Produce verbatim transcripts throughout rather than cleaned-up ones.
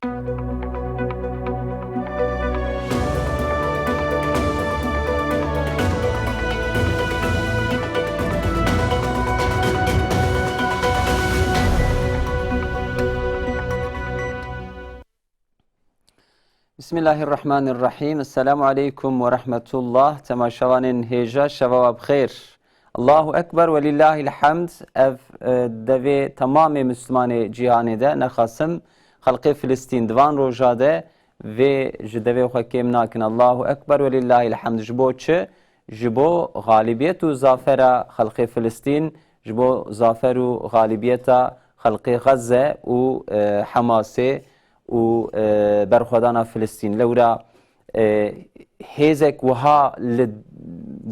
Bismillahirrahmanirrahîm. Esselamu aleykum we rahmetullah. Temaşevanên hêja, şeva we bi xêr. Allahu Ekber we lillahil hamd. Ev, e, devê temamê Mislimanê cîhanê de, nexasim xelqê Filistîn di van roja de vê ji devê xwe kêm nakin. Allahu Ekber we lillahil hamd. Ji bo çi? Ji bo xalibiyet û zafera xelqê Filistîn, ji bo zafer û xalibiyeta xelqê Xezze û, e, Hemasê û, e, berxwedana Filistîn. Lewra, e, hêzek wiha li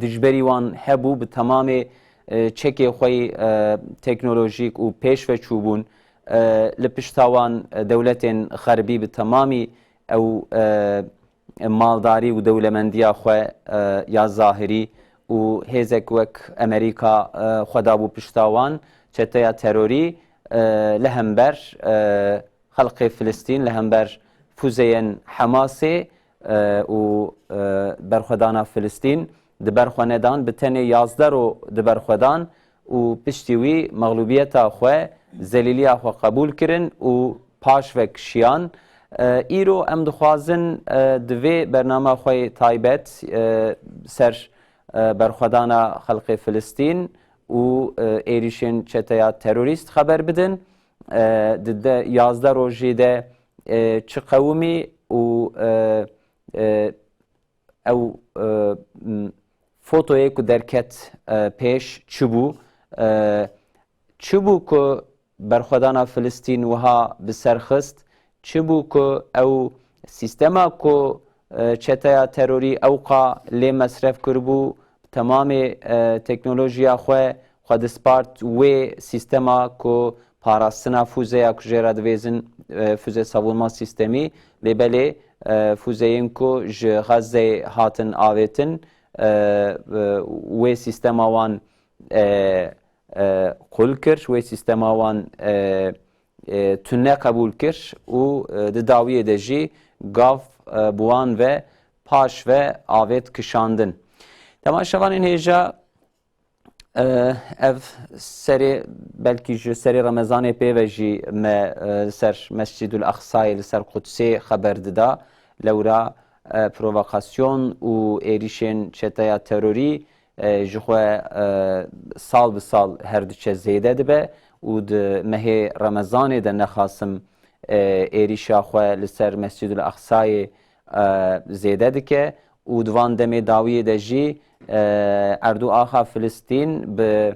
dijberî wan hebû, bi temamê, e, çekê xwe yî, e, teknolojîk û pêş ve çûbûn. E, li pişta wan, e, dewletên xerbî bi temamî ew, e, maldarî û dewlemendiya xwe, e, ya zahirî û hêzek wek Amerîka, e, xwe dabû pişta wan, çeteya terorî, e, li hember, e, xelqê Filistîn, li hember fuzeyên Hemasê, e, û, e, berxwedana Filistîn di ber xwe nedan, bi tenê yazdeh ro di ber xwe dan û piştî wî mexlûbiyeta xwe, zelîliya xwe qebûl kirin û paş ve kişiyan. E, îro em dixwazin, e, di vê bernama xwe yê taybet, e, ser, e, berxwedana xelqê Filistîn û, e, êrîşên çeteya terorîst xeber bidin. E, di de yazdeh rojî de, e, çi qewimî û, e, e, ew, e, m, fotoyê ku derket, e, pêş çi bû? E, çi bû ku berxwedana Filistîn wiha bi ser xist? Çi bû ku ew sîstema ku, e, çeteya terorî ewqa lê mesref kiribû, bi temamê, e, teknolojiya xwe, xwe dispart wê sîstema ku parastina fuzeya ku jê re divêzin, e, füze savunma sistemî, lê belê, e, fuzeyên ku ji Xezzeyê hatin avêtin, e, e, wê sîstema wan, e, e, qul kir, wê sîstema wan, e, e, tune qebûl kir û, e, di dawiyê de jî gav, e, bi wan ve paş ve avêt kişandin. Temaşevanên hêja, e, ev serê, belkî ji serê Remezanê pê ve jî me, e, li ser Mescîdul Aqsayê, li ser Qudsê xeber dida. Lewra, e, provokasyon û êrîşên çeteya terorî, e, ji xwe, e, sal bi sal her diçe zêde dibe û di mehê Remezanê de nexasim, e, êrîşa xwe li ser Mescîdul Aqsayê, e, zêde dike û di van demê dawiyê de jî, e, Erdû Axa Filistîn bi,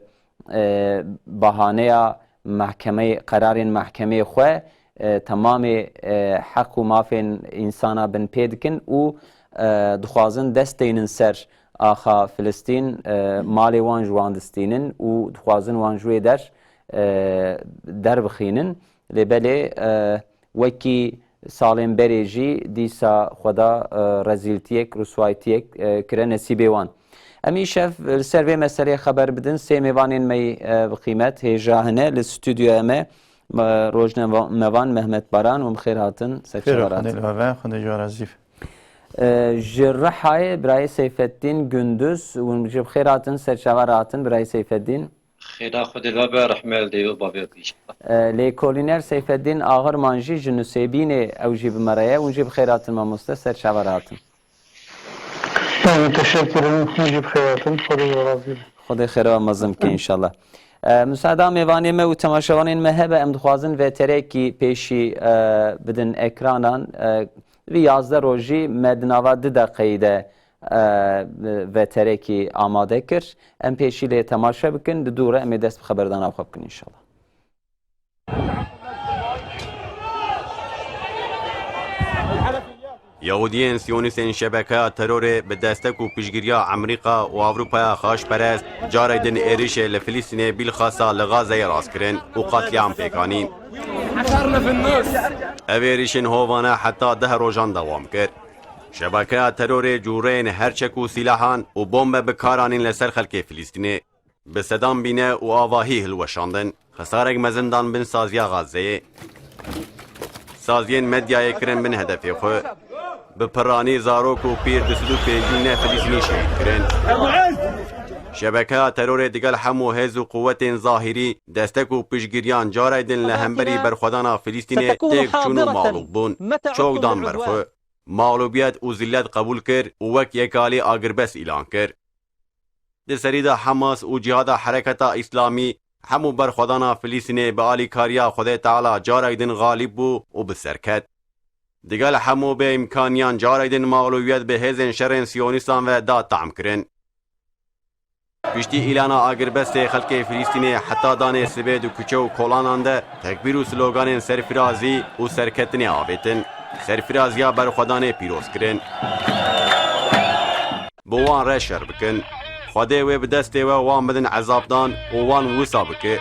e, bahaneya mehkemeyê, qerarên mehkemeyê xwe, e, temamê, e, heq û mafên însana binpê dikin û, e, dixwazin dest deynin ser axa Filistîn, e, malê wan ji wan distînin û dixwazin wan ji wê der, e, derbixînin. Lê belê, e, wekî salên berê jî dîsa xwe da, e, rezîltiyek, riswaytiyek, e, kire nesîbê wan. Em îşev li ser vê meseleyê xeber bidin sê mêvanên me yî, e, bi qîmet hêja hene li stûdyoya me, e, rojnamevan Mehmet Baran, hûn bi xêr hatin, ser çava hatin. Xêr û xwedê li we be, xwedê ji we razî be. E, ji Rihayê birayê Seyfeddîn Gunduz, hûn jî bi xêr hatin, ser çava hatin birayê Seyfeddîn. Xêra Xwedê li we be, rehmê li dê û bavê we be înşallah. E, lêkolîner Seyfeddîn Axirman jî ji Nusêbînê ew jî bi me re ye. Hûn jî bi xêr hatin mamoste, ser çava hatin. Teşekkür ederim. Hûn jî bi xêr hatin. Xwedê ji we razî be. Xwedê xêra we mezin bike înşallah. E, musaada mêvanê me û temaşevanên me hebe, em dixwazin veterekî pêşî, e, bidin ekranan. E, vî yazdeh rojî me di nava du deqeyî de, e, veterekî amade kir. Em pêşî lê temaşe bikin, di dû re em ê dest bi xeberdana xwe bikin înşallah. Yahudiyên Siyonîstên şebekeya terorê bi destek û piştgiriya Amerîka û Ewropaya xaçperest carek din êrişê li Filistînê bîlxasa li Gazeyê rast kirin û qetlîam pêk anîn. Ev êrişên hovane heta deh rojan dewam kir. Şebekeya terorê cûreyên her çek û sîlahan û bombe bi kar anîn li ser xelkê Filistînê. Bi sedan bîne û avahî hilweşandin. Xesarek mezin dan bin saziya Gazeyê. Saziyên medyayê kirin bin hedefê xwe. Bi piranî zarok û pîr du sed û pêncî ne Filistînî şehîd kirin. Şebekeya terorê digel hemû hêz û quwetên zahîrî destek û piştgiriyan carek din li hemberî berxwedana Filistînê têk çûn û mexlûb bûn. Çok dan ber xwe. Mexlûbiyet û zillet qebûl kir û wek yekalî agirbest îlan kir. Di serî de Hamas û Cihada Hereketa Îslamî hemû berxwedana Filistînê bi alîkariya Xwedê Teala carek din xalîb bû û bi ser ket. Digel hemû bêîmkaniyan carek din mexlûbiyet bi hêzên şerên Siyonîstan ve da tam kirin. Piştî îlana agirbestê xelkê Filistînê heta danê sibê di kuçe û kolanan de tekbîr û sloganên serfirazî û serketinê avêtin. Serfiraziya berxwedanê pîroz kirin. Bi wan re şer bikin. Xwedê wê bi destê we wan bidin ezabdan û wan wisa bike.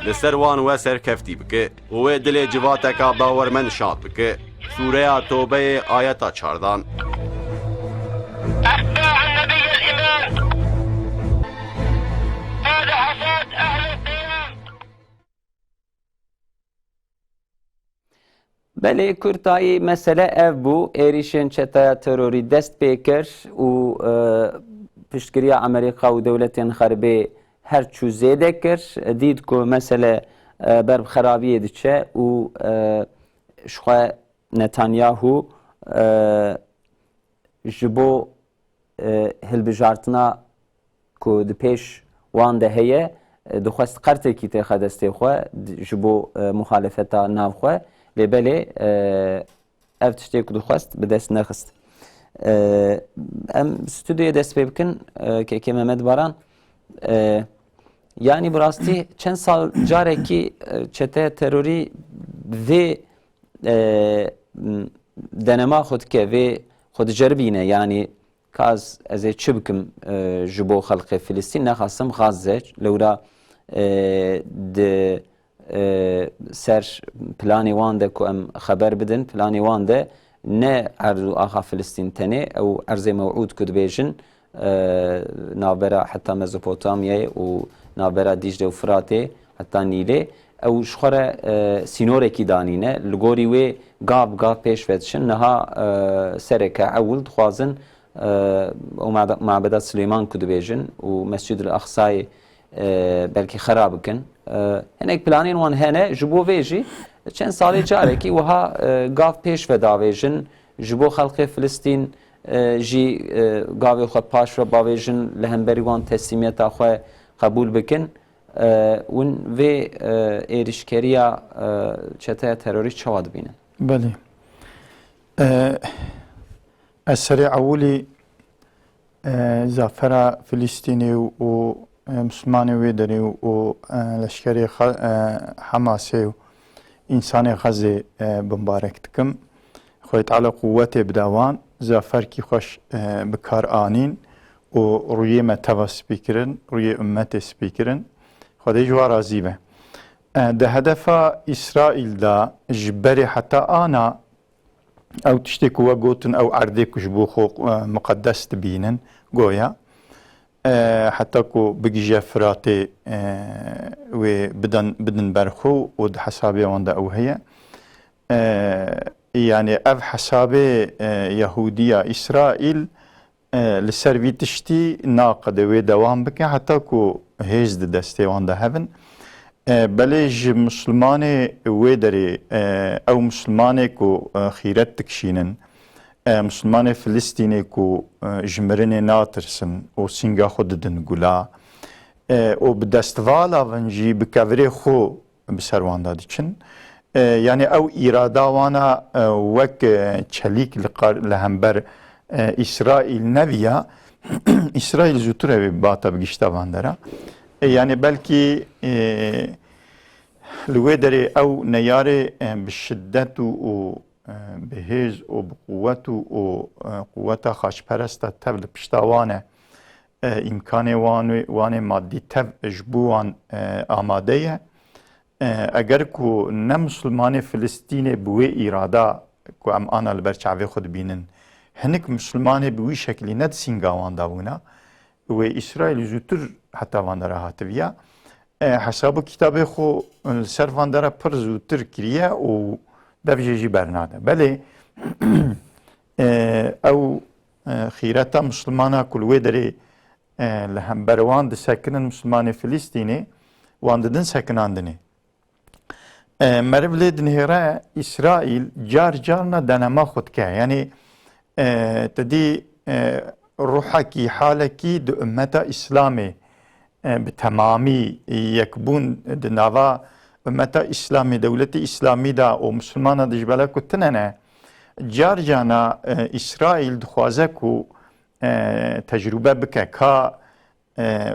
Li ser wan we serkeftî bike û wê dilê civateka bawermend şad bike. Sûreya Tobeyê ayeta çardan. أتباع النبي الإمام. هذا حصاد أهل القيام. Belê, kurtayî mesele ev bû. Êrîşên çeteya terorî dest pê kir û, e, piştgiriya Amerîka û dewletên xeribê her çû zêde kir. Dît ku mesele, e, ber bi xerabiyê diçe û, e, ji xwe Netanyahu, e, ji bo, e, hilbijartina ku di pêş wan de heye, e, dixwest qertekî têxe destê xwe, d-, ji bo, e, muxalefeta nav xwe. Lê belê, e, ev tiştê ku dixwest bi dest nexist. E, em stûdyoyê dest pê bikin, e, Kekê Mehmet Baran. E, yanî bi rastî çend sal carekî, e, çete terorî vê, e, m, denema xwe dike, vê xwe diceribîne, yanî ka ez, ez ê çi bikim, e, ji bo xelkê Filistîn, nexasim Xazze, lewra, e, di, e, ser planê wan de ku em xeber bidin, planê wan de ne erd û axa Filistîn tenê, ew erzê mewûd ku dibêjin, e, navbera heta Mezopotamyayê û navbera Dîcle û Firatê heta Nîlê, ew ji xwe re, e, sînorekî danîne. Li gorî wê gav bi gav pêş ve diçin. Niha, e, sereke ewil dixwazin, e, ew made-, mabeda Silêman ku dibêjin û Mescid el Aqsayê, e, belkî xera bikin. E, hinek planên wan hene, ji bo vê jî çend salê carekî wiha, e, gav pêş ve davêjin, ji bo xelkê Filistîn, e, jî, e, gavê xwe paş ve bavêjin, li hemberî wan teslîmiyeta xwe qebûl bikin. E, hûn vê, e, êrîşkeriya, e, çeteya terorî çawa dibînin? Belê. E, ez serê ewilî, e, zafera Filistînê û, û, e, Mislimanê wê derê û, e, leşkerê Xa-, e, Hamasê û însanê Xezê, e, bimbarek dikim. Xwedê Teala quwetê bide wan, zaferkî xweş, e, bi kar anîn û rûyê me teva spî kirin, rûyê ummetê spî kirin. Xwedê ji wan razî be. E, di hedefa Îsraîl de ji berê heta ana ew tiştê ku we gotin, ew erdê ku ji bo xwe, e, miqedes dibînin, goya, e, heta ku bigije Firatê, e, wê bidan, bidin ber xwe û di hesabê wan de ew heye. E, yanî ev hesabê, e, Yahûdiya Îsraîl, e, li ser vî tiştî naqede, wê dewam bike heta ku hêz di destê wan de hebin. E, belê ji Mislimanê wê derê, e, ew Mislimanê ku, e, xîret dikişînin, e, Mislimanê Filistînê ku, e, ji mirinê natirsin û sînga xwe didin gula, e, û bi destvala van jî bi kevirê xwe bi ser wan de diçin. E, yanî ew îrada wana, e, wek, e, çelîk li qar-, li hember, e, Îsraîl neviya, Îsraîl zûtir ew ê bata bi gişta van dera. E, yanî belkî, e, li wê derê ew neyarê, e, bi şiddet û, û, e, bi hêz û bi quwet û, û, e, quweta xaçperesta tev li pişta wan e. E, îmkanê wan, wanê madî tev ji bo wan, e, amade ye. E, eger ku ne Misilmanê Filistînê bi wê îrada ku em ana li ber çavê xwe dibînin, hinik Misilmanê bi wî şekilî ne di sînga wan de bûna, wê Îsraîl zûtir heta van dera hativiya. E, hesaba kitabê xwe li ser van dera pir zûtir kiriye û Dev jê jî bernade. Belê, e, ew, e, xîreta Mislimana ku li wê derê, e, li hember wan disekinin Mislimanê Filistînê, wan didin sekinandinê. E, meriv lê dinihêre Îsraîl car carna denema xwe dike. Yanî, e, tu dî, e, ruhekî, halekî di ummeta Îslamê, e, bi temamî yekbûn di nava ummeta Îslamê, dewletê Îslamî de û Misilmana de ji bela ku tune ne, car carna, e, Îsraîl dixwaze ku, e, tecrûbe bike ka e,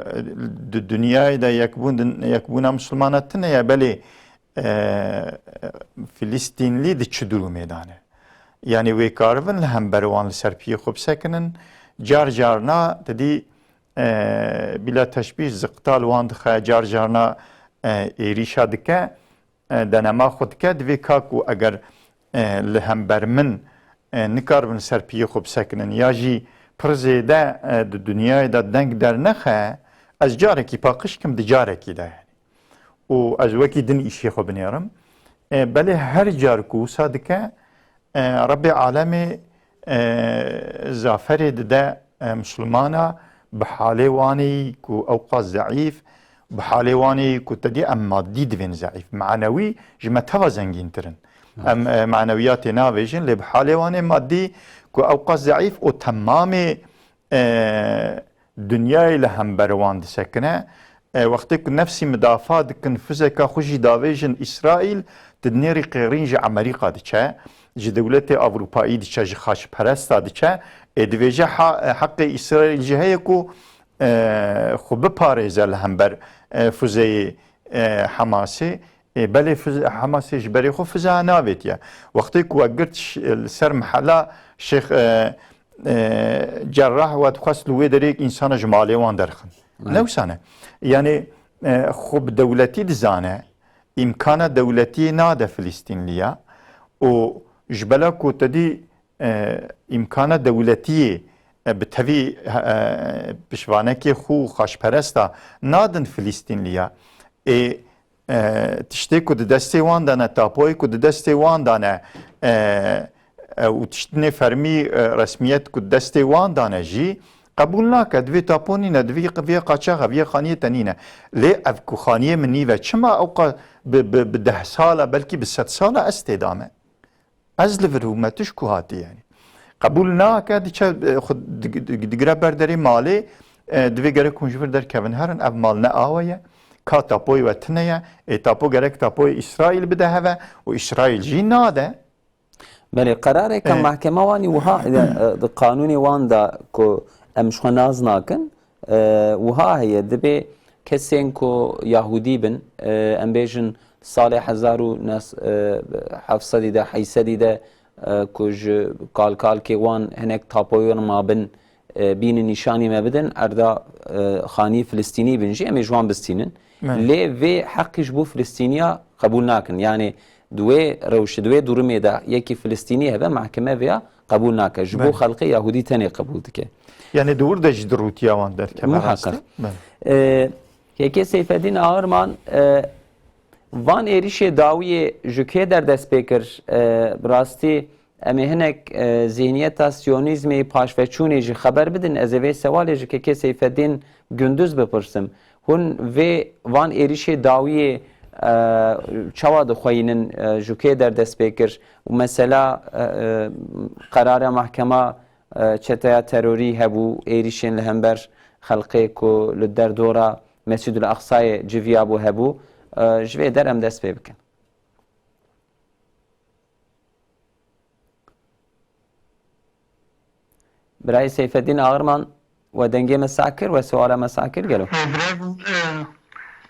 di dinyayê de yekbûn, yekbûna Misilmana tune ye, belê, e, Filistînlî di çi durumê de ne? Yanî wê karibin li hember wan li ser piyê xwe bisekinin. Car carna te dî, e, bila teşbîh ziqta li wan dixe, car carna, e, êrîşa dike. E, denema xwe dike, divê ka ku eger, e, li hember min, e, nikaribin ser piyê xwe bisekinin ya jî pir zêde, e, di dinyayê de deng dernexe, ez carekî paqij kim di carekî de, yanî. Û ez wekî din îşê xwe binêrim. E, belê her car ku wisa dike, e, Rebbê Alemê, e, zaferê dide, e, Misilmana bi halê wanê ku ew qas zeîf, bi halê wanê ku te dî em maddî divên zeîf, manewî ji me teva zengîntir in. Em, e, manewiyatê navêjin, lê bi halê wanê maddî ku ew qas zeîf û temamê, e, dinyayê li hember wan disekine. E, wextê ku nefsî midafa dikin, fizeka xwe jî davêjin Îsraîl, di nêrî qêrîn ji Amerîka diçe, ji dewletê Ewropayî diçe, ji xaçperesta diçe. Ê divêje ha-, e, heqê Îsraîl jî heye ku, e, xwe biparêze li hember, e, fuzeyê, e, Hamasê. Ê, belê fiz-, Hamasê ji berê xwe fiza navêtiye. Wextê ku we girt ş-, li ser mihela Şêx, e, e, Cerrah, we dixwest li wê derê insana ji malê wan derxin. Evet. Ne wisa ne. Yanî, e, xwe bi dewletî dizane, îmkana dewletiyê nade Filistînliya û ji bela ku te dî, e, îmkana dewletiyê, e, bi tevî, e, pişvanekê xwe û xaçperesta nadin Filistînliya. Ê, e, tiştê ku di destê wan de ne, tapoyê ku di destê wan de ne, e, e, û tiştinê fermî, e, resmiyet ku di destê wan de ne jî qebûl nake. Divê tapo nîne, divê vê qaçaxa, vê xaniyê te nîne. Lê ev ku xaniyê min nîve, çima ewqa bi, bi, bi deh sala, belkî bi sed sala ez tê de me? Ez li vir bûme, tu ji ku hatî, yanî? Qebûl nake, diçe, e, xwe dig-, dig-, digire ber derê malê, e, divê gerek hûn ji vir derkevin herin, ev mal ne awe ye, ka tapoyê we tune ye, ê tapo gerek tapoyê Îsraîl bide heve û Îsraîl jî nade. Belê, qerareke E. mahkema wan î wiha, e, e, di qanûnê wan de ku em ji xwe nas nakin, e, wiha heye, dibê kesên ku Yahûdî bin, e, em bêjin salê hezar û neh, e, heft sedî de, heyt sedî de, e, ku ji kalkalkê wan hinek tapoyên mabin, e, bînin nîşanî me bidin, erda, e, xanî Filistînî bin jî, em ê ji wan bistînin. Evet. Lê vê heqî ji bo Filistîniya qebûl nakin. Yanî di wê rewşê, di wê durumê de yekî Filistînî hebe, mahkeme vêya qebûl nake. Ji bo Evet. xelkê Yahûdî tenê qebûl dike. Yanî di wir de jî di rûtiya wan derkeve Muhakkak. rastî. Evet. E, Kekê Seyfedîn Ağırman, e, van êrîşê dawiyê ji kê derdest pê kir? E, bi rastî em ê hinek, e, zihniyeta siyonîzmê paşveçûnê jî xeber bidin. Ez ê vê sewalê ji Kekê Seyfedîn Gündüz bipirsim. Hûn vê van êrîşê dawiyê, e, çawa dixweyînin, e, ji kê derdest pê kir? Û mesela, e, e, qerara mahkema, e, çeteya terorî hebû, êrîşên li hember xelkê ku li derdora Mescîdul Aqsayê civiyabû hebû. E, ji vê der em dest pê bikin. Birayê Seyfeddîn Ağırman, we dengê me sah kir, we suala me sah kir gelo? E, biraz, e,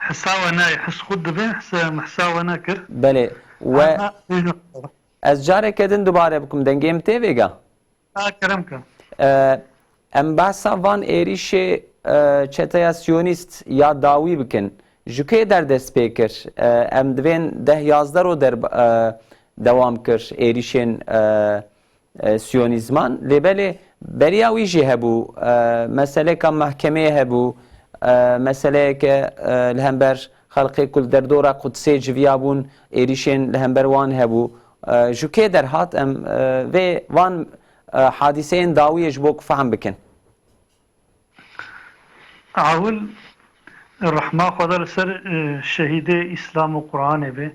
hisa we nayê, his xwe dibe, his, hisa we nekir. Belê, we Aha, buyurun. Ez careke din dubare bikim, dengê min tê vêga? Ha, kerem ke. E, em behsa van êrîşê, e, çeteya Siyonîst ya dawî bikin. Ji kê derdest pê kir? E, em divên deh yazdeh ro der, e, dewam kir êrîşên, e, e, Siyonîzman. Lê belê beriya wî jî hebû. E, meseleka mehkemeyê hebû. E, meseleyeke, e, li hember xelkê ku li derdora Qudsê civiya bûn, êrîşên li hember wan hebû. E, ji kê derhat em, e, vê van, e, hadîseyên dawiyê ji bo ku fehm bikin? Awil, rehma Xweda li ser, e, şehîdê Îslam û Qur'anê be.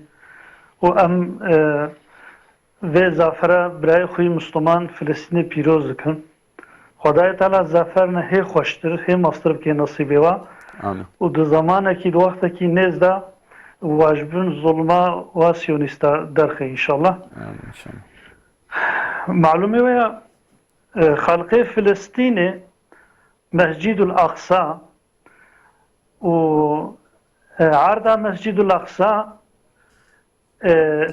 Û em, e, vê zafera birayê xwe yî Misliman Filistînê pîroz dikin. Xwedayê Teala zaferine hê xweştir, hê mastir bike nesîbê wa. Amin. Û di zamanekî, di wextekî nêz de wa ji bin zulma wa siyonîsta derxe înşallah. Amin, înşallah. Malûmê we ya, e, xelqê Filistînê Mescîdul Aqsa û, e, erda Mescîdul Aqsa, e,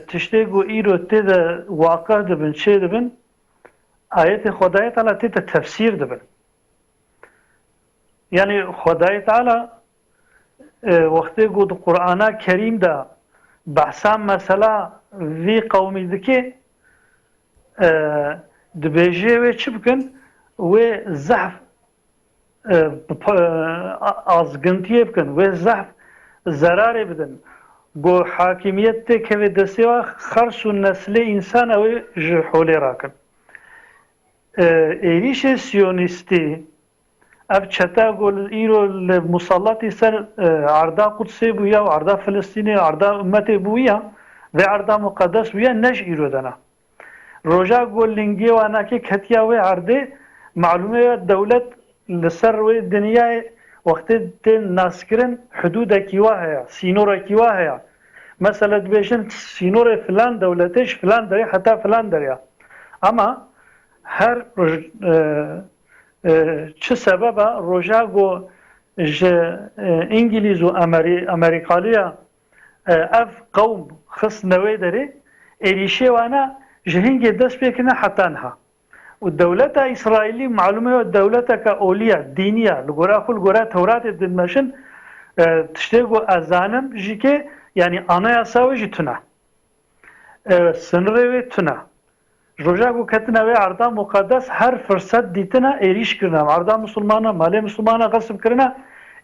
tiştê ku îro tê de waqe dibin, çê dibin, ayetê Xwedayê Teala tê de tefsîr dibin. Yanî Xwedayê Teala, e, wextê ku di Qur'ana Kerîm de behsa mesela vî qewmî dike, e, dibêje wê çi bikin? Wê zehf, e, bi pa-, a-, azgintiyê bikin, wê zehf zerarê bidin. Ku hakimiyet tê keve destê wa, xers û neslê însan ew ê ji holê rakin. E, êrîşê siyonîstî, ev çete ku li îro li musallatî ser, e, erda Qudsê bûye û erda Filistînê, erda ummetê bûye, vê erda muqedes bûye, ne ji îro de ne. Roja ku lingê wan nake ketiya wê erdê, malûm e dewlet li ser wê dinyayê wextê tên naskirin, hidûdekî wa heye, sînorekî wa heye. Mesela dibêjin sînorê filan dewletê ji filan derê heta filan derê ye. Ama her roj-, e, e, çi sebeba roja ku ji, e, Îngilîz û Amerî-, Amerîkaliya, e, ev qewm xist newê derê, êrîşê wana ji hingê dest pê kirine heta niha. Û dewleta Îsraîlî, malûm e, dewleteke olî ye, dînî ye, li gora xwe, li gora Tewratê dinmeşin, e, tiştê ku ez zanim jî ke, yanî anayasa wê jî tune. E, sinirê wê tune. Ji roja ku ketine wê erda muqedes her firset dîtine êrîş kirine. Erda misilmana, malê misilmana xesib kirine.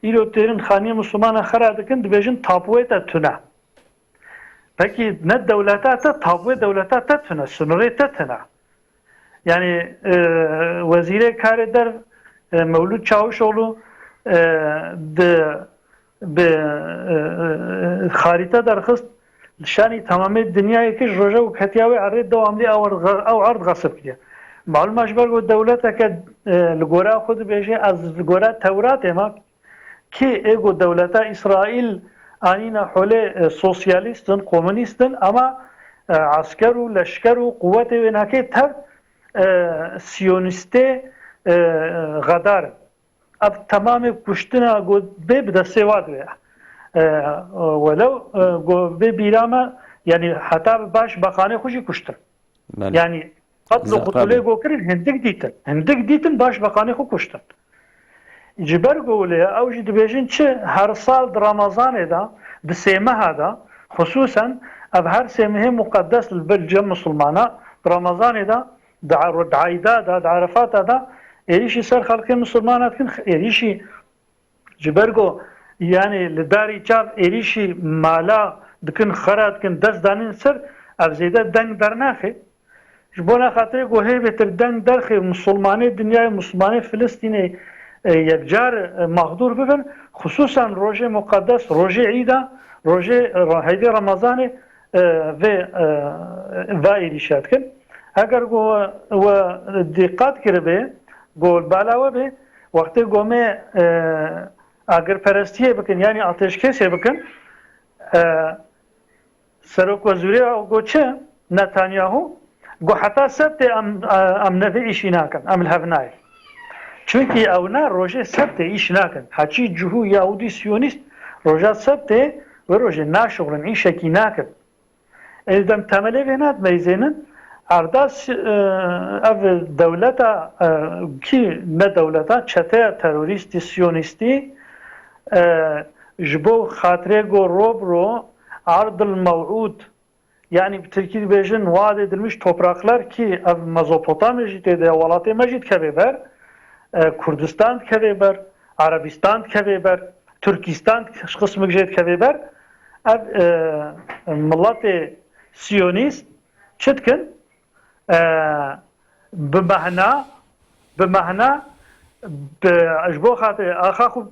Îro têrin xaniyê misilmana xera dikin, dibêjin tapuwê te tune. Pekî ne dewleta te, tapuwê dewleta te tune, sinirê te tune. Yanî, e, Wezîrê Karê Der, e, Mewlûd Çavuşoglu, e, di bi, e, e, xarîte derxist, li şanî temamê dinyayê kir, ji roja ku ketiya wê erê dewamlî ew erd, ew erd xesib kiriye. Malûm e, ji ber ku dewleteke, e, li gora xwe dibêje, ez li gora Tewratê me, kê ê ku dewleta Îsraîl anîne holê, e, sosyalîst in, komunîst in, ama, e, esker û leşker û quwetê wê nake tev, e, siyonîstê, e, xedar in. Ev temamê kuştina ku bê bi destê wa dibe. E, welew, e, ku bê bîra me, yanî heta bi baş beqanê xwe jî kuştin. Belê. Yanî qetl û Zehra qutulê bû. Ku kirin, hindik dîtin. Hindik dîtin baş beqanê xwe kuştin. Ji ber ku wile ew jî dibêjin çi her sal di Remezanê de, di sê meha de, xisûsen ev her sê mehê muqedes li ber cem misilmana, di Remezanê de, di Ero-, di Eyda de, di Erefata de êrîşî ser xelkê misilmana dikin, êrîşî ji ber ku, yanî li darî çav êrîşî mala dikin, xera dikin, dest danîn ser, ev zêde deng dernaxe. Ji bona xatirê ku hê bêtir deng derxe misilmanê dinyayê, misilmanê Filistînê, e, yekcar, e, mexdûr bibin, xisûsen rojê muqedes, rojê Îda, rojê, e, heyvê Remezanê, e, vê, e, va êrîşa dikin. Eger ku we, we dîqat kiribê, ku li bala we bê, wextê ku me, e, agirperestiyê bikin, yanî ateşkêsê bikin, e, Serokwezîrê got çi? Netanyahu got heta sebtê em, em ne vê îşî nakin, em li hev nayên. Çunkî ew ne rojê sebtê îş nakin. Heçî cihû Yahûdî Siyonîst roja sebtê wê rojê naşuxulin, îşekî nakin. Ê dem temelê vê ne dimeyzênin. Erda si-, e, ev dewleta, e, kî ne dewleta, çeteya terorîstî, siyonîstî, e, ji bo xatirê ku ro bi ro erdil mew'ûd, yanî bi tirkî dibêjin wade edilmiş topraklar, kî ev Mezopotamya jî tê de ye, welatê me jî dikeve ber, e, Kurdistan dikeve ber, Erebistan dikeve ber, Tirkistan ji qismik jê dikeve ber. Ev, e, miletê siyonîst Çi dikin? E, bi mehna, bi mehna, bi, ji bo xatirê axa xwe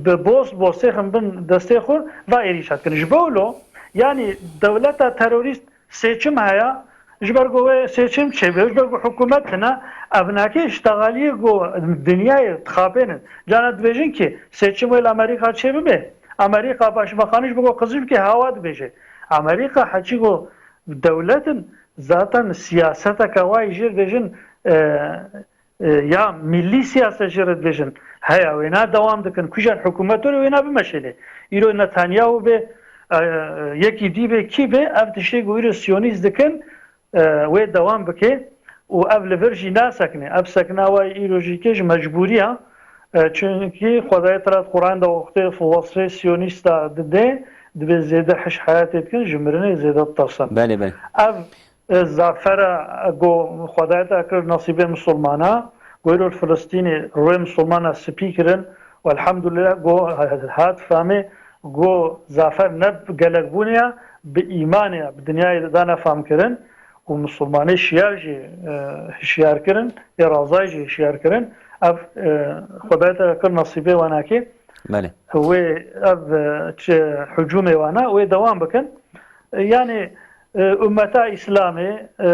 bi boz, bostê xin bin destê xwe, va êrîşa dikin. Ji bo wilo, yanî dewleta terorîst seçim heye, ji ber ku wê seçim çêbe, ji ber ku hikûmet tune, ev nake ji texaliyê ku dinyayê dixapênin. Cana dibêjin ki seçim wê li Amerîka çêbibe. Amerîka başbakanî ji bo ku qizî bike, hawa dibêje. Amerîka heçî ku dewlet in, zaten siyaseteke wayî jê dibêjin, e, e, ya millî siyaset jê re dibêjin. Heya wêna dewam dikin. Kujan hikûmet were wêna bimeşêle. Îro Netanyahu be, e, yekî dî be, kî be, ev tiştê ku îro siyonîst dikin, e, wê dewam bike û ev li vir jî nasekine. Ev sekna wayî îro jî ke ji mecbûriya, e, çunkî Xwedayê tira di Qur'an de wextê wesfê siyonîsta dide, dibê zêde hiş heyatê dikin, ji mirinê zêde ditirsin. Belê, belê. Ev, e, zafera, e, ku Xwedayê tira kir nesîbê misilmana, ku îro li Filistînê rûyê misilmana spî kirin, û elhamdulillah ku hat fehmê ku zafer ne bi gelek bûnê ya, bi îmanê ya, bi dinyayê de dane fam kirin û misilmanê şiyar jî, e, hişyar kirin, ê razayî jî hişyar kirin. Ev, e, Xwedayê tira kir nesîbê wanakê. Belê. Wê ev, e, çi hicûmê wana, wê dewam bikin. E, yanî, e, ummeta Îslamê, e,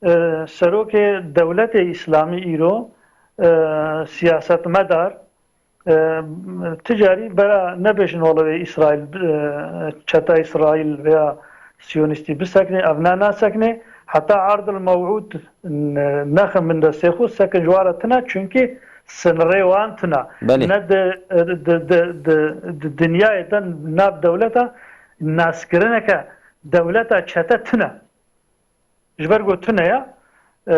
e, serokê dewletê Îslamî îro, e, siyasetmedar, e, ti carî bera nebêjin wele wê Îsraîl, e, çeta Îsraîl veya siyonîstî bisekne, ev ne nasekne. Heta erdil mewûd n-, nexin min destê xwe, sekin ji wara tune, çunkî sinirê wan tune. Belê. Ne di, di, di, di, di dinyayê de nav dewleta naskirineke dewleta çete tune. Ji ber ku tune ya, e,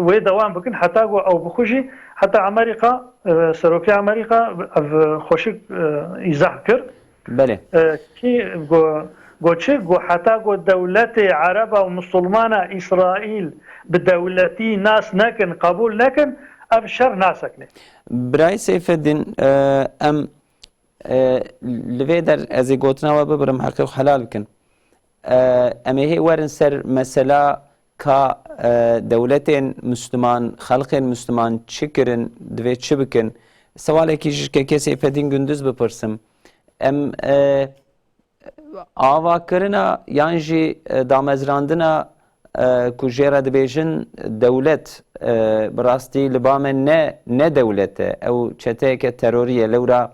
wê dewam bikin, heta ku ew bi xwe jî, heta Amerîka, e, serokê Amerîka ev xweşik, e, îzah kir. Belê. E, kî got, got çi? Got heta ku dewletê Ereba û Misilmana Îsraîl bi dewletî nas nekin, qebûl nekin, ev şer nasekine. Birayê Seyfeddîn, e, em, e, li vê der ez ê gotina we bibirim, heqê xwe helal bikin. E, em ê hê werin ser mesela ka, e, dewletên Müslüman, xelkên Müslüman çi kirin, divê çi bikin? Sewalekî ji Kekê Seyfeddîn Gündüz bipirsim. Em, e, avakirina yan jî, e, damezrandina, e, ku jê re dibêjin dewlet, e, bi rastî li ba me ne, ne dewlet e. Ew çeteyeke terorî ye. Lewra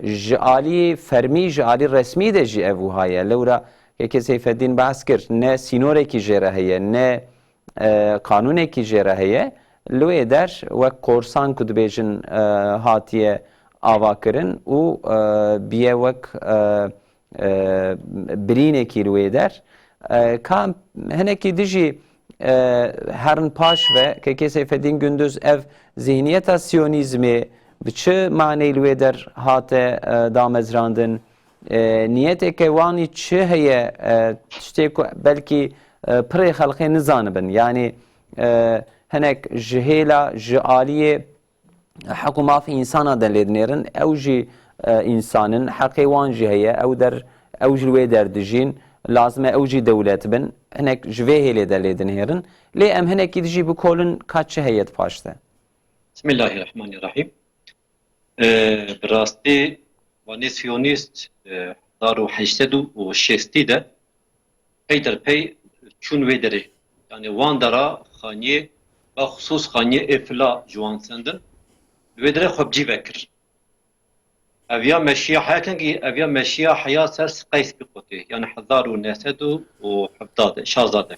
ji alî fermî, ji alî resmî de jî ev wiha ye. Lewra Kekê Seyfeddîn behs kir, ne sînorekî jê re heye, ne, e, qanûnekî jê re heye. Li wê der wek korsan ku dibêjin, e, hatiye avakirin û, e, biye wek, e, e, birînekî li wê der. E, ka hinekî dijî, e, herin paş ve, Kekê Seyfeddîn Gündüz ev zihniyeta siyonîzmê bi çi maneyê li wê der hate, e, damezrandin? E, niyeteke wanî çi heye? E, tiştê ku belkî, e, pirê xelkê nizanibin. Yanî, e, hinek ji hêla, ji aliyê heq û mafê însana de lê dinêrin. Ew jî, e, însan in, heqê wan jî heye. Ew der, ew ji wê der dijîn. Lazim e ew jî dewlet bin. Hinek ji vê hêlê de lê dinêrin. Lê em hinekî dijî bikolin ka çi heye di paş de. Bismillahirrahmanirrahim. E, bi rastî, wanê siyonîst, e, hezar û heşt sed û şêstî de peyderpey çûn wê derê. Yanî wan dera xaniyê, baxusûs xaniyê Êfila ji wan sendin, li wê derê xwe bi cî vekir. Ev ya meşiya heya kengî, ev ya meşiya heya ser Siqey Spîqotê, yanî hezar û neh sed û hevdeh de, şazade.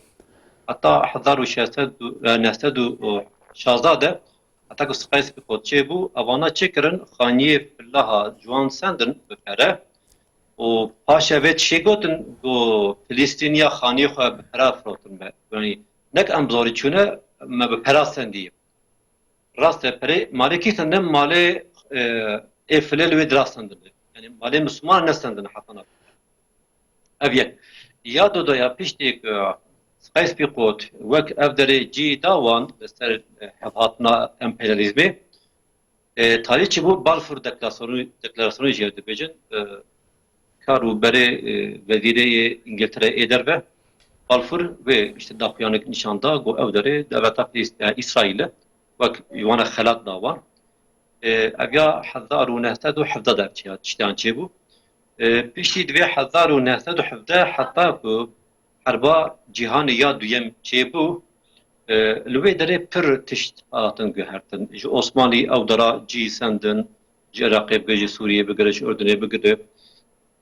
Heta hezar û şeş sed û, e, neh sed û şazade, heta ku Siqey Spîqot çêbû, evana çi kirin, xaniyê Filaha ji wan sendin bi pere û paşê vê tiştê gotin, got, Filistîniya xaniyê xwe bi pere firotin me. Yanî nek em bi zorî çûne, me bi pera sendiye. Rast e, perê malê kî sendin? Malê, e, ê filê li wê dira sendin. Yanî malê Misliman nesendin heta nav. Ev yek. Ya dodoya piştî ku Siqey Spîqot wek ev derê cî da wan li ser, e, hevhatina emperyalîzmê, e, tarî çi bû? Balfour Deklarasyonî, Deklarasyonî jê dibêjin. E, kar û berê, e, wezîrê yê Îngiltere ê derve, Balfour wê işte daxuyanek nîşan da, got ew derê dewleta Filist-, yani Îsraîl e, wek ji wan re xelat da wan. E, ev ya hezar û neh sed û hevdeh de çiya-, tiştiyan çêbû. E, piştî divê hezar û neh sed û hevdeh heta ku herba cîhanê ya duyem çêbû, e, li wê derê pir tişt hatin guhertin. Ji Osmanlî ew dera cî sendin, ji Iraqê bigire, ji Sûriyê bigire, ji Urdunê bigire.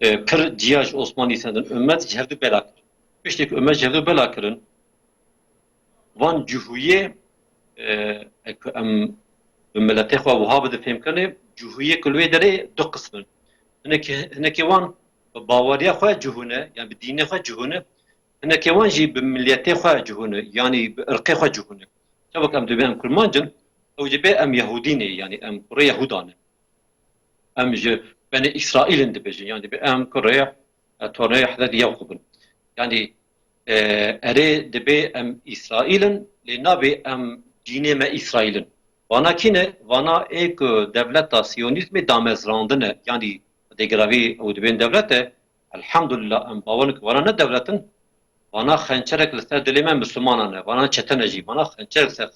E, pir ciya ji Osmanlî sendin. Ummet ji hevdu bela kir. Piştî ku ummet ji hevdu bela kirin, van cihûyê, e, ku em bi miletê xwe wiha bide fêmkirinê, cihûyê ku li wê derê du qism in. Hinekî, hinekî wan bi baweriya xwe cihû ne, yan bi dînê xwe cihû ne. Hinekê wan jî bi miletê xwe cihû ne, yanî bi irqê xwe cihû ne. Çawa ku em dibên em kurmanc in, ew jî bê em yehûdî ne, yanî em kurê yehûdan in. Em ji Benî Îsraîl in dibêjin. Yanî dibê em kurê, e, tornê Hezretî Yaqûb in. Yanî, e, erê dibê em Îsraîl in, lê nabê em dînê me Îsraîl in. Vana kî ne? Vana ê ku dewleta Siyonîzmê damezrandine. Yanî Xwedê giravî ew dibên dewlet e. Elhamdulillah em bawer in ku vana ne dewlet in. Vana xençerek li ser dilê me Mislimanan e. Vana çete ne jî. Vana xençerek ser,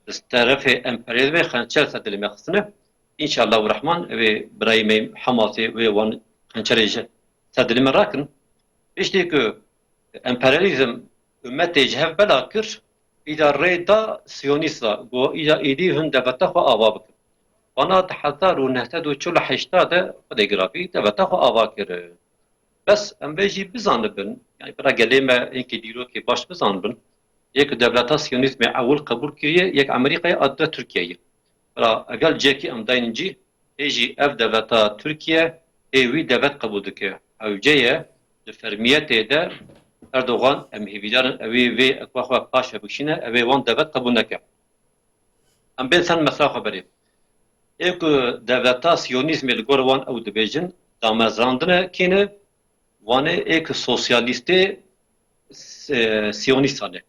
li terefê emperyalîzmê xençer ser dilê me xistine. Înşallah û Rehman, ew ê birayê me Hamasê wê wan xençerê ji ser dilê me rakin. Piştî ku emperyalîzm ummetê ji hev bela kir, îda rê da Siyonîsta, got, îda êdî hûn dewleta xwe ava bikin. Vana di hezar û neh sed û çil û heşt de Xwedê giravî dewleta xwe ava kir. Bes em vê jî bizanibin, yani bira gelê me hinkî dîrokê baş bizanibin, yek dewleta Siyonîzmê ewil qebûl kiriye, yek Amerîkayê a dide Tirkiyeyê. Bira egal cihekî em daynin cî, hê jî ev dewleta Tirkiye hê wî dewlet qebûl dike. Ew cê ye, di fermiyetê de Erdogan em hêvîdar in, ew ê vê ekwa xwe paşe bikişîne, ew ê wan dewlet qebûl neke. Em bên ser mesela xwe berê. Ê ku dewleta Siyonîzmê li gor wan ew dibêjin, damezrandine kî ne, wan ê ê ku sosyalîstê s-, e, Siyonîstan e.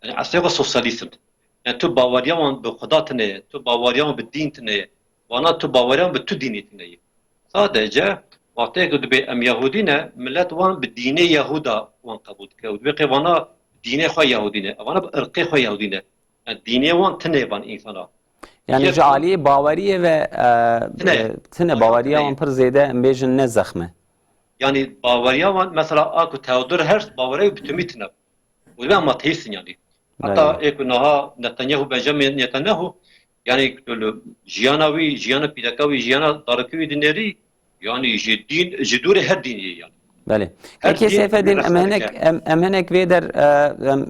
Yani eslê xwe sosyalîst in. Yani tu baweriya wan bi Xuda tine, tu baweriya wan bi dîn tine, wana tu baweriya wan bi tu dînê tine ye. Sadece wextê ku dibê em Yahudî ne, millet wan bi dînê Yahuda wan qebûl dike. Û dibê qê vana dînê xwe Yahudî ne. Evana bi irqê xwe Yahudî ne. Yani dînê wan tine van însana. Yani Yek ji aliyê baweriyê ve, e, Tine. e, tine Baweriyê baweriya tine. wan pir zêde em bêjin ne zexme. Yani baweriya wan mesela a ku Theodor Herzl baweriya bi timî tine. Û dibe em ateîst in yani. Heta Belê. ê ku niha Netanyahu, Benjamin Netanyahu, yani tu li jiyana wî, jiyana pîreka wî, jiyana darikî wî dinêrî, yani ji dîn, ji dûrê her dînê ye yani. Belê. Her Peki dîn Seyfedîn, em hinek, dike. em, em hinek vê der, e, em,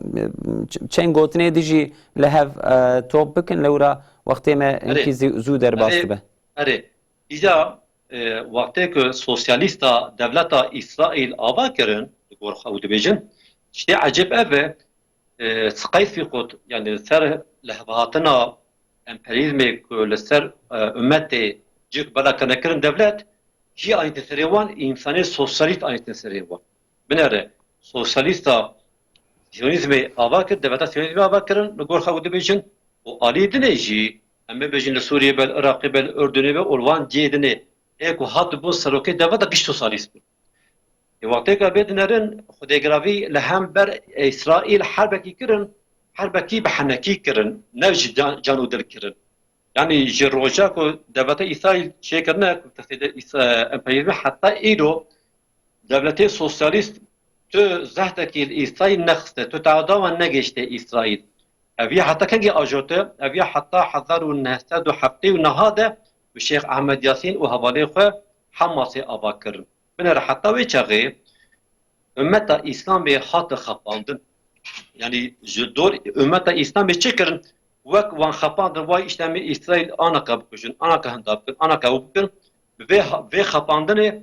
ç-, çend gotinê dijî li hev, e, top bikin, lewra wextê me Erê. hinkî zû, zû derbas Erê. dibe. Erê. Îca, e, wextê ku sosyalîsta dewleta Îsraîl ava kirin, li gor xwe ew dibêjin, tiştê ecêb ev e, e, siqey fîqot, yani ser lihevhatina emperyalîzmê ku li ser, e, ummetê cik bela kirine kirin dewlet, kî anîtin serê wan, însanê sosyalîst anîtin serê wan. Binere, sosyalîsta Siyonîzmê ava kir, devleta Siyonîzmê ava kirin, li gor xwe ew dibêjin, û alî dinê jî, em bibêjin li Sûriyê be, li Iraqê be, li Urdunê be, û li wan cihê dinê, ê ku hatibûn serokê devleta gişt sosyalîst bûn. Ê wextê ku em bê dinerin, Xwedê giravî li hember Îsraîl herbekî kirin, herbekî bi henekî kirin, ne ji can, can û dil kirin. Yanî ji roja ku dewleta Îsraîl çêkirine, ku destê de Îs-, emperyalîzmê heta îro dewletê sosyalîst tu zehtekî li Îsraîl nexiste, tu teada wan negihişte Îsraîl. Ev ya heta kengî ajote? Ev ya heta hezar û neh sed û heftê û neh de bi Şêx Ehmed Yasîn û hevalên xwe Hamasê ava kirin. Binêre heta wê çaxê ummeta Îslamê hate xapandin. Yanî ji dor ummeta Îslamê çi kirin? Wek wan xapandin, vay işte em ê Îsraîl anaka bikujin, anaka hinda bikin, anaka ew bikin. Bi vê ha-, vê xapandinê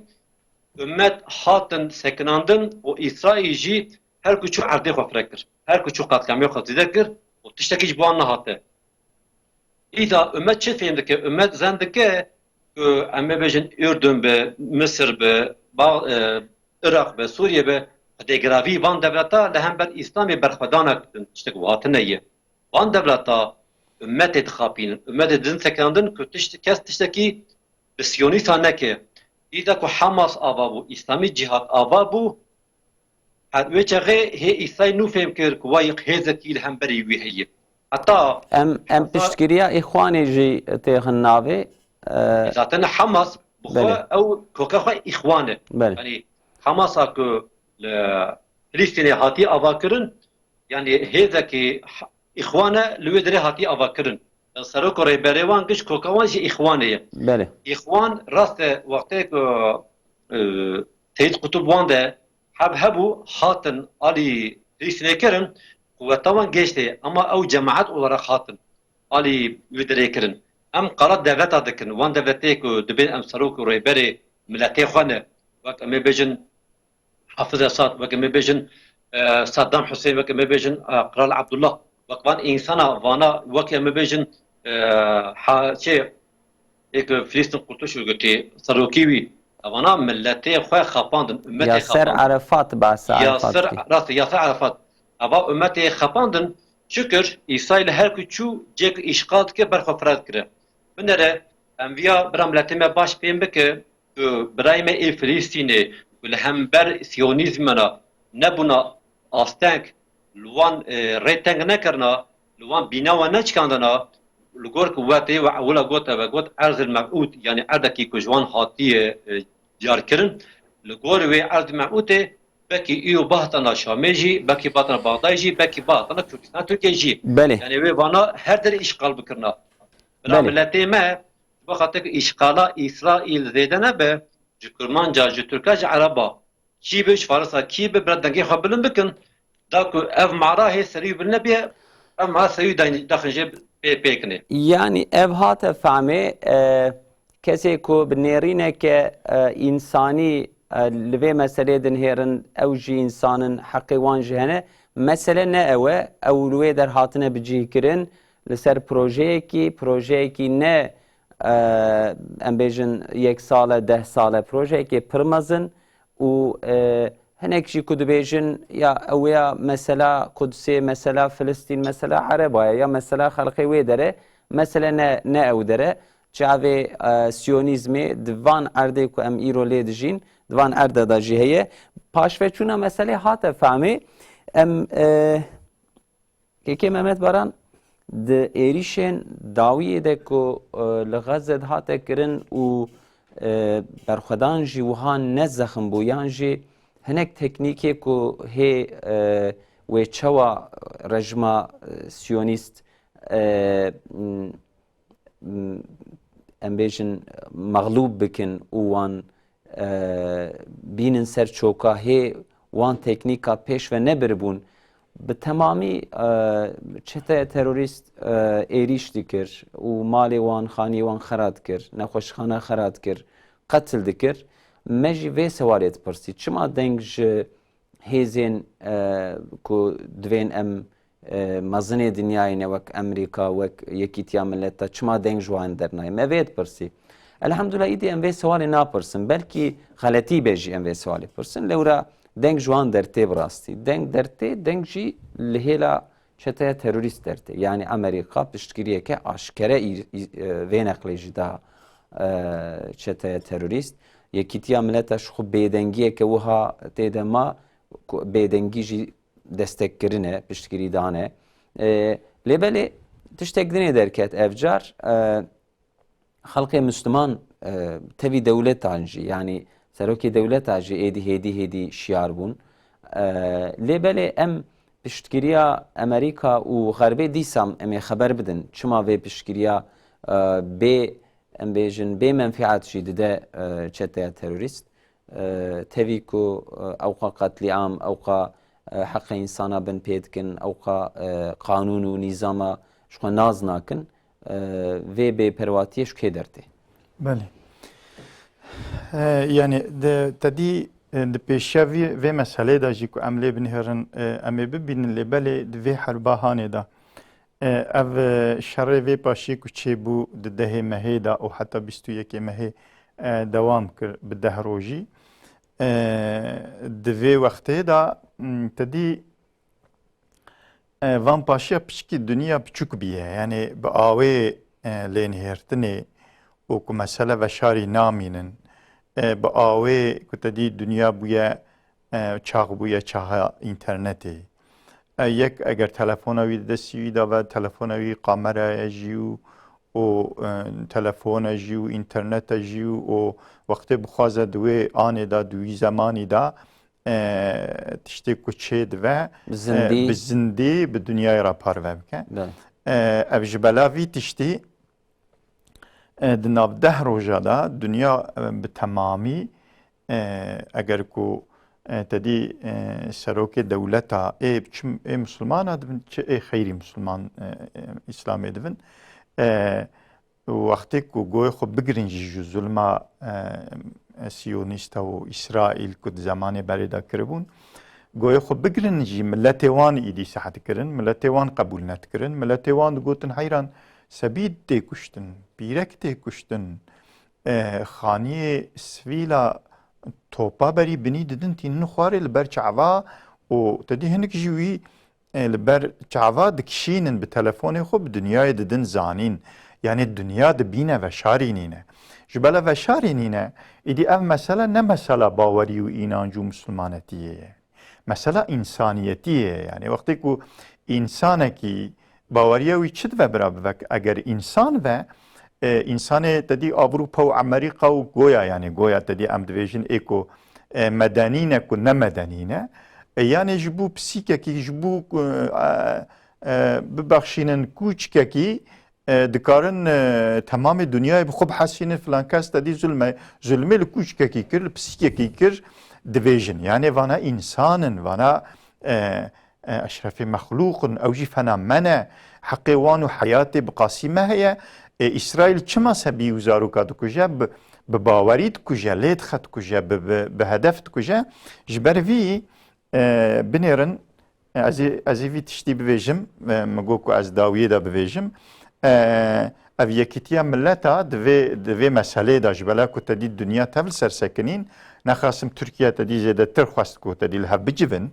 ummet hatin sekinandin û Îsraîl jî her ku çû erdê xwe fireh kir. Her ku çû qatliamê xwe zêde kir û tiştekî ji bo wan nehate. Îda ummet çi fêm dike? Ummet zen dike ku em ê bêjin Urdun be, Misir be, Ba-, e, Iraq be, Sûriye be, Xwedê giravî van dewleta li hember Îslamê berxwedanek bikin. Tiştek wiha tune ye. Van dewleta ummetê dixapînin. Ummetê didin sekinandin ku tişt-, kes tiştekî bi Siyonîsta neke. Îda ku Hamas ava bû, Îslamî Cîhad ava bû, Hat wê çaxê hê Îsayî nû fêm kir ku wa hêzekî li hemberî wî heye. Heta Em, em heta piştgiriya Îxwanê jî têxin navê. E, Zaten Hamas bi xwe Belê. ew koka xwe Îxwan e. Belê. Yanî Hamasa ku li Filistînê hatiye avakirin, yanî hêzekî ha-, Îxwan e li wê derê hatiye avakirin. Serok û rêberê wan giş koka wan jî Îxwanê ye. Belê. Îxwan rast e wextê ku, e, Seyîd Qutub wan de heb hebû hatin alî Filistînê kirin, quweta wan geştê, ama ew cemaet olarak hatin alî wê derê kirin. Em qala devleta dikin, wan devletê ku dibên em serok û rêberê miletê xwe ne, wek em ê bêjin Hafiz Esad, wek em ê bêjin, e, Saddam Hussein, wek em ê bêjin, e, Kral Abdullah, wek van însana vana, wek em ê bêjin, e, ha, çê, ê ku Filîstin Kurtuluş Örgütü serokî wî, evana miletê xwe xapandin, ummetê Yasser xapandin. Arafat, bahsa Arafat Yasser, dikî. Rast e, Yasser Arafat. Eva ummetê xapandin, şükür, Îsraîl her ku çû cêk îşxal dike, ber xwe firaz kire. Binere, em viya bira miletê me baş fêm bike, ku birayê me ê Filîstînê, ku li hember Siyonîzmê ne, nebûna asteng, li wan, e, rê teng nekirina, li wan bîna wan neçikandina, li gor ku wetê we ewila got, eve got, Erzil Mev'ûd, yanî erdekî ku ji wan hatiye, e, diyarkirin, li gor wê Erzil Mev'ûdê, belkî îro bahatana Şamê jî, belkî bahatana Baxdayê jî, belkî bahatana Kurdistan Tirkiye jî. Belê. Yanî wê vana her derê îşxal bikirina. Bira Belê. miletê me, bi xatir ku îşxala Îsraîl zêde nebe, ji Kurmanca, ji Tirka, ji Ereba, kî bi, ji Farisa kî bi, bira dengê xwe bilind bikin, da ku ev mara hê serî bilind nebiye, ev mara serî daxin jê pê, pêkinê. Yanî ev hate fehmê, e, kesê ku bi nêrîneke, e, însanî, e, li vê meselê dinihêrin, ew jî însan in, heqê wan jî hene. Mesele ne ew e, ew li wê der hatine bicihkirin, li ser projeyekî, projeyekî ne, e, em bêjin yek sal e, deh sal e, projeyekê pir mezin û, e, hinek jî ku dibêjin, ya ew ya mesela Qudsê, mesela Filistîn, mesela Ereba ye, ya mesela xelqê wê dere, mesele ne, ne ew dere. Çavê, e, Siyonîzmê di van erdê ku em îro lê dijîn, di van erde de jî heye. Paşveçûna meselê hate fehmê. Em, e, Kekê Mehmet Baran, di êrîşên dawiyê de ku, e, li Xezze de hate kirin û, e, berxwedan jî wiha ne zexm bû, yan jî hinek teknîkê ku hê, e, wê çawa rejima, e, siyonîst, e, m, m, em bêjin, mexlûb bikin û wan, e, bînin ser çoka hê wan teknîka pêş ve nebiribûn, bi temamî, e, çeteya terorîst, e, êrîş dikir û malê wan, xaniyê wan xera dikir, nexweşxana xera dikir, qetil dikir. Me jî vê sewalê dipirsî, çima deng ji hêzên, e, ku divên em, e, mezinê dinyayê ne, wek Amerîka, wek Yekîtiya Mileta, çima deng ji wan dernayê? Me vê dipirsî. Elhamdulillah, îdî em vê sewalê napirsin. Belkî xeletî be jî em vê sewalê pirsin. Lewra deng ji wan dertê bi rastî. Deng dertê, deng jî li hêla çeteya terorîst dertê. Yanî Amerîka piştgiriyeke aşkere î-, î-, e, vê neqlê jî da, e, çeteya terorîst. Yekîtiya Mileta ji xwe bêdengiyeke wiha tê de ma, ku bêdengî jî destekkirin e, piştgirî dane. E, lê belê tiştek dinê derket ev car, e, xelkê Misliman, e, tevî dewletan jî, yanî serokê dewleta jî êdî hêdî hêdî şiyar bûn. E, lê belê em piştgiriya Amerîka û Xerbê dîsa em ê xeber bidin. Çima vê piştgiriya, e, bê, em bêjin, bê menfîat jî dide, e, çeteya terorîst? E, tevî ku, e, ewqa qetlîam, ewqa, e, heqê însana bin pê dikin, ewqa, e, qanûn û nîzama ji xwe nas nakin, e, vê bêperwatiyê ji kê dertê? Belê. E, yanî di, te dî, e, di pêşiya vî, vê meselê de jî ku em lê binihêrin, e, em ê bibînin, lê belê di vê herba hanê de, e, ev, e, şerê vê paşî ku çêbû di dehê mehê de û heta bîst û yekê mehê, e, dewam kir bi deh rojî. E, di vê wextê de, m, te dî, e, van paşiya piçikî dinya piçûk bûye. Yanî bi awê, e, lênihêrtinê û ku mesele veşarî namînin, e, bi awê ku te dî dinya bûye, e, çax bûye çaxa înternetê. E, yek eger telefona wî di destî wî de ve, telefona wî kameraya jî û, û, e, telefona jî û înterneta jî û, û wextê bixwaze di wê anê de, di wî zemanî de, e, tiştê ku çê dive, Bi e, zindî. bi zindî bi dinyayê re parve bike. Belê. E, ev ji bela vî tiştî, e, di nav deh roja de dinya, e, bi temamî, e, eger ku, e, te dî, e, serokê dewleta ê çi ê misilmana dibin, çi ê xeyrî misilman, e, e, îslamê dibin, e, wextê ku goyê xwe bigirin jî ji zulma, e, e, siyonîsta û Îsraîl ku di zemanê berê de kiribûn, goyê xwe bigirin jî miletê wan îdî seh dikirin, miletê wan qebûl nedikirin, miletê wan digotin heyran sebî tê kuştin, pîrek tê kuştin, e, xaniyê sivîla topa berî binî didin tînin xwarê li ber çava û te dî hinek jî wî, e, li ber çava dikişînin bi telefonê xwe bi dinyayê didin zanîn. Yanî dinya dibîne veşarî nîne. Ji bela veşarî nîne, îdî ev mesele ne mesela bawerî û înanc û misilmanetiyê ye. Mesela însaniyetî ye. Yanî wextê ku însanekî baweriya wî çi dibe bira bivek, eger însan ve, e, însanê te dî Avrupa û Amerîka û goya, yanî goya te dî em dibêjin ê ku, e, medenî ne ku ne medenî ne, e, yanî ji bo pisîkekî, ji bo, e, e, bibexşînin kûçkekî, e, dikarin, e, temamê dinyayê bi xwe bihesînin, filan kes te dî zulme, zulmê li kûçkekî kir, li pisîkekî kir, dibêjin. Yanî vana însan in, vana, e, e, eşrefê mexlûq in, ew jî fena me ne, heqê wan û heyatê bi qasî me heye. E, Îsraîl çima sebî û zaroka dikuje? Bi, bi bawerî dikuje, lê dixe dikuje, bi, bi, bi hedef dikuje. Ji ber vî, e, binêrin, e, ez ê, ez ê vî tiştî bivêjim, e, min got ku ez dawiyê de bivêjim. E, ev yekîtiya mileta di vê, di vê meseleyê de ji bela ku te dî dinya tev li ser sekinîn, nexasim Tirkiye te dî zêdetir xwest ku te dî li hev bicivin.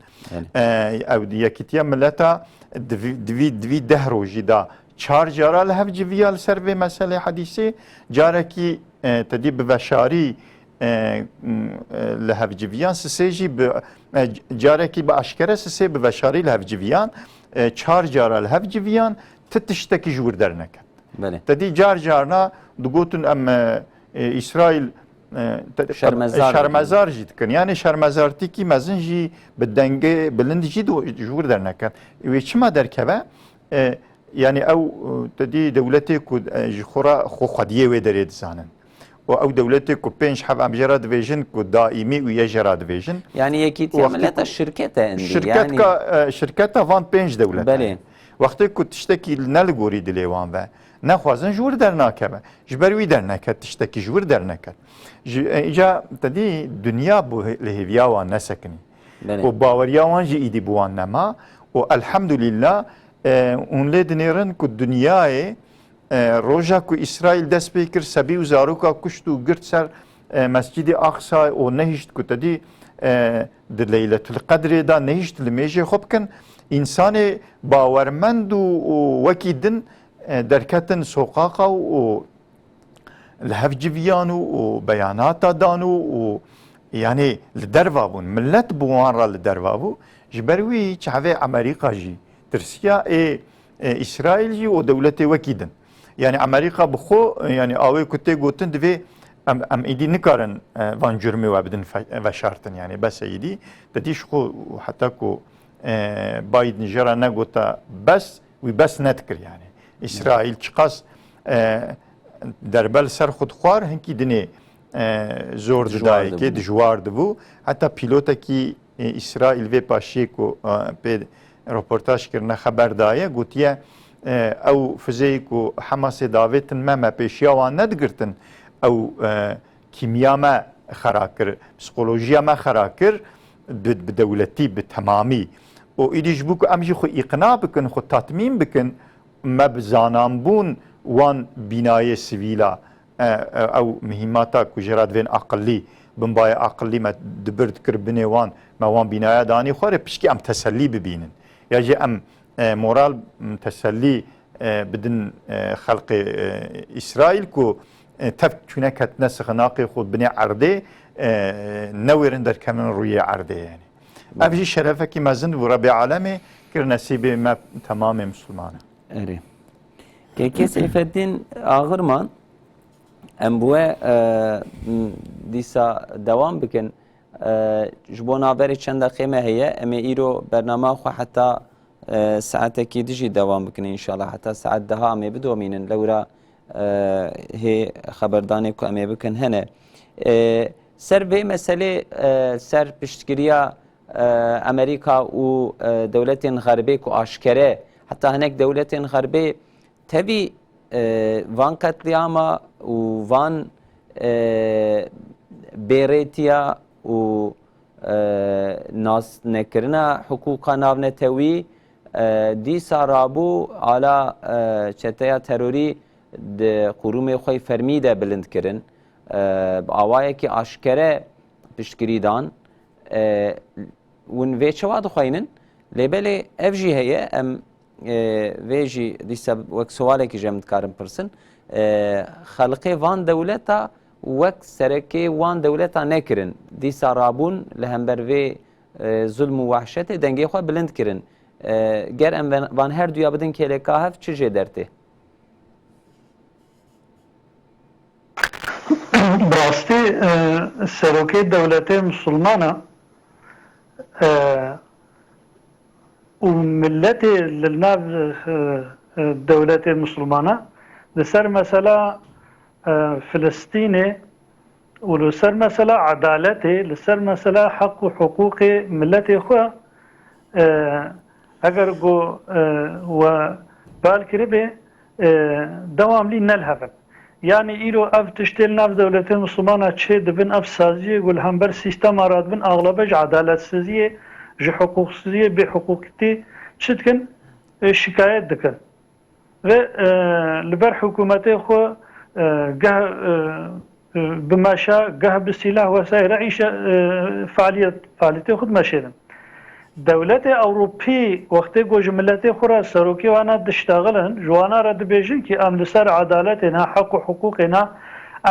Belê. E, ew yekîtiya mileta di vî, di vî, di vî deh rojî de çar cara li hev civiya li ser vê meselê hedîsê. Carekî, e, te dî bi veşarî, e, m, e, li hev civiyan, sisê jî bi, e, carekî bi aşkere sisê bi veşarî li hev civiyan, e, çar cara li hev civiyan, ti tiştekî ji wir derneket. Belê. Te dî car carna digotin em, e, e, Îsraîl, e, te-, Şermezar dikin. Şermezar jî dikin. Yanî şermezartîkî mezin jî bi dengê bilind jî di-, ji wir derneket. Wê çima derkeve? E, yanî ew, e, te dî dewletê ku, e, ji xwe re xwe xwediyê wê derê dizanin. Û ew dewletê ku pênc heb em jê re dibêjin ku daîmî û yê jê re dibêjin. Yanî Yekîtiya Wextê Mileta ku şirket e endî, şirket yanî ka, e, şirketa van pênc dewletan. Belê. Wextê ku tiştekî ne li gorî dilê wan ve, nexwazin ji wir dernakeve. Ji ber wî derneket, tiştekî ji wir derneket. Ji, e, îca te dî dinya bû he-, li hêviya wan nesekinî. Belê. Û baweriya wan jî îdî bi wan nema. Û elhemdulîllah, e, hûn lê dinêrin ku dinyayê, e, roja ku Îsraîl dest pê kir, sebî û zaroka kuşt û girt ser, e, Mescîdê Aqsa û nehişt ku te dî, e, di Leyletul Qedrê de nehişt li mêjê xwe bikin, însanê bawermend û, û wekî din, e, derketin soqaqa û, û li hev civiyan û, û beyanata dan û, û yanî li derva bûn. Milet bi wan re li derva bû. Ji ber wî çavê Amerîka jî tirsiya ê, ê Îsraîl jî û dewletê wekî din. Yanî Amerîka bi xwe, yanî awê ku tê gotin divê em, em îdî nikarin, e, van curmê we bidin fe-, veşartin. Yanî bes e îdî. Te dî ji xwe heta ku, e, Biden jê re negota bes, wî bes nedikir yanî. Îsraîl çiqas, e, derbe li ser xwe dixwar, hinkî dinê, e, zor Dijwar didayê kê, dibû. dijwar dibû. Heta pîlotekî, e, Îsraîl vê paşiyê ku, e, pê reportaj kirine xeber daye, gotiye, e, ew fizeyê ku Hemasê davêtin me, me pêşiya wan nedigirtin. Ew, e, kîmiya me xera kir, psîkolojiya me xera kir, bi, bi dewletî, bi temamî. Û îdî ji bo ku em jî xwe îqna bikin, xwe tatmîn bikin, me bi zananbûn wan bînayê sivîla, e, e, ew mihîmata ku jê re divên aqilî, binbayê aqilî me dibir dikir binê wan, me wan bînaya danî xwarê, pişkî em tesellî bibînin. Ya jî em, e, moral, m, tesellî, e, bidin, e, xelqê, e, Îsraîl ku, e, tev çûne ketine sixinaqê xwe binê erdê, e, newêrin derkevin rûyê erdê yanî. Ev jî şerefekî mezin bû. Rebê alemê kir nesîbê me temamê misilmanan. Erê. Kekê Seyfeddîn Ağırman, em bi we, e, dîsa dewam bikin. E, ji bo navberê çend deqê me heye, em ê îro bernama xwe heta, e, saetekî dijî dewam bikin înşallah. Heta saet deha em ê bidomînin. Lewra, e, hê xeberdanê ku em ê bikin hene. E, ser vê meselê, e, ser piştgiriya, e, Amerîka û, e, dewletên Xerbê ku aşkere, heta hinek dewletên Xerbê tevî, e, van qetlîama û van, e, bêrêtiya û, e, nasnekirina hiqûqa navnetewî, e, dîsa rabû ala, e, çeteya terorî di qûrûmê xwe yê fermî de bilind kirin. E, bi awayekî aşkere piştgirî dan. E, Hûn vê çawa dixweynin? Lê belê ev jî heye, em, e, vê jî dîsa wek sualekî jî em dikarin pirsin. E, xelqê van dewleta wek serekê wan dewleta nekirin. Dîsa rabûn li hember vê, e, zulm û wehşetê dengê xwe bilind kirin. E, ger em van, van her duya bidin kêleka hev çi jê dertê? Bi rastî, e, serokê dewletê misilmana, e, û miletê li nav, e, e, dewletê misilmana li ser mesela, e, Filistînê û li ser mesela edaletê, li ser mesela heq û hiqûqê miletê xwe, e, eger ku, e, we bal kiribê, e, dewamlî ne li hev in. Yanî îro ev tiştê li nav dewletên misilmana çê dibin, ev saziyê ku li hember sîstema radibin, axlebe ji edaletsiziyê, ji hiqûqsiziyê, bêhiqûqîtî çi dikin? E, şikayet dikin. Ve, e, li ber hikûmetê xwe, e, geh, e, e, bi meşa, geh bi sîlah wesayre îşe, e, faaliyet, faaliyetê xwe dimeşênin. Dewletê Ewropî wextê ku ji miletê xwe re serokê wana diştexilin, ji wana re dibêjin ki em li ser edaletê ne, heq û hiqûqê ne,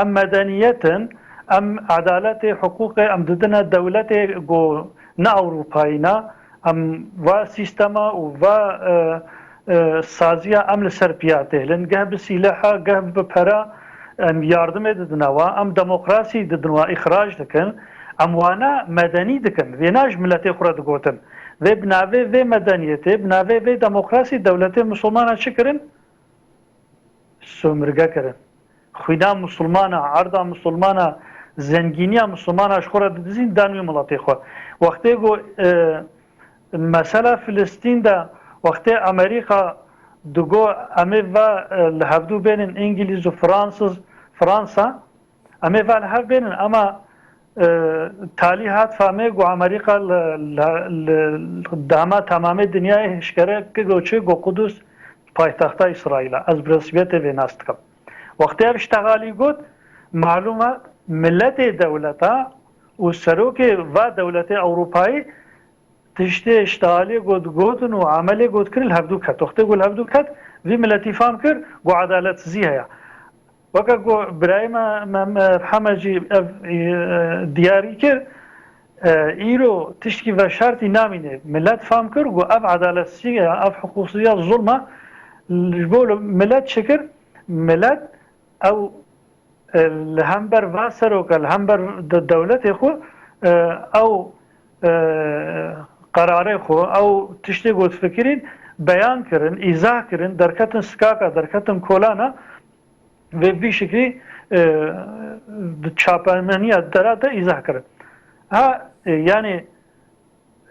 em medeniyet in, em edaletê, hiqûqê em didine dewletê ku ne Ewropayî ne, em va sîstema û va, e, e, saziya em li ser piya têlin, geh bi sîleha, geh bi pera em yardimê didine wa, em demokrasî didin wa, îxrac dikin, em wana medenî dikin. Vêna ji miletê xwe re digotin. Vê bi navê vê medeniyetê, bi navê vê demokrasî dewletê misilmana çi kirin? Somirge kirin. Xwîna misilmana, erda misilmana, zengîniya misilmana ji xwe re didizîn dan wî miletê xwe. Wextê ku, e, mesela Filistîn de, wextê Amerîka digo em ê ve, e, li hevdû bênin Îngilîz û Fransız, Fransa, em ê ve li hev bênin, ama, e, talî hat famê ku Amerîka li, li, li dema temamê dinyayê hişkere kir û çi ku Qudus paytexta Îsraîl e. Ez bi resmiyetê vê nas dikim. Wextê ev ştexalî got, malûm e, miletê dewleta û serokê va dewletê Ewropayî tiştê ştexaliyê got, gotin û emelê got kir, li hevdû ket. Wextê got li hevdû ket, vî miletî fam kir, got edaletsizî heye. Weke ku birayê me, me, me Heme jî ev, e, diyarî kir, e, îro tiştkî veşartî namîne. Milet fam kir ku ev edaletsizî ya, ev hiqûqsizî ya, zulm e, ji bo milet çi kir? Milet ew, e, li hember va seroka, li hember de-, dewletê xwe, e, ew, e, qerarê xwe, ew tiştê ku difikirîn, beyan kirin, îzah kirin, derketin sikaka, derketin kolana, vê vî şiklî, e, di çapemeniya dera de îzah kirin. Ha, e, yanî,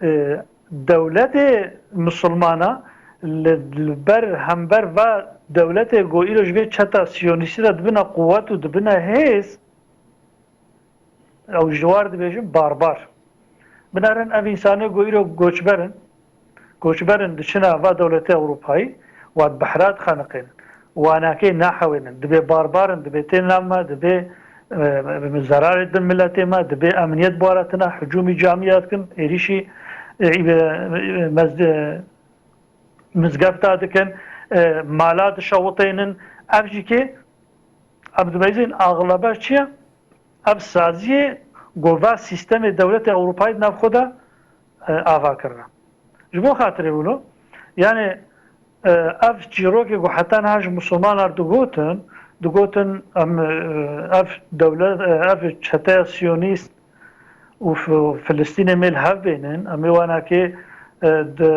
e, dewletê misilmana li, li ber hember va dewletê ku îro ji vê çeta siyonîstî re dibine quwet û dibine hêz, ew ji war dibêjin barbar. Binêrin ev însanê ku îro koçber in, koçber in diçine va dewletê Ewropayî, wan behra dixeniqînin. Wanakê nahewênin. Dibê barbar in, dibê tên nav me, dibê, e, zerarê din miletê me, dibê emniyet bi wan re tine, hicûmî camiya dikin, êrîşî, e, e, mezde-, mizgefta dikin, e, mala dişewitênin. Ev jî kê? Em dibêjin axlebe çi ye? Ev saziyê ku va sîstemê dewletê Ewropayî di nav xwe de, e, ava kirine. Ji bo xatirê wilo, yani, e, ev çîrokê ku heta niha ji Musulmanan digotin, digotin em, e, ev dewlet, e, ev çeteya Siyonîst û F-, Filistînê mê li hev bênin, em ê wanakê, e, di,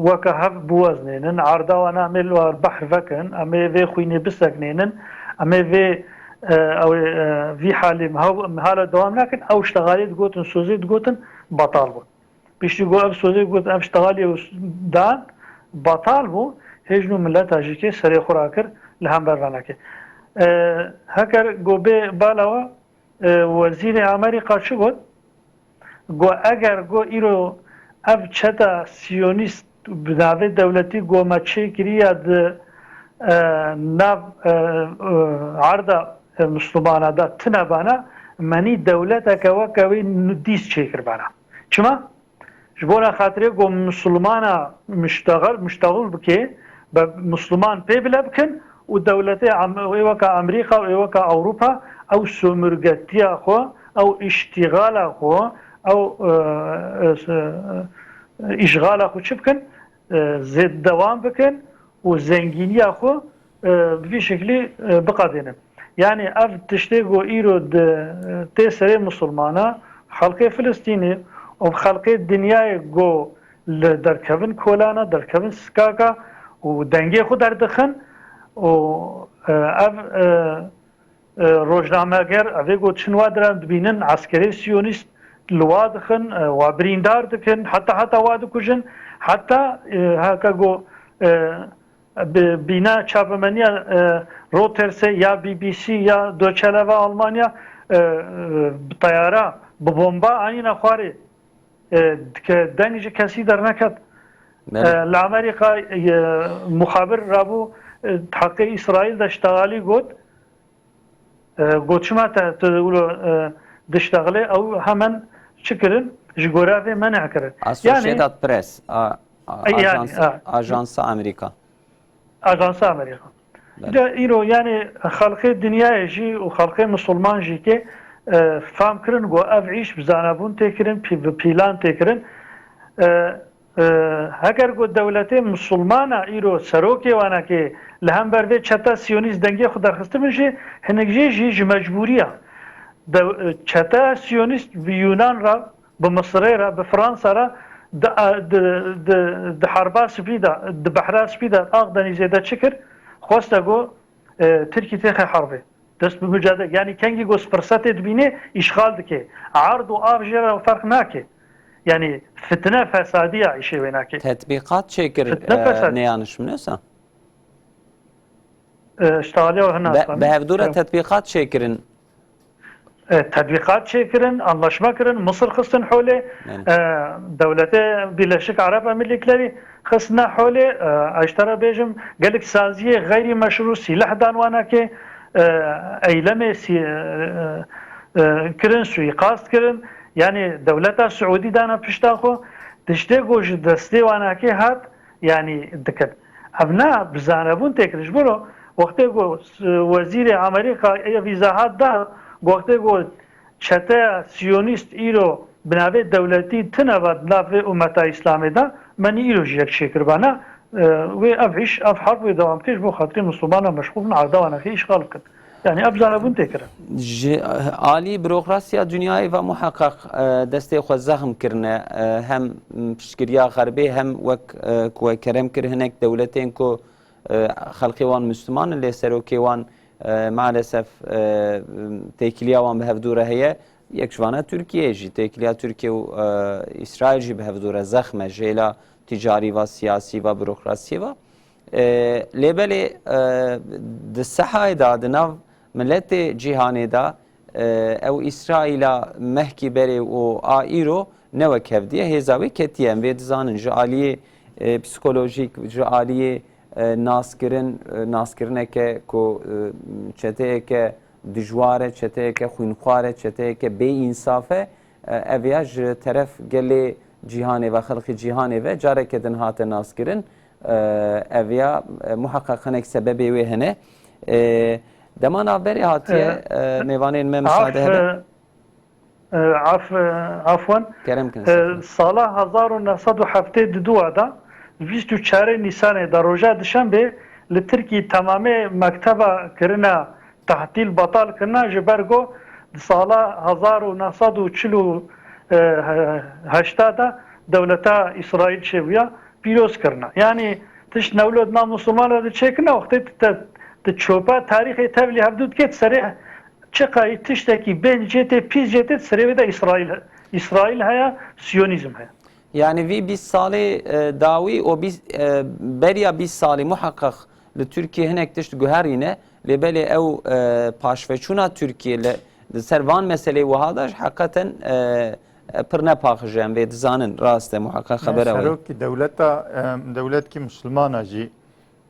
weke hev biweznênin, arda wana em ê li war behr vekin, em ê vê xwînê biseknênin, em ê vê, e, ew ê, e, vî halê em hew-, em hala dewam nakin, ew ştexalê digotin, sozê digotin, betal bûn. Piştî ku ev sozê got, ev ştexalê û dan, betal bû, hêj nû mileta jî kê serê xwe rakir li hember vanakê. E, heker ku bê bala we, e, wezîrê Amerîka çi got? Got, eger got îro ev çeta siyonîst bi navê dewletî ku me çêkiriya di, e, nav, e, e, arda, e, Mislimana de tune bana, menî dewleteke weke wê dîs çêkir bana. Çima? Ji bona xatirê ku Misilmana miştexil, miştexil bike, be Misliman pê bile bikin û dewletê Am-, ê weka Amerîka û ê weka Ewropa ew sömürgetiya xwe, ew îştîxala xwe, ew, e, e, e, îşxala xwe çi bikin? E, zêd dewam bikin û zengîniya xwe, e, bi vî şeklî, e, biqedênin. Yani ev tiştê ku îro di, e, tê serê Misilmana, xelkê Filistînê û xelkê dinyayê ku li derkevin kolana, derkevin sikaka û dengê xwe derdixin û, e, ev, e, e, rojnameger, evê ku çin wa diran dibînin, eskerê siyonîst li wa dixin, e, wa birîndar dikin, heta heta wa dikujin, heta, e, heke ku, e, bi bîna çapemeniya, e, Reutersê ya B B C ya Deutsche Welle Almanya, e, e, bi teyara, bi bomba anîne xwarê, e, dike deng ji kesî derneket. E, Belê. Li Amerîka, e, muxabir rabû, e, heqê Îsraîl de ştexalî got. E, got, çima te tu wilo, e, diştexilê, ew hemen çi kirin? Ji gora vê menê kirin. Associated Press, a, a, E, yani, ajans, a. Ajansa Amerîka. Ajansa Amerîka. Belê. De îro, yani, xelkê dinyayê jî û xelkê misilman jî ke, e, fam kirin ku ev îş bi zanebûn tê kirin, pî-, bi pîlan tê kirin. E, e, heger ku dewletê misilmana îro serokê wanakê li hember vê çeta siyonîst dengê xwe derxistibin jî, hinek jê jî ji mecbûriya. De, e, çeta siyonîst bi Yunan re, bi Misirê re, bi Fransa re di, di, di, di Herba Spî de, di Behra Spî de, Akdenîzê de çi kir? Xweste ku, e, Tirkî têxe herbê. Dest bi mücadele, yani kengî ku firsetê dibînê, îşxal dike. Erd û av jê re ferq nake. Yani fitne, fesadiya îşê wê nake. Tetbîqat çêkir, Fitne, e, fesad. Nêyanişminosa? E, işte, alî o hina Be-, sanırım. Bi hevdû re Em. Tetbîqat çêkirin. E, tetbîqat çêkirin, anlaşma kirin, Misir xistin holê, Yani. E, dewletê Birleşik Arap Emirlikleri xistine holê, e, ez ji te re bêjim, gelek saziyê xeyrî meşrû sîleh dan wanakê, e, eylemê sî-, e, e, kirin, suîqast kirin, yani dewleta Siûdî dane pişta xwe, tiştê ku ji destê wanakê hat, yani dikin. Ev ne bi zanebûn tê kirin. Ji bo wextê ku s-, wezîrê Amerîka ev îzahat da, ku wextê ku çeteya siyonîst îro bi navê dewletî tune ve di nav vê ummeta Îslamê de, me nî îro jî yek çêkiribana, e, wê ev îş, ev herb wê dewam bike, ji bo xatirê Misilmana meşxûl bin, arda wanakê îşxal bikin. Yani ev zanebûn tê kirin. Ji alî burokrasiya dinyayê ve muheqeq, e, destê xwe zexm kirine, e, hem piştgiriya Xerbê hem wek, e, ku we kerem kir hinek dewletên ku, e, xelkê wan Müslüman in lê serokê wan, e, maalesef, e, têkiliya wan bi hevdû re heye. Yek ji vana Tirkiye jî, têkiliya Tirkiye û, e, Îsraîl jî bi hevdû re zexm e, ji hêla ticarî ve, siyasî ve, burokrasiyê ve. E, lê belê, e, di sehayê de, di nav miletê cîhanê de, e, ew Îsraîla mehkî berê û a îro ne wek hevdî ye, hêza wê ketiye. Em vê dizanin ji aliyê, e, psîkolojîk, ji aliyê, e, naskirin, e, naskirineke ku, e, çeteyeke dijwar e, çeteyeke xwînxwar e, çeteyeke bêînsaf e, e, ev ya ji teref gelê cîhanê ve, xelkê cîhanê ve careke din hate naskirin. E, ev ya, e, muheqeq hinek sebebê wê hene. E, dema navberê hatiye, E, e, mêvanên me af, misade hebe. E, E, af-, e, afwan. Kerem kin, E, estağfurullah. Sala hezar û neh sed û heftê û du de, vîst û çarê Nîsanê de, roja dişembê, li Tirkî temamê mekteba kirine, tehtîl, betal kirine, ji ber ku di sala hezar û neh sed û çil û heşt de dewleta Îsraîl çêbûya, pîroz kirine. Yanî tişt newlod na Musulman re diçêkirine, wextê tu te, tu çopa tarîxê tevlî hevdû dikê, serê çiqayî tiştekî bên jê tê, pîs jê tê, serê wê de Îsraîl, Îsraîl heye, Siyonîzm heye. Yani vî bîst salê, e, dawî û bîst, e, beriya bîst salî muheqeq li Tirkiyê hinek tişt guherîne, lê belê ew, e, paşveçûna Tirkiyê li, li ser van meselê wiha de jî heqeten, e, e, pir nepaxij e, em vê dizanin, rast e, muheqeq Ne, xebera wê. Serokî dewleta, e, dewletkî Musulmana jî,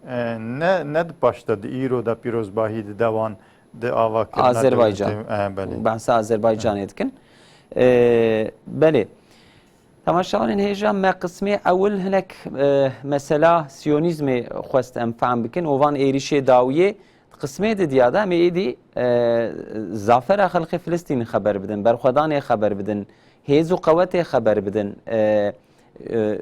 e, ne, ne di paş de, di îro de pîrozbahî dide wan, di avakirina Azerbaycan. dewletê, e, belê. Behsa Azerbaycanê dikin. E, belê. Temaşevanên hêja, me qismê ewil hinek, e, mesela Siyonîzmê xwest em fehm bikin û van êrîşê dawiyê. Qismê didiya de em ê êdî, e, zafera xelkê Filistîn xeber bidin, berxwedanê xeber bidin, hêz û qewetê xeber bidin, e, e,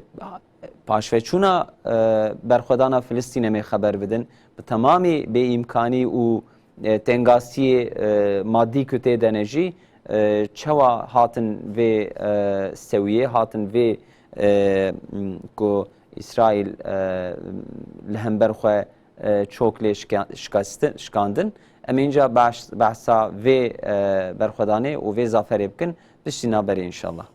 paşveçûna, e, berxwedana Filistîn em ê xeber bidin. Bi temamî bêîmkanî û, e, tengasiyê, e, madî ku tê de ne jî, e, çawa hatin vê, e, sewiyê, hatin vê, e, m, ku Îsraîl, e, li hember xwe, e, çok lê şike-, şikesti-, şikandin. Em ê înca behs-, behsa vê, e, berxwedanê û vê zaferê bikin. Piştî naberê înşallah.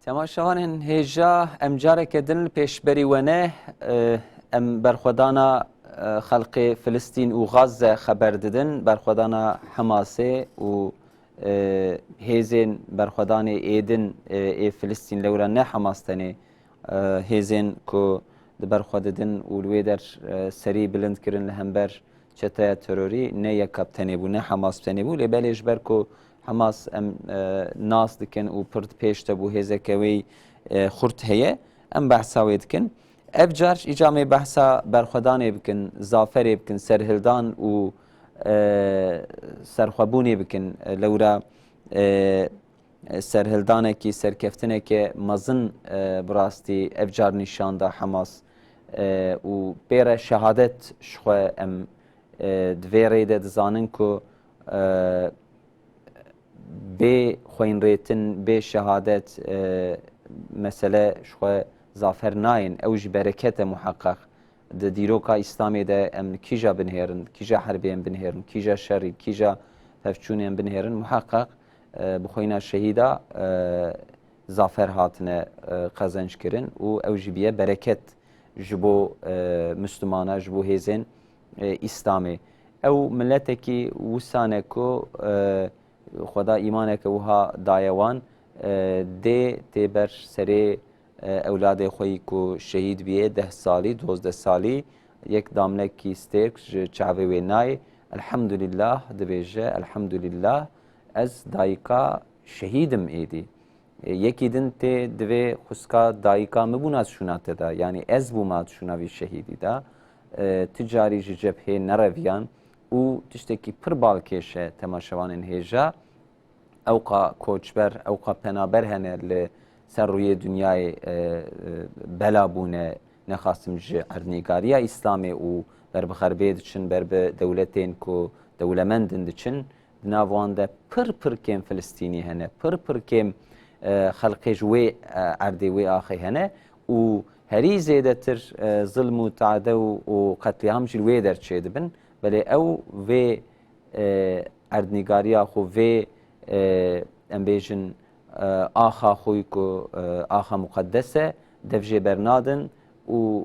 Temaşevanên hêja, em careke din li pêşberî we ne. E, em berxwedana, e, xelkê Filistîn û Gazze xeber didin, berxwedana Hemasê û, e, hêzên berxwedanê ê din, e, ê Filistîn, lewra ne Hemas tenê, e, hêzên ku di ber xwe didin û li wê der, e, serî bilind kirin li hember çeteya terorî, ne Y K P tenê bû, ne Hemas tenê bû, lê belê ji ber ku Hemas em, e, nas dikin û pir di pêş de bû, hêzeke wê, e, xurt heye, em behsa wê dikin. Ev car îca em ê behsa berxwedanê bikin, zaferê bikin, serhildan û, e, serxwebûnê bikin. E, lewra, e, serhildanekî, serkeftineke mezin, e, bi rastî ev car nîşan da Hemas, e, û pê re şehadet ji xwe em, e, di vê rê de dizanin ku, e, bê xweyinrêtin, bê şehadet, e, mesele ji xwe zafer nayên. Ew jî bereket e muheqeq. Di dîroka Îslamê de em li kîja binihêrin, kîja herbê em binihêrin, kîja şerî, kîja pevçûnê em binihêrin, muheqeq, e, bi xweyna şehîda, e, zafer hatine, e, qezenc kirin û ew jî biye bereket ji bo, e, Mislimana, ji bo hêzên, e, Îslamê. Ew miletekî wisa ne ku, e, Xweda îmaneke wiha daye wan, e, dê tê ber serê, e, ewladê xwe yî ku şehîd bîye, deh salî, dozdeh salî, yek damlekî stêrk ji çavê wê nayê. Elhamdulillah dibêje, elhamdulillah, ez dayika şehîd im êdî. E, yekî din tê divê xuska dayika min bûna di şûna te de, yanî ez bûma di şûna vî şehîdî de. E, ti carî ji cephê nereviyan û tiştekî pir balkêş e temaşevanên hêja. Ewqa koçber, ewqa penaber hene li ser rûyê dinyayê, e, e, bela bûne, nexasim ji erdnîgariya Îslamê û ber bi xerbê diçin, ber bi dewletên ku dewlemend in diçin. Di nav wan de pir pir kêm Filistînî hene, pir pir kêm, e, xelkê ji wê, e, erdê, wê axê hene û herî zêdetir, e, zilm û tade û, û qetlîam jî li wê der çêdibin. Belê ew vê, e, erdnîgariya xwe, vê, e, em bêjin, e, axa xwe ku, e, axa muqedes e, dev jê bernadin û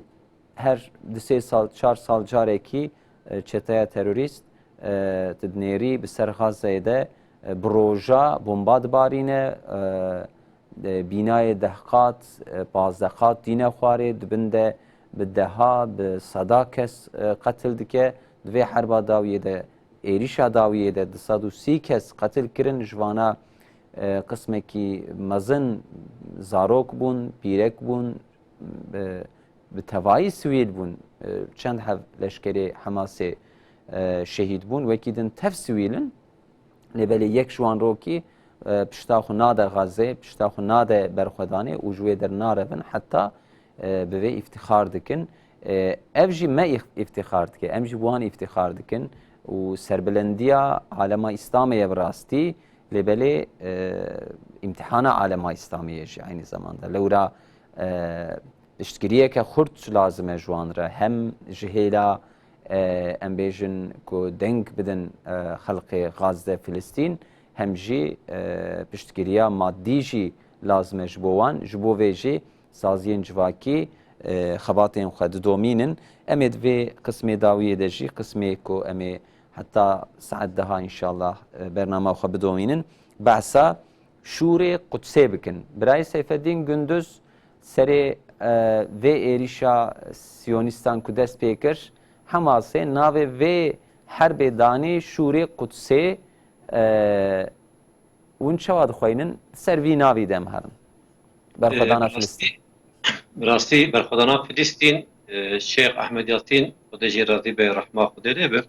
her du sê sal, çar sal carekî, e, çeteya terorîst, e, tu dinêrî bi ser Xazzeyê de, e, bi roja bomba dibarîne, e, e, bînayê deh qat, e, pazdeh qat tîne xwarê, di bin de bi deha, bi seda kes, e, qetil dike. Di vê herba dawiyê de, êrîşa dawiyê de du sed û sî kes qetil kirin, ji vana, e, qismekî mezin zarok bûn, pîrek bûn, e, bi tevayî sivîl bûn. E, çend hev leşkerê Hemasê, e, şehîd bûn, wekî din tev sivîl in. Lê belê yek ji wan rokî, e, pişta xwe nade Xazzeyê, pişta xwe nade berxwedanê û ji wê der narevin heta, e, bi vê îftixar dikin. E, ev jî me îf-, îftixar dike, em jî bi wan îftixar dikin û serbilendiya alema Îslamê ye bi rastî, lê belê, e, îmtihana alema Îslamê ye jî eynî zamanda. Lewra, e, piştgiriyeke xurt lazim e ji wan re. Hem ji hêla, e, em bêjin ku deng bidin, e, xelkê Gazze, Filistîn, hem jî, e, piştgiriya madî jî lazim e ji bo wan. Ji bo vê jî saziyên civakî, e, xebatên xwe didomînin. Em ê di vê qismê dawiyê de jî, qismê ku em ê heta saet deha înşallah, e, bernama xwe bidomînin, behsa şûrê Qudsê bikin. Birayê Seyfeddîn Gunduz serê, e, vê êrîşa siyonîstan ku dest pê kir, Hemasê navê vê herbê danî şûrê Qudsê, e, hûn çawa dixweynin? Ser vî navî de em herin. Berxwedana Ee, Filistîn. Rastî, rastî berxwedana Filistîn, e, Şêx Ehmed Yasîn, Xwedê jê razî be, rehma Xwedê lê be.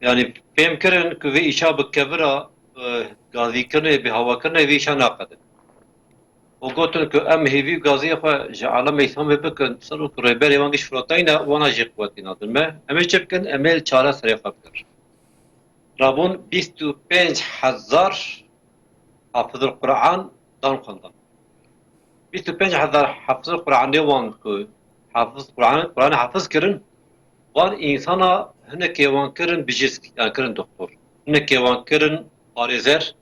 Yanî pêm kirin ku vê îşa bi kevira, e, gazîkirinê, bi hawakirinê vê îşa naqedin. Û gotin ku em hêvî û gaziyê xwe ji alema Îslamê bikin, ser û ku rêberê wan giş firotayne, wana jê quwetî nadin me. Em ê çi bikin? Em ê çare serê xwe bikin. Rabûn bîst û pênc hezar Hafizul Quran dan xwendan. Bîst û pênc hezar Hafizul Quranê wan ku Hafiz Quran, Quranê hafiz kirin, wan însana hinekê wan kirin bijîsk, yan kirin doktor. Hinekê wan kirin parêzer,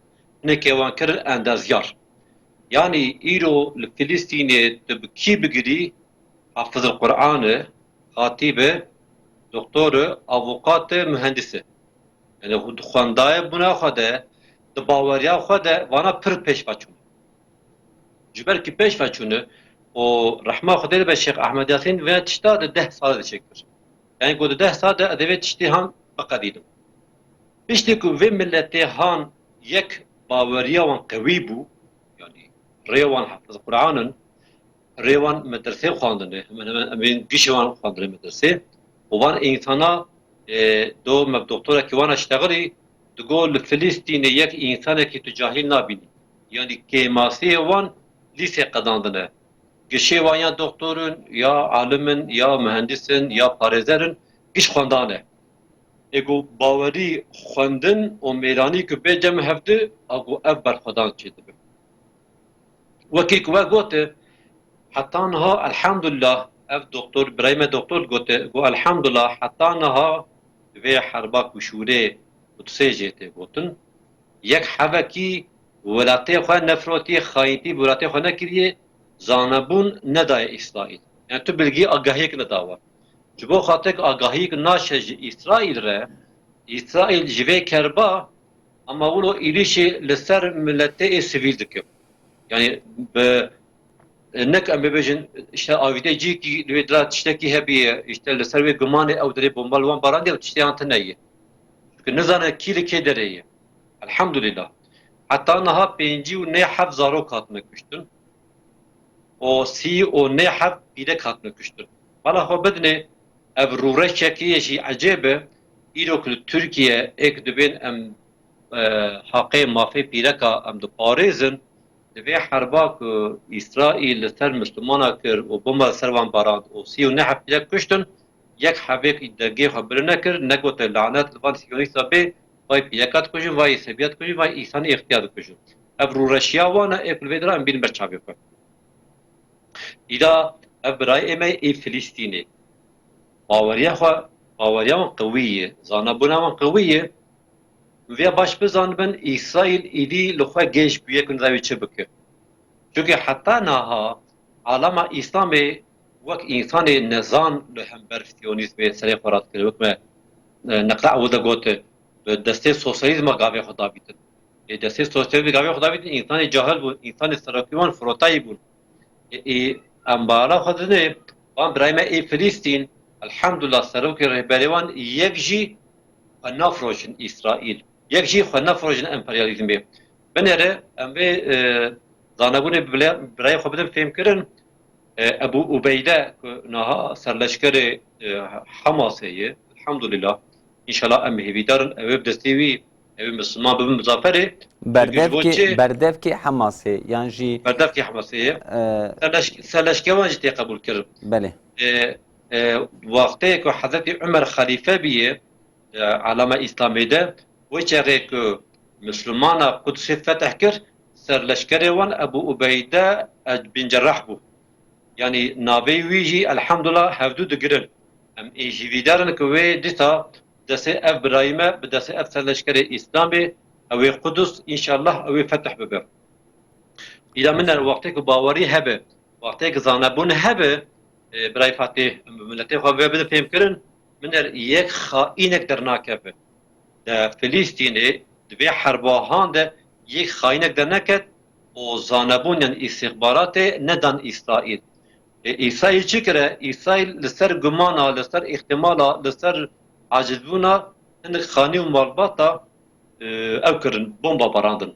hinekê wan kirin endezyar. Yanî îro li Filistînê tu bi kî bigirî, Hafizul Quran e, xatîb e, doktor e, avûkat e, muhendis e. Yani di xwendayê bûna xwe de, di baweriya xwe de vana pir pêş ve çûne. Ji ber kî pêş ve çûne û rehma Xwedê li be Şêx Ehmed Yasîn vê tişta di deh sal de çêkir. Yani ku di deh sal de ez ê vê tiştê han biqedînim. Piştî ku vê miletê han yek baweriya wan qewî bû, yani rê wan hefiz Quran in, rê wan medresê xwendine, hemen hemen em ên gişê wan xwendine medresê. Û van însana, e, do me bi doktorekî wan ştexilî, digo li Filistînê yek însanekî tu cahîl nabînî. Yanî kêmasiyê wan lîsê qedandine. Gişê wan ya doktor in, ya alim in, ya muhendis in, ya parêzer in, giş xwendan e. Ê ku bawerî xwendin û mêranî ku bê cem hevdi, a ku ev berxwedan çêdibe. Wekî ku we gote, heta niha elhamdulillah, ev doktor, birayê me doktor gote, got elhamdulillah, heta niha vê herba ku şûrê Qudsê jê tê gotin, yek hevekî welatê xwe nefrotiyê, xayîntî bi welatê xwe nekiriye, zanebûn nedaye Îsraîl. Yani tu bilgî agahiyek nedawa. Ji bo xatir ku agahiyek naşe ji Îsraîl re, Îsraîl ji vê kerba, ama wilo êrîşê li ser miletê ê sivîl dike. Yani bi, nek em bibêjin, işte avîtê cîkî li wê dira tiştekî hebiye, işte li ser wê gumanê ew dirê bomba li wan barandiye û tiştê yan tune ye. Çünkü nizane kî li kê derê ye. Elhamdulillah. Heta niha pêncî û neh heb zarok hatine kuştin. û sî û neh heb pîrek hatine kuştin. Bala xwe bidinê, ev rûreşekî ye jî ecêb e. Îro ku li Tirkiye êk dibên em, e, haqê mafê pîreka em diparêzin, di vê herba ku Îsraîl li ser Mislimana kir û bomba li ser wan barand û sî û neh heb pîrek kuştin, yek hebêk dergê xwe bilind nekir, negote lanet li van siyonîsta bê, vay pîreka dikujin, vay Îsebiya dikujin, vay însanê êxtiya dikujin. Ev rûreşiya wan e, ê ku li vê dira em bînin ber çavê xwe. Îda ev birayê me ê Filistînê. Baweriya xwe, baweriya wan qewî ye, zanabûna wan qewî ye. Vêya baş bizanibin, Îsraîl êdî li xwe gêj bûye ku nizane wê çi bike. Çunke heta niha alema Îslamê wek însanê nezan li hember siyonîzmê serê xwe rast kir. Wek me e, neqla ew de got, bi destê sosyalîzma gavê xwe davîtin. Ê destê sosyalîzmê gavê xwe davîtin, însanê cahil bûn, însanê serokî wan firotayî bûn. Ê, ê, em bara xwe didinê, van birayê me ê Filîstîn, elhamdulillah, serokê rêberê wan yek jî xwe nafirojin Îsraîl. Yek jî xwe nafirojin emperyalîzmê. Binêre, em vê, e, zanebûnê bi bile-, birayê xwe bidin fêmkirin. E, Ebû Ubeyde ku niha serleşkerê, e, Hamasê ye, elhamdulillah. Înşallah em hêvîdar in, ew ê bi destê wî, ew ê Misliman bibin mizaferê. Berdevkê, berdevkê Hamasê, yan jî berdevkê Hamasê ye. E, serleş-, serleşke wan jî tê qebûl kirin. Belê. E, e, wextê ku Hezretî Umer xelîfe bûye, e, alama Îslamê de, wê çaxê ku Mislimana Qudusê fetih kir, serleşkerê wan Ebû Ubeyde bin Cerrah bû. Yanî navê wî jî elhamdulillah hevdû digirin. Em ê hîvîdar in ku wê dîsa destê ev birayî me, bi destê ev serleşkerê Îslamê, ew ê Qudus, înşallah ew ê fetih bibe. Îda min er wextê ku bawerî hebe, wextê ku zanebûn hebe, e, birayê Fatih, em bi miletê xwe vê bide fêmkirin, min er yek xaînek dernakeve. Di Filîstînê, di vê herbahan de yek xaînek derneket û zanebûn yan îstîxbaratê nedan Îsraîl. E, Îsraîl çi kire? Îsraîl li ser gumana, li ser îhtimala, li ser acizbûna hinek xanî û malbata, e, ew kirin, bomba barandin.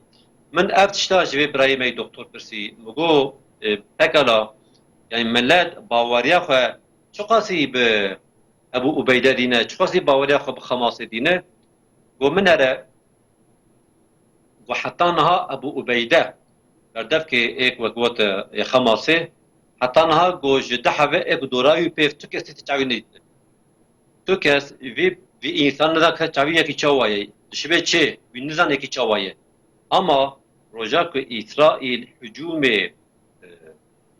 Min ev tişta ji vê birayê me yî doktor pirsî. Min got, e, pekala, yani millet baweriya xwe çiqasî bi Ebû Ubeyde dîne, çiqasî baweriya xwe bi Hamasê dîne? Got, min ere, got, heta niha Ebû Ubeyde, berdevkê ê ku wek got, e, ê Hamasê, heta niha got, ji deh heve ê ku dora wî pêv tu kesî ti çavî nedîtin. Tu kes vî, vî însan nizan ke çavî yekî çawa ye. Dişibe çê, wî nizan yekî çawa ye. Ama roja ku Îsraîl hicûmê, e,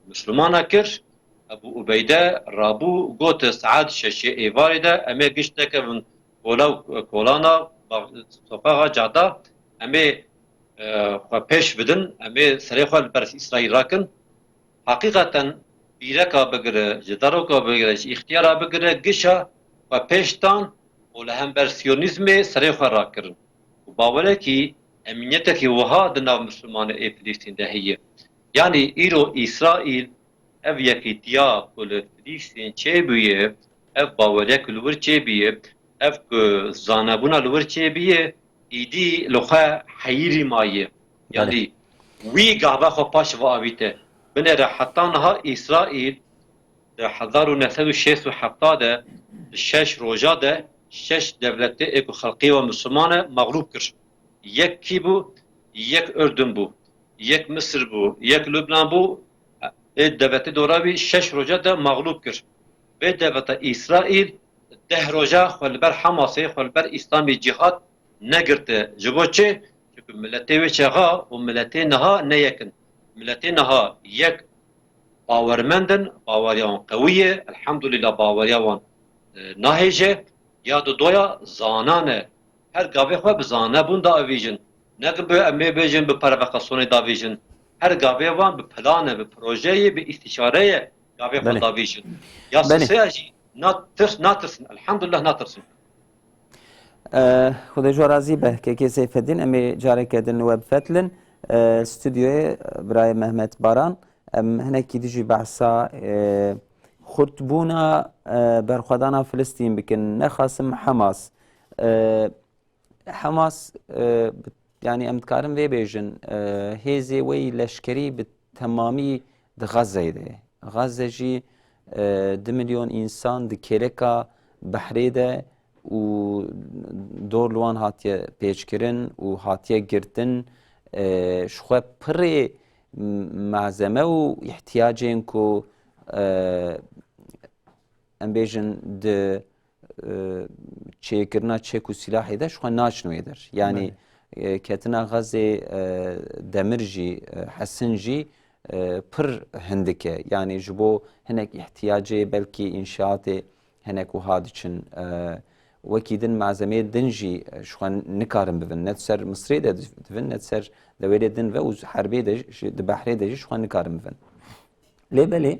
Mislimana kir, Ebû Ubeyde rabû, got, saet şeşê êvarê de em ê giş dekevin kola û kolana, ba-, soqaxa cada, em ê, e, xwe pêş bidin, em ê serê xwe li ber Îsraîl rakin. Heqîqeten bîreka bigire, ji deroka bigire, ji îxtiyara bigire, gişa xwe pêş dan û li hember siyonîzmê serê xwe rakirin. Û bawerekî emîniyetekî wiha di nav Mislimanê ê Filîstîn de heye. Yanî îro Îsraîl ev yekîtiya ku li Filîstîn çêbûye, ev baweriya ku li wir çêbûye, ev ku zanebûna li wir çêbûye, îdî li xwe heyirî maye. Belê. Yanî wî gava xwe paş ve avîte. Binêre heta niha Îsraîl di hezar û neh sed û şêst û heft de, di şeş roja de, şeş dewletê ê ku xelqê we Misliman e, mexlûb kir. Yek kî bû? Yek Urdun bû, yek Misir bû, yek Lubnan bû. Ê dewletê dora wî şeş roja de mexlûb kir. Vê dewleta Îsraîl deh roja xwe li ber Hamasê, xwe li ber Îslamî Cîhad negirte. Ji bo çi? Çimkî miletê wê çaxa û miletê niha ne yek in. Miletê niha yek bawermend in, baweriya wan qewî ye, elhamdulillah baweriya wan, e, nahêje. Ya didoya zanan e. Her gavê xwe bi zanebûn davêjin. Ne ki bi em ê bêjin bi provokasyonê davêjin. Her gavê wan bi plan e, bi proje ye, bi îstîşare ye gavê xwe Belê. davêjin. Ya Belê. sisê ya jî natirs-, natirsin. Elhamdulillah natirsin. Eh, Xwedê ji we razî be, Kekê Seyfeddîn, em ê careke din we bifetlin. Eh, stûdyoyê, eh, birayê Mehmet Baran, em hinekî dijî behsa, eh, xurtbûna, eh, berxwedana Filistîn bikin, nexasim Hamas. Eh, Hamas, eh, bi-, yanî em dikarin vê bêjin, eh, hêzê wê yî leşkerî bi temamî di Xezzeyê de ye. Xezze jî, e, du milyon însan di kêleka behrê de û dor li wan hatiye pêçkirin û hatiye girtin. E, ji xwe pirê m-, malzeme û îhtiyacên ku, e, em bêjin di e, çêkirina çek û silahê de ji xwe naçin wê der. Yanî, Belê. e, ketina Xezê, e, demir jî, e, hesin jî, e, pir hindik e. Yanî ji bo hinek îhtiyacê belkî înşaatê hinek wiha diçin. E, wekî din malzemeyê din jî, e, ji xwe nikarin bivin. Ne di ser Misrê de divin, ne di ser dewêrê din ve û herbê de jî, di behrê de jî ji xwe nikarin bivin. Lê belê,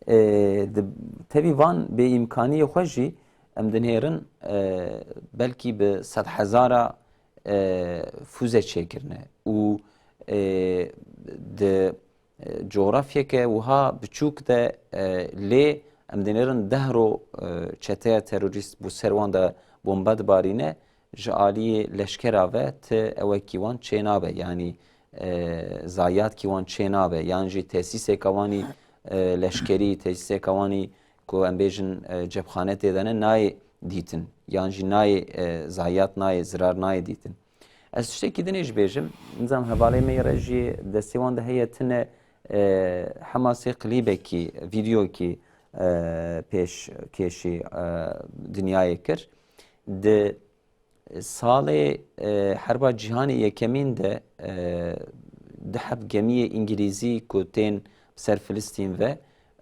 e, di, tevî van bêîmkaniyê xwe jî, em dinêrin, e, belkî bi sedhezara, e, fûze çêkirine û, e, di, e, coğrafyeke wiha biçûk de, e, lê em dinêrin deh ro, e, çeteya terorîst bo ser wan de bombe dibarîne, ji aliyê leşkera ve ti ewekî wan çênabe, yanî, e, zayatkî wan çênabe, yan jî tesîseka wanî, e, leşkerî, tesîseka wanî ku em bêjin, e, cepxane tê de ne, nayê dîtin, yan jî nayê, e, zayat nayê, zirar nayê dîtin. Ez tiştekî dinê jî bêjim, nizam hevalê me yê re jî destê wan de heye tine, e, Hemasê klîbekî, vîdeokî, e, pêşkêşî, e, dinyayê kir. Di salê, e, Herba Cîhanê Yekemîn de, e, du heb gemiyê Îngilîzî ku tên ser Filistîn ve,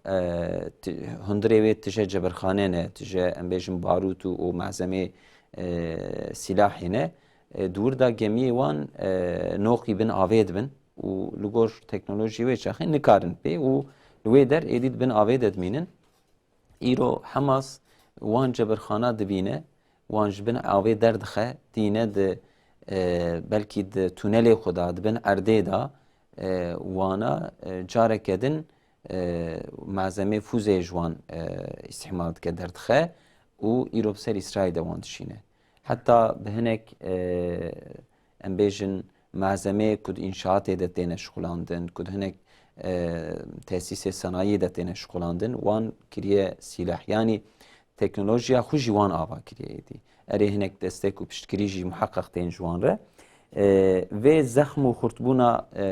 e, ti-, hundirê wê tije cebirxane ne, tije, em bêjin, barût û, û malzemê, e, sîlahê ne. E, di wir de gemiyê wan, e, noqî bin avê dibin û li gor teknolojiyê wê çaxê nikarin pê û li wê der êdî di bin avê de dimînin. Îro Hemas wan cebirxana dibîne, wan ji bin avê derdixe, tîne di, e, belkî di tunelê xwe de, di bin erdê de, e, wana, e, careke din, e, malzemê fûzê ji wan, e, îstîhmal dike, derdixe û îro bi ser Îsraîl de wan dişîne. Heta bi hinek, e, em bêjin, malzemeyê ku di înşaatê de têne şixulandin, ku di hinek, e, tesîsê senayiyê de têne şixulandin, wan kiriye sîleh. Yanî teknolojiya xwe jî wan ava kiriye êdî. Erê hinek destek û piştgirî jî muheqeq tên ji wan re. E, vê zexm û xurtbûna, e,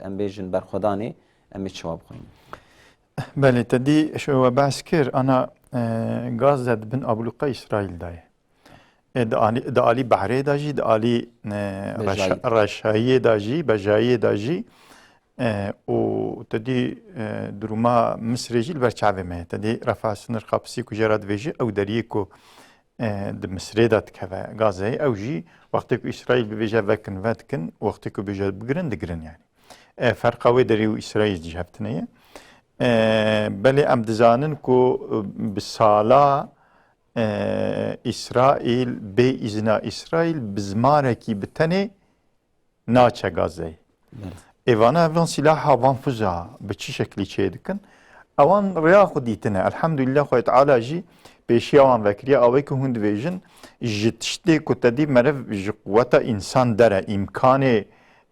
em bêjin berxwedanê, em ê çawa bixwînin? Belê, te dî ji we behs kir, ana, e, Gaze di bin ablûqa Îsraîl de ye. E, di alî, di alî behrê de jî, di alî, e, Bejayî. reşa-, reşayiyê de jî, bejayiyê de jî, e, û te dî, e, duruma Misirê jî li ber çavê me ye. Te dî Refah Sinir Kapısı ku jê re divêjî, ew deriyê ku, e, di Misirê de dikeve Gazeyê, ew jî wextê ku Îsraîl bivêje vekin, vedikin, wextê ku bêje bigirin, digirin yani. E, ferqa wê derê û Îsraîl ji hev tune ye. E, belê em dizanin ku, e, bi sala, e, Îsraîl, bê îzina Îsraîl, bi zimarekî bi tenê naçe Gazeyê. Belê. Ê vana ev van sîlaha, van fuza bi çi şeklî çê dikin? Ewan rêya xwe dîtine. Elhamdulillah, Xwedê Teala jî pêşiya wan vekiriye. Awê ku hûn dibêjin, ji tiştê ku te dî meriv ji quweta însan dere, îmkanê,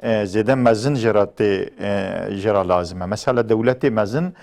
e, zêde mezin jê re tê, e, jê re lazim e. Mesela dewletê mezin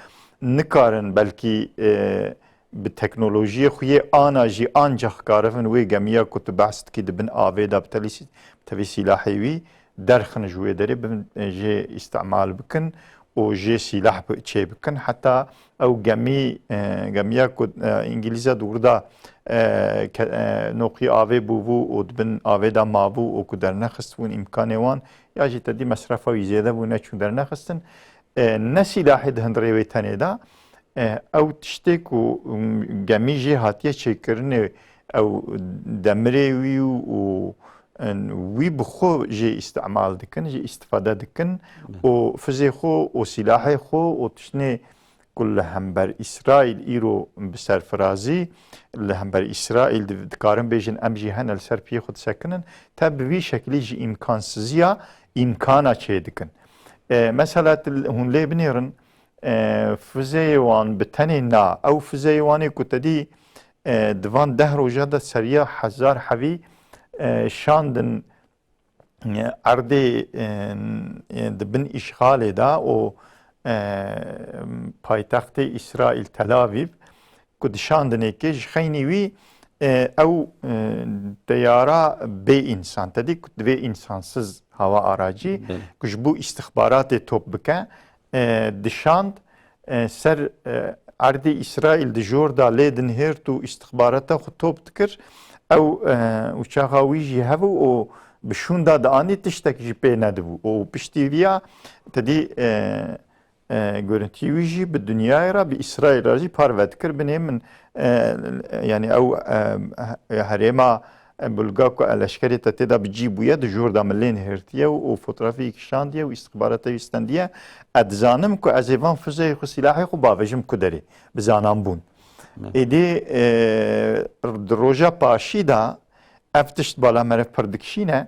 nikarin belkî, e, bi teknolojiyê xwe yê ana jî ancax karibin wê gemiya ku tu behs dikî di bin avê de bi telî sî-, tevî sîlahê wî derxin ji wê derê, bin, e, jê îstimal bikin û jê sîlah bi-, çê bikin. Heta ew gemî, e, gemiya ku, e, Îngilîza di wir de, e, ke-, e, noqî avê bûbû û di bin avê de mabû û ku dernexistibûn îmkanê wan, ya jî te dî mesrefa wî zêde bû, neçûn dernexistin. E, ne sîlahê di hundirê wê tenê de, e, ew tiştê ku, um, gemî jê hatiye çêkirinê, ew demirê wî û, û, en, wî bi xwe jê îstimal dikin, jê îstifade dikin Belê. û fizê xwe û sîlahê xwe û tiştê ku li hember Îsraîl îro bi serfirazî, li hember Îsraîl di-, dikarin bêjin, em jî hene li ser piyê xwe disekinin, te bi vî şeklî jî îmkansiziya îmkana çê dikin. E, mesela tu, hûn lê binêrin, e, fizeyê wan bi tenê na, ew fizeyê wan ê ku te dî, e, di van deh roja de seriya hezar hevî, e, şandin, e, erdê, e, e, di bin îşxalê de û, e, paytextê Îsraîl Tel Avîv, ku dişandinê kê ji xeynî wî, e, ew, e, teyara bê însan, te dî ku divê însansiz hava aracî, Belê. ku ji bo îstixbaratê top bike, e, dişand, e, ser, e, erdê Îsraîl di jor da lê dinhêrt û îstixbarata xwe top dikir. Ew, e, uçaxa wî jî hebû û bi şûnda dianî tiştek jî pê nedibû. Û piştî viya te dî, e, e, görüntiyê wî jî bi dinyayê re, bi Îsraîl re jî parve dikir. Binê min, e, yanî ew, e, he-, herêma, e, bulga ku, e, leşkerê te tê de bi cî bûye, di jor de min lê nihêrtiye û, û fotografiyê kişandiye û îstixbarata wî stendiye. Ez dizanim ku ez ê van fuzeyê xwe, sîlahê xwe bavêjim ku derê, bi zanan bûn. Êdî, e, di roja paşî de ev tişt bala meriv pir dikişîne,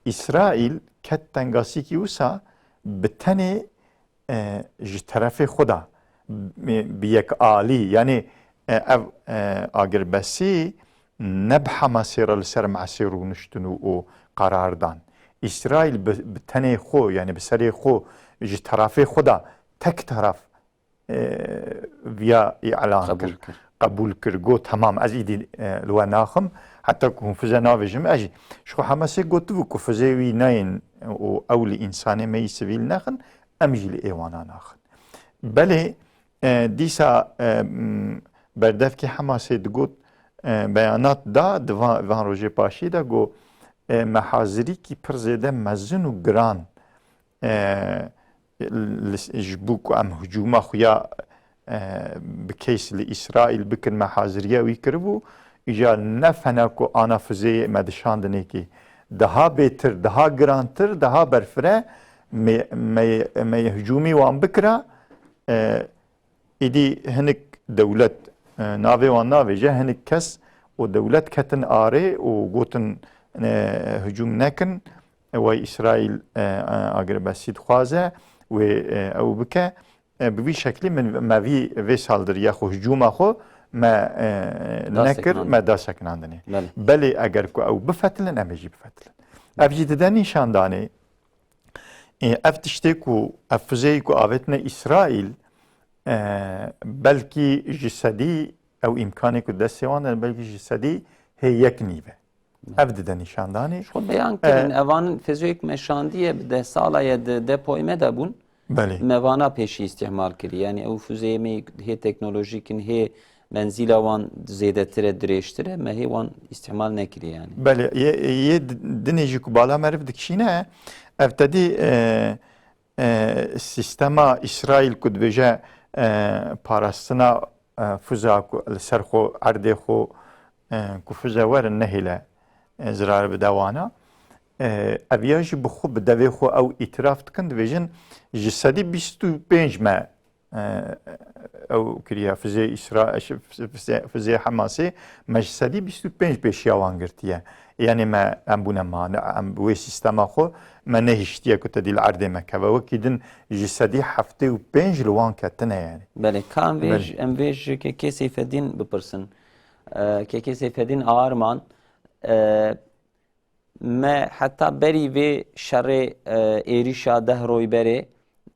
Îsraîl ket tengasîkî wisa bi tenê, e, ji terefê xwe de bi, bi yekalî, yanî, e, ev, e, agirbestî ne bi Hamasê re li ser masê rûniştin û, û qerar dan. Îsraîl bi, bi tenê xwe, yanî bi serê xwe ji terefê xwe de tek teref e, viya îlan Qebûl kir, kir. Qebûl kir, got, "Temam, ez îdî, e, li we naxim." Heta ku hûn fize navêjim, ez jî. Ji xwe Hamasê gotibû ku fizê wî neyên û ew li însanê me yî sivîl nexin, em jî li êwana naxin. Belê, e, dîsa, e, m, berdevkê Hamasê digot, e, beyanat da, di van, van rojê paşî de got, e, "Me hazirîkî pir zêde mezin û giran, e, li, ji bo ku em hicûma xwe ya, e, bi case li Îsraîl bikin, me haziriya wî kiribû, îcar ne fena ku ana fizeyê me dişandinê kî daha bêtir, daha girantir, daha berfire me, me, me hicûmî wan bikira." E, Îdî hinik dewlet, e, navê wan navêje, hinik kes û dewlet ketin arê û gotin, e, hicûm nekin, e, wey Îsraîl, e, e, agirbestî dixwaze, wê, e, ew bike. E, bi vî şeklî min, me vî, vê saldiriya xwe, hicûma xwe me, e, Da nekir, sekinandin. me da sekinandinê. Belê. Belê eger ku ew bifetilin, em ê jî bifetilin. Ev jî dide nîşandanê, Ê, ev tiştê ku, ev fizeyê ku avêtine Îsraîl, e, belkî ji sedî, ew îmkanê ku destê wan de, belkî ji sedî hê yek nîv e. Ev dide nîşandanê. Ji xwe beyan E, kirin, evan fizeyek me şandiye, bi deh sala ye di depoyê me de bûn. Belê. Me vana pêşî îstîhmal kirî. Yanî ew fizeyê me hê teknolojîk in, hê menzîla wan zêdetir e, dirêjtir e, me hê wan îstîhmal nekirî yanî. Belê, yê, yê di-, dinê jî ku bala meriv dikişîne, ev tedî, e, e, sîstema Îsraîl ku dibêje, e, parastina, e, fiza ku li ser xwe, erdê xwe, e, ku fize werin nehêle, e, zirar bide wana. E, ev ya jî bi xwe, bi devê xwe ew îtiraf dikin, dibêjin, ji sedî bîst û pênc me e, ew kiriye, fizê Îsra-, ş-, fizê, fizê Hamasê me ji sedî bîst û pênc pêşiya wan girtiye. Yanî me, em bûne mane, em wê sîstema xwe me nehiştiye ku te dî li erdê me keve. Wekî din ji sedî heftê û pênc li wan ketine yanî. Belê, ka em vê Belê. ji, em vê ji Kekê Seyfedîn bipirsin. E, Kekê Seyfedîn Arman, e, Me heta berî vê şerê, e, êrîşa deh royberê,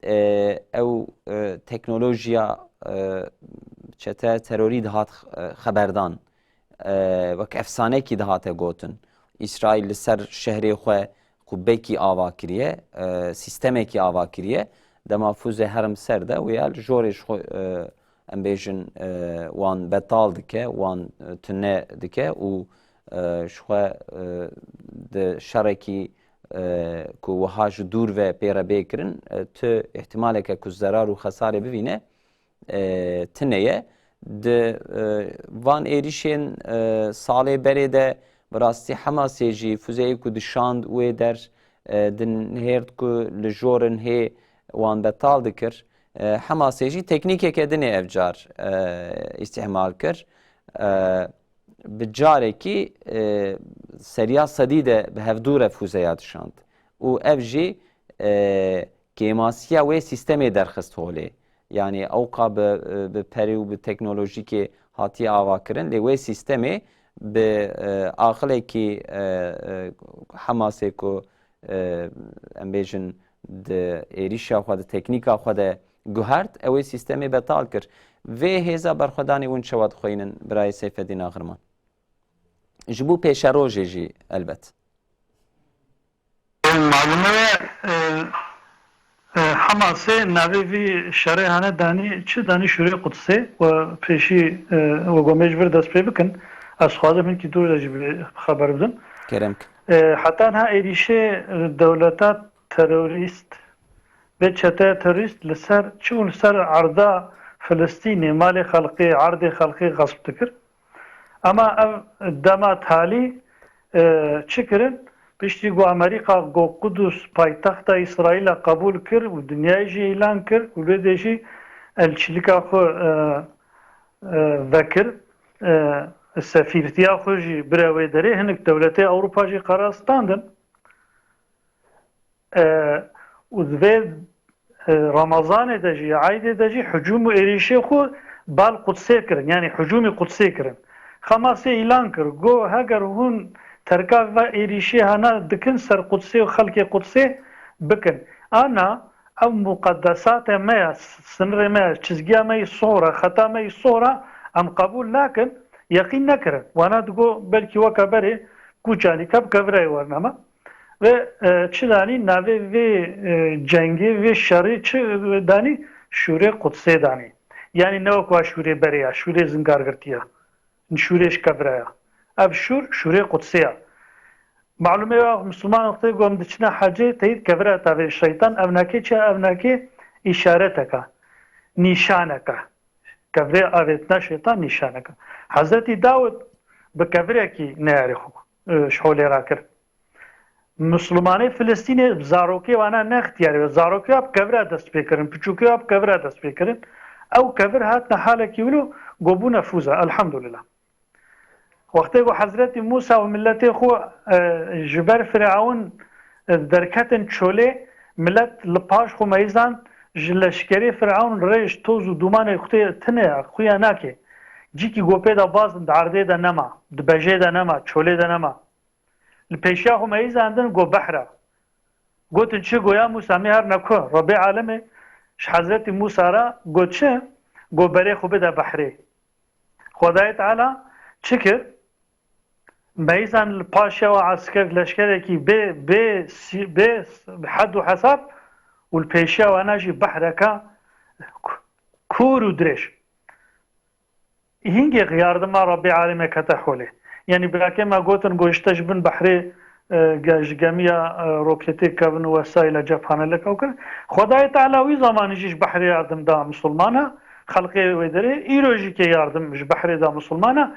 e, ew, e, teknolojiya, e, çete terorî dihat, e, xeberdan. E, wek efsanekî dihate gotin. Îsraîl li ser şehrê xwe qubekî ava kiriye, e, sîstemekî ava kiriye. Dema fûzê herim ser de, wê ya li jorê ji xwe, e, em bêjin, e, wan betal dike, wan, e, tune dike û, e, ji xwe, e, di şerekî, e, ku wiha ji dûr ve pê re bê kirin, e, tu îhtimaleke ku zerar û xesarê bivîne, e, tune ye. Di, e, van êrîşên, e, salê berê de bi rastî Hemasê jî fuzeyê ku dişand wê der, e, di nihêrt ku li jorin hê wan betal dikir. E, Hemasê jî teknîkeke dinê ev car, e, îstîhmal kir. E, bi carekî, e, seriya sedî de bi hevdû re fûzeya dişand. Û ev jî, e, kêmasiya wê sîstemê derxist holê. Yanî ewqa bi, e, bi perê û bi teknolojîkê hatiye avakirin, lê wê sîstemê bi, e, aqilekî, e, e, Hemasê ku, e, em bêjin di êrîşa xwe, di teknîka xwe de guhert, ew ê sîstemê betal kir. Vê hêza berxwedanê hûn çawa dixweynin, birayê Seyfedîn Axirman? Ji bo pêşerojê jî elbet. Malûm e, e, e, Hemasê navê vî şerê hane danî, çi danî Şûrê Qudsê û pêşî, e, we gomê ji vir dest pê bikin. Ez xwazim hinkî dûr de jî bi xeber bidim. Kerem ke. E, heta niha êrîşê, e, dewleta terorîst vê çeteya terorîst li ser, çi bû li ser erda Filistînê, malê xelkê, erdê xelkê xesp dikir. Ema ev dema talî, e, çi kirin? Piştî ku Amerîka got Qudus paytexta Îsraîl e qebûl kir û dinyayê jî îlan kir û lê de jî elçîlika xwe, e, e, vekir, e, sefîrtiya xwe jî bire wê derê, hinek dewletê Ewropa jî qara standin. E, û di vê, e, Remezanê de jî, Eydê de jî hicûm û êrîşê xwe bal Qudsê kirin, yanî hicûmî Qudsê kirin. Hamasê îlan kir, got, heger hûn terka ve êrîşê hana dikin ser Qudsê û xelkê Qudsê, bikin. Ana ew muqeddesatê me ya, sinirê me ya, çizgiya me yî sor e, xeta me yî sor e, em qebûl nakin, yeqîn nekirin. Wana digot, belkî weke berê kûçanî ke bi kevirayê werneme. Ve, e, çi danî navê vê, e, cengê, vê şerê çi danî? Şûrê Qudsê danî. Yanî ne wek wa şûrê berê ya, şûrê zingargirtî ya. Şûrê ji kevira ya. Ev şûr, şûrê Qudsê ya. Malûmê ya Misilman wextê ku em diçine hecê, teyîd kevira tavê şeytan, ev nake çi? Ev nake îşareteke, nîşaneke. Kevirê avêtina şeytan nîşaneke. Hezretî Dawid bi kevirekî neyarê xwe, e, ji holê rakir. Misilmanê Filistînê zarokê wana nextiyarê ve. Zarokê wa bi kevira dest pê kirin, piçûkê wa bi kevira dest pê kirin. Ew kevir hatine halekî wilo ku bûne fûza. Elhamdulillah. Wextê ku Hezretî Mûsa û miletê xwe, e, ji ber Firewn, e, derketin çolê, milet li paş xwe meyzand, ji leşkerê Firewn rêj, toz û dûmanê xwe tê tine ye, xuya nake. Cîkî ku pê de bazin di erdê de nema, di bejê de nema, çolê de nema. Li pêşiya xwe meyzandin, got behra. Gotin, çi? Got ya Mûsa, mê her ne ku Rebbê alemê ji Hezretî Mûsa re got çi? Got berê xwe bide behrê. Xwedayê Teala çi kir? Meyzan li paşiya we esker, leşkerekî bê, bê, sî-, bê hed û hesab û li pêşiya wana jî behreke kûr û dirêj. Hingê yardima Rebbê alemê kete holê. Yanî birakê me gotin, got ji te ji bin behrê, e, ge-, ji gemiya, e, roketê kevin û wesayla cephane li kew kirin. Xwedayê Teala wî zamanî jî ji behrê yardim da misilmana, xelqê wê derê, îro jî kê yardim ji behrê da misilmana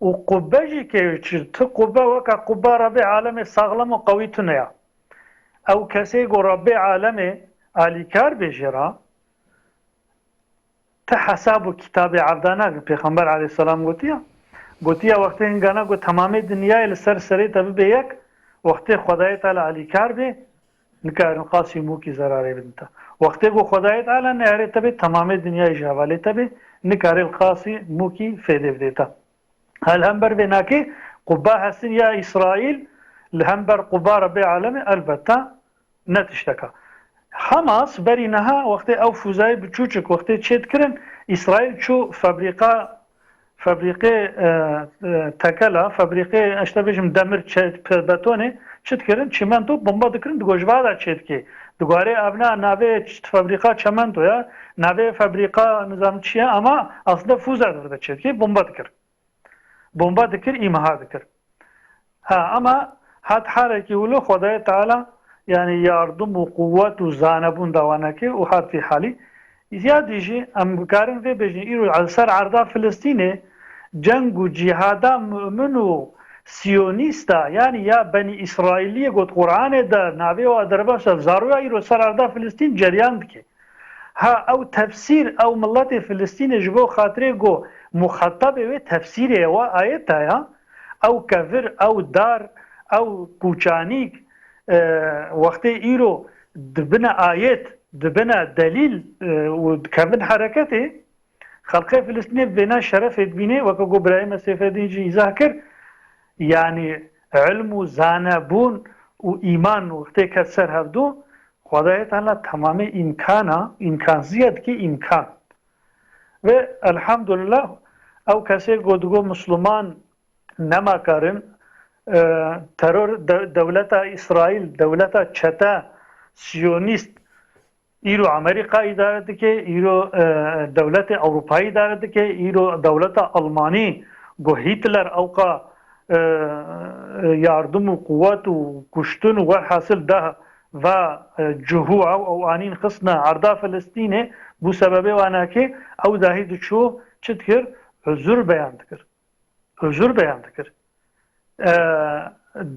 û qubbe jî kê çi, ti qubbe weke qubba Rebbê alemê saxlem û qewî tune ya. Ew kesê ku Rebbê alemê alîkar bê jê re, ti hesab û kitabê evda nake. Pêxember aleyhisselam gotiya, gotiya, wextê hingana ku temamê dinyayê li ser serê te bibe yek, wextê Xwedayê Teala alîkar bê, nikarin qasî mûkî zerarê bidin te. Wextê ku Xwedayê Teala neyarê te bê, temamê dinyayê ji hevalê te bê, nikare li qasî mûkî fêdê bidê te. Hel hember vê nakê qubba hestin ya Îsraîl li hember qubba Rebbê alemê elbette ne tişteka. Hamas berî niha wextê ew fûzayê biçûçik wextê çêdikirin, Îsraîl çû fabrîqa, fabrîqê, e, e, tekela, fabrîqê, işte bêjim demir, çe-, pe-, betonê çi dikirin? Çîmento bomba dikirin, digo ji va de çêdikê. Digo erê evna navê ç-, fabrîqa çemento ya, navê fabrîqa nizam çi ye, ama aslında fûza derde çêdikê, bomba dikir. Bomba dikir, îmha dikir. Ha, ama hat harekî wilo Xwedayê Teala, yanî yardim û quwwet û zanebûn da wan neke û hat vî halî. Ya dî jî em bikarin vê bêjin, îro li ser erda Filistînê ceng û cîhada mu'min û siyonîsta, yanî ya Benî Îsraîliyê got Qur'anê de navê wa derbas e, zaroya îro ser erda Filistîn ceryan dike. Ha, ew tefsîr, ew miletê Filistînê ji bo xatirê ku muxetabê wê tefsîrê ye, wa ayeta ya, ew kevir, ew dar, ew kûçanîk, e, wextê îro dibine ayet, dibine delîl, e, û dikevin hereketê, xelqê Filistînê vêna şerefê dibînê, weke ku birayê me Seyfeddîn jî îzah kir, yanî ilm û zanebûn û îman wextê ket ser hevdû, Xwedayê Teala temamê îmkana, îmkanziya dike îmkan. Ve elhamdulillah, ew kesê ku digo Misliman nema karin, e, teror de-, dewleta Îsraîl, dewleta çete, siyonîst, îro Amerîka îdare dike, îro, e, dewletê Ewropayî îdare dike, îro dewleta Almanî, ku Hitler ewqa, e, yardim û quwet û kuştin û werhasil deh va, e, cihû ew, ew anîn xistine erda Filistînê, bû sebebê wanakê ew dahî diçû çi dikir? Uzur beyan dikir. Uzur beyan dikir. E,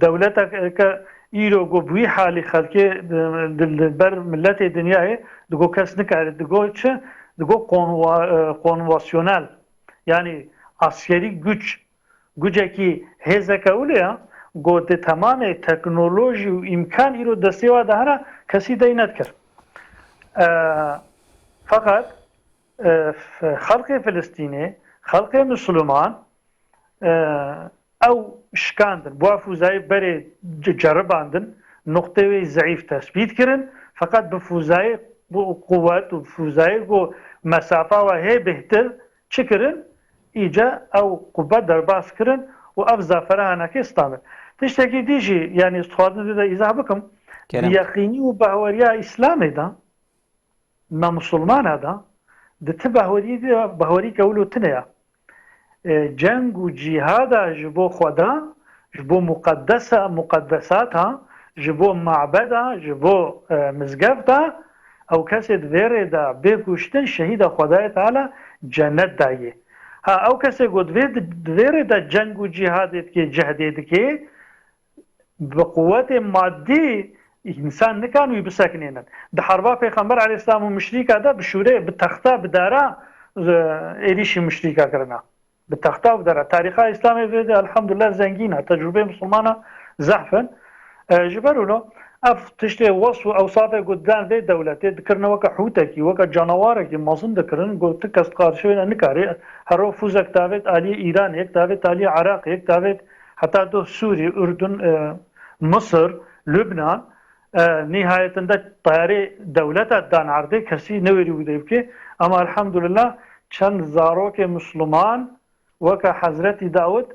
dewleteke îro ku bi wî halî xelkê di, di, di ber miletê dinyayê digo kes nikare, digo çi? Digo konva-, e, konvasyonel. Yanî askerî güç, gucekî hêzeke wile ya, ku di temamê teknolojî û îmkan îro destê wa de hene, kesî dey nedikir. E, Feqet, e, f-, xelkê Filistînê, xelkê Misliman, e, ew şikandin. Bi wa fûzayê berê ce-, ceribandin, nuqtê wê zeîf tesbît kirin, feqet bi fûzayê bu quwet û fûzayê ku mesafa wa hê bêhtir çi kirin? Îca ew qubbe derbas kirin û ev zafere hanekê standin. Tiştekî dî jî, yanî, ez dixwazim vê de îzah bikim. Kerem. Di yeqînî û bahweriya Îslamê de, me Musulmana de, di ti bahwerî de, bahwerî ke wilo tune ya. E, ceng û cîhada ji bo Xweda, ji bo muqeddesa, muqeddesata, ji bo mabeda, ji bo, e, mizgefta, ew kesê di vê rê de bê kuştin, şehîda Xwedayê Teala cennet dayê. Ha, ew kesê ku di vê, di vê rê de ceng û cîhadê dikê, cehdê dikê, bi quwetê madî însan nikan wî bisekinênin. Di herba Pêxember aleyhisselam û muşrîka de bi şûrê, bi texta, bi dara, e, êrîşî muşrîka kirina. Bi texta û bi dara. Tarîxa Îslamê vê de elhamdulillah zengîn e. Tecrûbeyê Misilmana zehf in. E, ji ber wilo ev tiştê wesf û ewsafê ku didan vê dewletê dikirine weke hûtekî, weke canawarekî mezin dikirin, ku ti kes qarşî wê ne nikarê. Hero fûzek davêt aliyê Îranê, yek davêt aliyê Iraqê, yek davêt heta doh Sûrî, Urdun, e, Misir, Lubnan, e, nihayetinde tayarê dewleta dan erdê kesî newêrî wî dê bike. Ama elhamdulillah çend zarokê Misliman weke Hezretî Dawid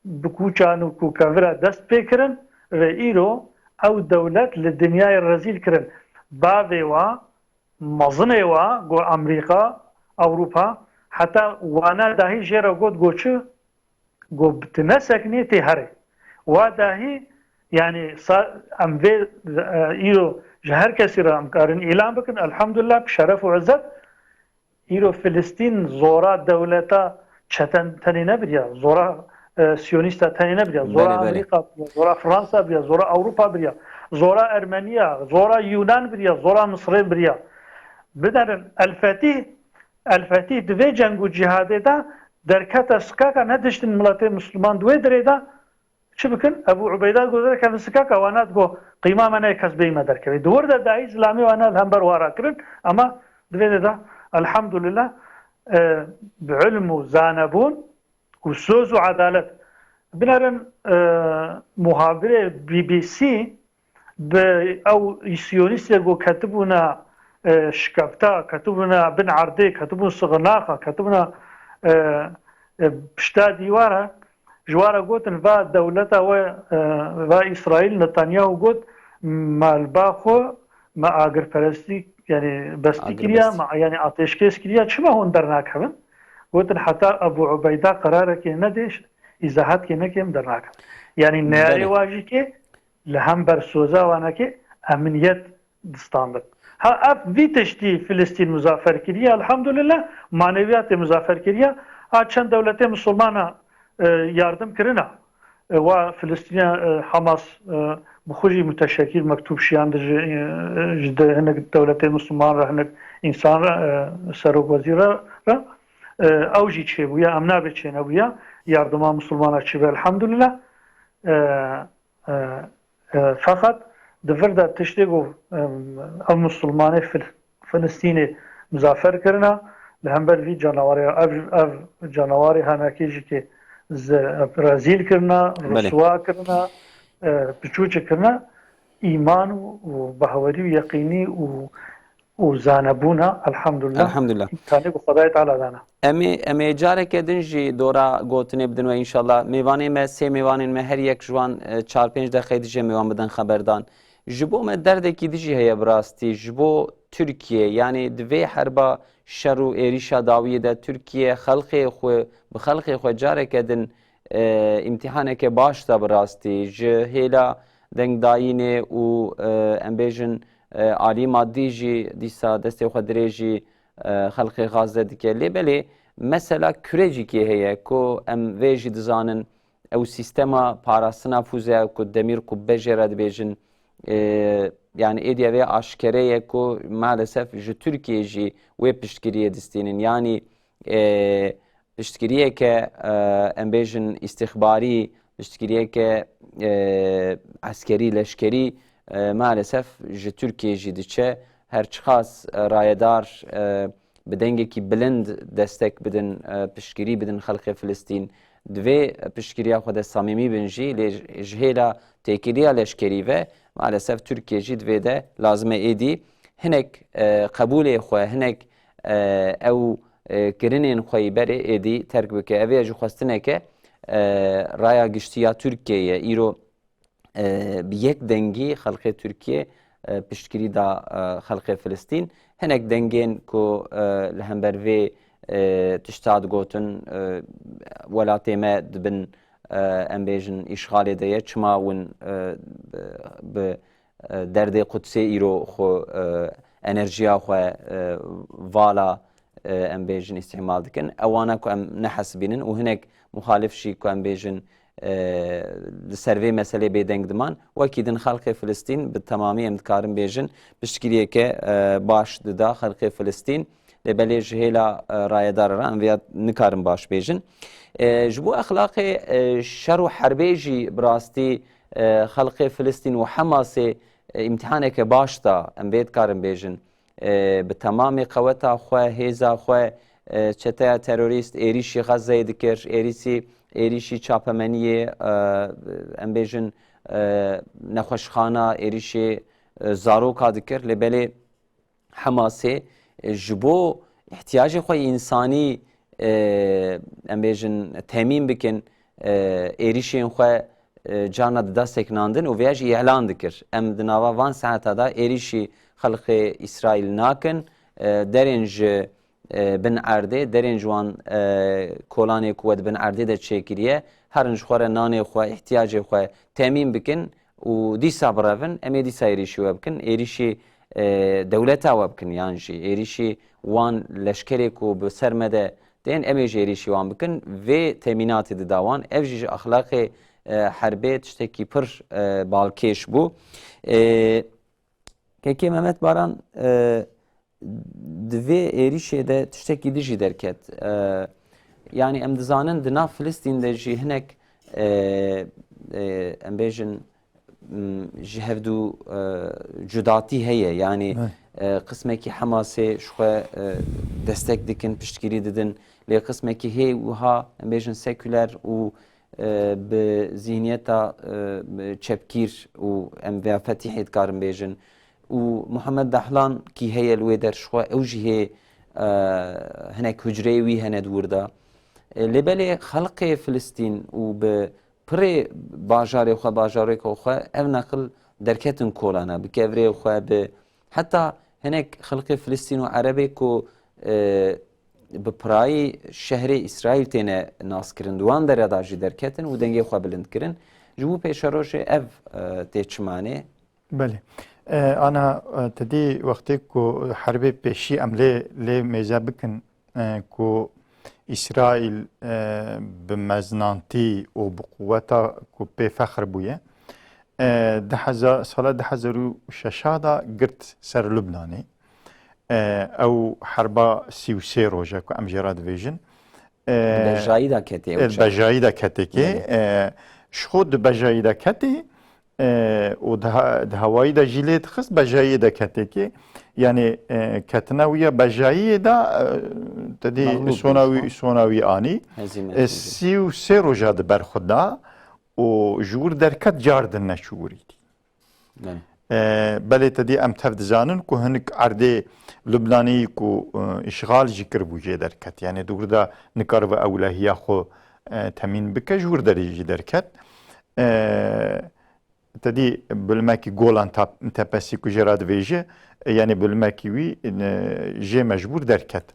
bi kûçan û kûkevira dest pê kirin ve îro ew dewlet li dinyayê rezîl kirin. Bavê wa, mezinê wa, go Amerîka, Ewropa, heta wana dahî jê re got, go çi? Go bi tu nesekinê tê herê. Wa dahî, yanî sa-, em vê, e, îro ji her kesî re em karin îlan bikin, elhamdulillah, bi şeref û izzet. Îro Filistîn zora dewleta çeten tenê nebiriya, zora, e, siyonîsta tenê nebiriya, zora Belê, belê. Amerîka biriya, zora Fransa biriya, zora Ewropa biriya, zora Ermeniya, zora Yunan biriya, zora Misirê biriya. Biderin El Fetîh, El Fetîh di vê ceng û cîhadê de derkete sikaka, nediştin miletê Misliman di wê dirê de çi bikin? Ebu Ubeyda got, derkevin sikaka, wana digo, qîma me neyê kes bêyî me derkevê. Di wir de dahî zilamê wana li hember wa rakirin, ama di vê de de, elhamdulillah, e, bi ilm û zanebûn û soz û edalet. Binerin, e, muhabirê B B C bi ew siyonîstê ku ketibûna, e, şikefta, ketibûna bin erdê, ketibûn sixinaxa, ketibûna, e, e, pişta dîwara, ji wa re gotin, va dewleta we, e, va Îsraîl, Netanyahu got, me li ba xwe, me agirperestî, yanî bestî kiriya, Agirbestî. me, yanî ateşkês kiriya, çima hûn dernakevin? Gotin, heta Ebu Ubeyda qerarekê nede, îzahatkê neke, em dernakevin. Yanî neyarê Belê. wa jî ke li hember soza wanekê eminiyet distandin. Ha, ev vî tiştî Filistîn muzafer kiriye, elhamdulillah, maneviyatê muzafer kiriye. Ha, çend dewletê Misilmana, e, yardim kirina. E, wa Filistîniya, e, Hamas, e, bi xwe jî muteşekîr mektûb şiyandin ji, e, ji de hinek dewletê Misilman re, hinek însan re, e, serok wezîr re, re. E, ew jî çêbûye, em nabê çênebûye. Yardima Misilmana çêbe, elhamdulillah. E, E, e, feqet di vir de tiştê ku, em, ev Musulmanê Fil-, Filistînê mizafer kirina, li hember vî canawarê, ev, ev canawarê hanakê jî ke ze-, rezîl kirina, Belê. riswa kirina, e, piçûçik kirina, îman û, û bahwerî û yeqînî û û zanebûna, elhamdulillah, Elhamdulillah. Îmkanê bi Xwedayê Teala dana. Em ê, em ê careke din jî dora gotinê bidin we înşallah. Mêvanê me, sê mêvanên me, her yek ji wan, e, çar pênc deqeyê dijî em ê wan bidin xeberdan. Ji bo me derdekî dijî heye bi rastî. Ji bo Tirkiye, yanî di vê herba şer û êrîşa dawiyê de Tirkiye xelkê xwe, bi xelkê xwe careke din, e, îmtîhaneke baş da bi rastî. Ji hêla dengdayînê û, e, em bêjin, e, alî madî jî dîsa destê xwe dirêjî, e, xelkê Gaze dike. Lê belê mesela kurecîkê heye ku em vê jî dizanin, ew sîstema parastina fûze ku demîr qubbe jê re dibêjin, e, yanî êdî ev ê aşkere ye ku maalesef ji Tirkiyê jî wê piştgiriyê distînin. Yanî, e, piştgiriyeke, e, em bêjin îstîxbarî, piştgiriyeke, e, eskerî, leşkerî, e, maalesef ji Tirkiyê jî diçe. Her çiqas, e, rayedar, e, bi dengekî bilind destek bidin, e, piştgirî bidin xelkê Filistîn, divê piştgiriya xwe de samîmî bin jî, lê ji, ji hêla têkiliya leşkerî ve maalesef Tirkiye jî divê de lazim e êdî hinek, e, qebûlê xwe, hinek, e, ew, e, kirinên xwe yî berê êdî terk bike. Ev ê jî xwestineke, e, raya giştî ya Tirkiyê ye. Îro, e, bi yek dengî xelkê Tirkiyê, e, piştgirî da, e, xelkê Filistîn. Hinek dengên ku, e, li hember vê, e, tişta digotin, e, welatê me dibin, e, em bêjin, îşxalê de ye, çima hûn, e, bi, bi, e, derdê Qudsê îro xwe, e, enerjiya xwe, e, vala, e, em bêjin, îstîmal dikin. Ewana ku em nehesibînin û hinek muxalif jî ku em bêjin, e, li ser vê meselê bêdeng diman. Wekî din xelkê Filistîn bi temamî em dikarin bêjin piştgiriyeke, e, baş dida xelkê Filistîn. Lê belê ji hêla, e, rayedara re em vêya nikarin baş bêjin. E, ji bo exlaqê, e, şer û herbê jî bi rastî, e, xelkê Filistîn û Hemasê, e, îmtîhaneke baş da, em vê dikarin bêjin. E, bi temamê qeweta xwe, hêza xwe, e, çeteya terorîst êrîşî Xezzeyê dikir, êrîsî, êrîşî çapemeniyê, e, em bêjin, e, nexweşxana, êrîşê, e, zaroka dikir. Lê belê Hemasê, e, ji bo îhtiyacê xwe yî însanî, e, em bêjin, temîn bikin, e, êrîşên xwe, e, carna dida sekinandin û vêya jî îlan dikir. Em di nava van saeta de êrîşî xelkê Îsraîl nakin, e, derên ji, e, bin erdê, derên ji wan, e, kolanê ku we di bin erdê de çêkiriye, herin ji xwe re nanê xwe, îhtiyacê xwe temîn bikin û dîsa birevin, em ê dîsa êrîşî we bikin. Êrîşî, e, dewleta we bikin, yan jî êrîşî wan leşkerê ku bi ser me de tên, em ê jî êrîşî wan bikin. Vê temînatê dida wan. Ev jî ji exlaqê, e, herbê tiştekî pir, e, balkêş bû. E, Kekê Mehmet Baran, e, di vê êrîşê de tiştekî din jî derket. E, yanî em dizanin di nav Filistîn de jî hinek, e, e, em bêjin, m, ji hevdu, e, cudatî heye. Yanî, e, qismekî Hemasê ji xwe, e, destek dikin, piştgirî didin. Lê qismekî hê wiha, em bêjin, sekuler û, e, bi zihniyeta, e, çepgîr û em vêya Fetîhê dikarin bêjin. Û Muhammed Dahlan kî heye li wê der ji xwe, ew jî hê, e, hinek hucreyê wî hene di wir de. E, lê belê xelkê Filistîn û bi pirê bajarê xwe, bajarêko xwe, ev neqil derketin kolana, bi kevirê xwe, bi heta hinek xelkê Filistîn û Erebê ku, e, bi pirayî şehrê Îsraîl têne naskirin, di wan dere de jî derketin û dengê xwe bilind kirin. Ji bo pêşerojê ev, e, tê çimanê. Belê. E, ana, e, te dî wextê ku herbê pêşî em lê, lê mêze bikin, e, ku Îsraîl, e, bi mezinantî û bi quweta ku pê fexr bûye, e, du hezar, sala du hezar û şeş de girt ser Lubnanê. E, ew herba sî û sê roj e ku em jê re dibêjin. E, Di bejayî de ketê ew e, çax. Bejayî de ketê kê. Belê. E, ji xwe di bejayî de ketê, e, û di ha-, di hewayî de jî lê dixist, bejayiyê de ketê kê. Yanî, e, ketina wî ya bejayiyê de, e, te dî Mexlûb sona bû, wî, ha? Sona wî anî. Hezîmet E, bû. Sî û sê roja di ber xwe da û ji wir derket, car din neçû wir îdî. Belê. E, belê te dî em tev dizanin ku hinek erdê Lubnanî ku, e, îşxal jî kiribû jê derket. Yanî di wir de nikaribe ewlehiya xwe, e, temîn bike, ji wir derê jî derket. E, te dî bilimekî Golan Tap-, Tepesî ku jê re dibêje, e, yanî bilimekî wî, e, jê mecbûr derket.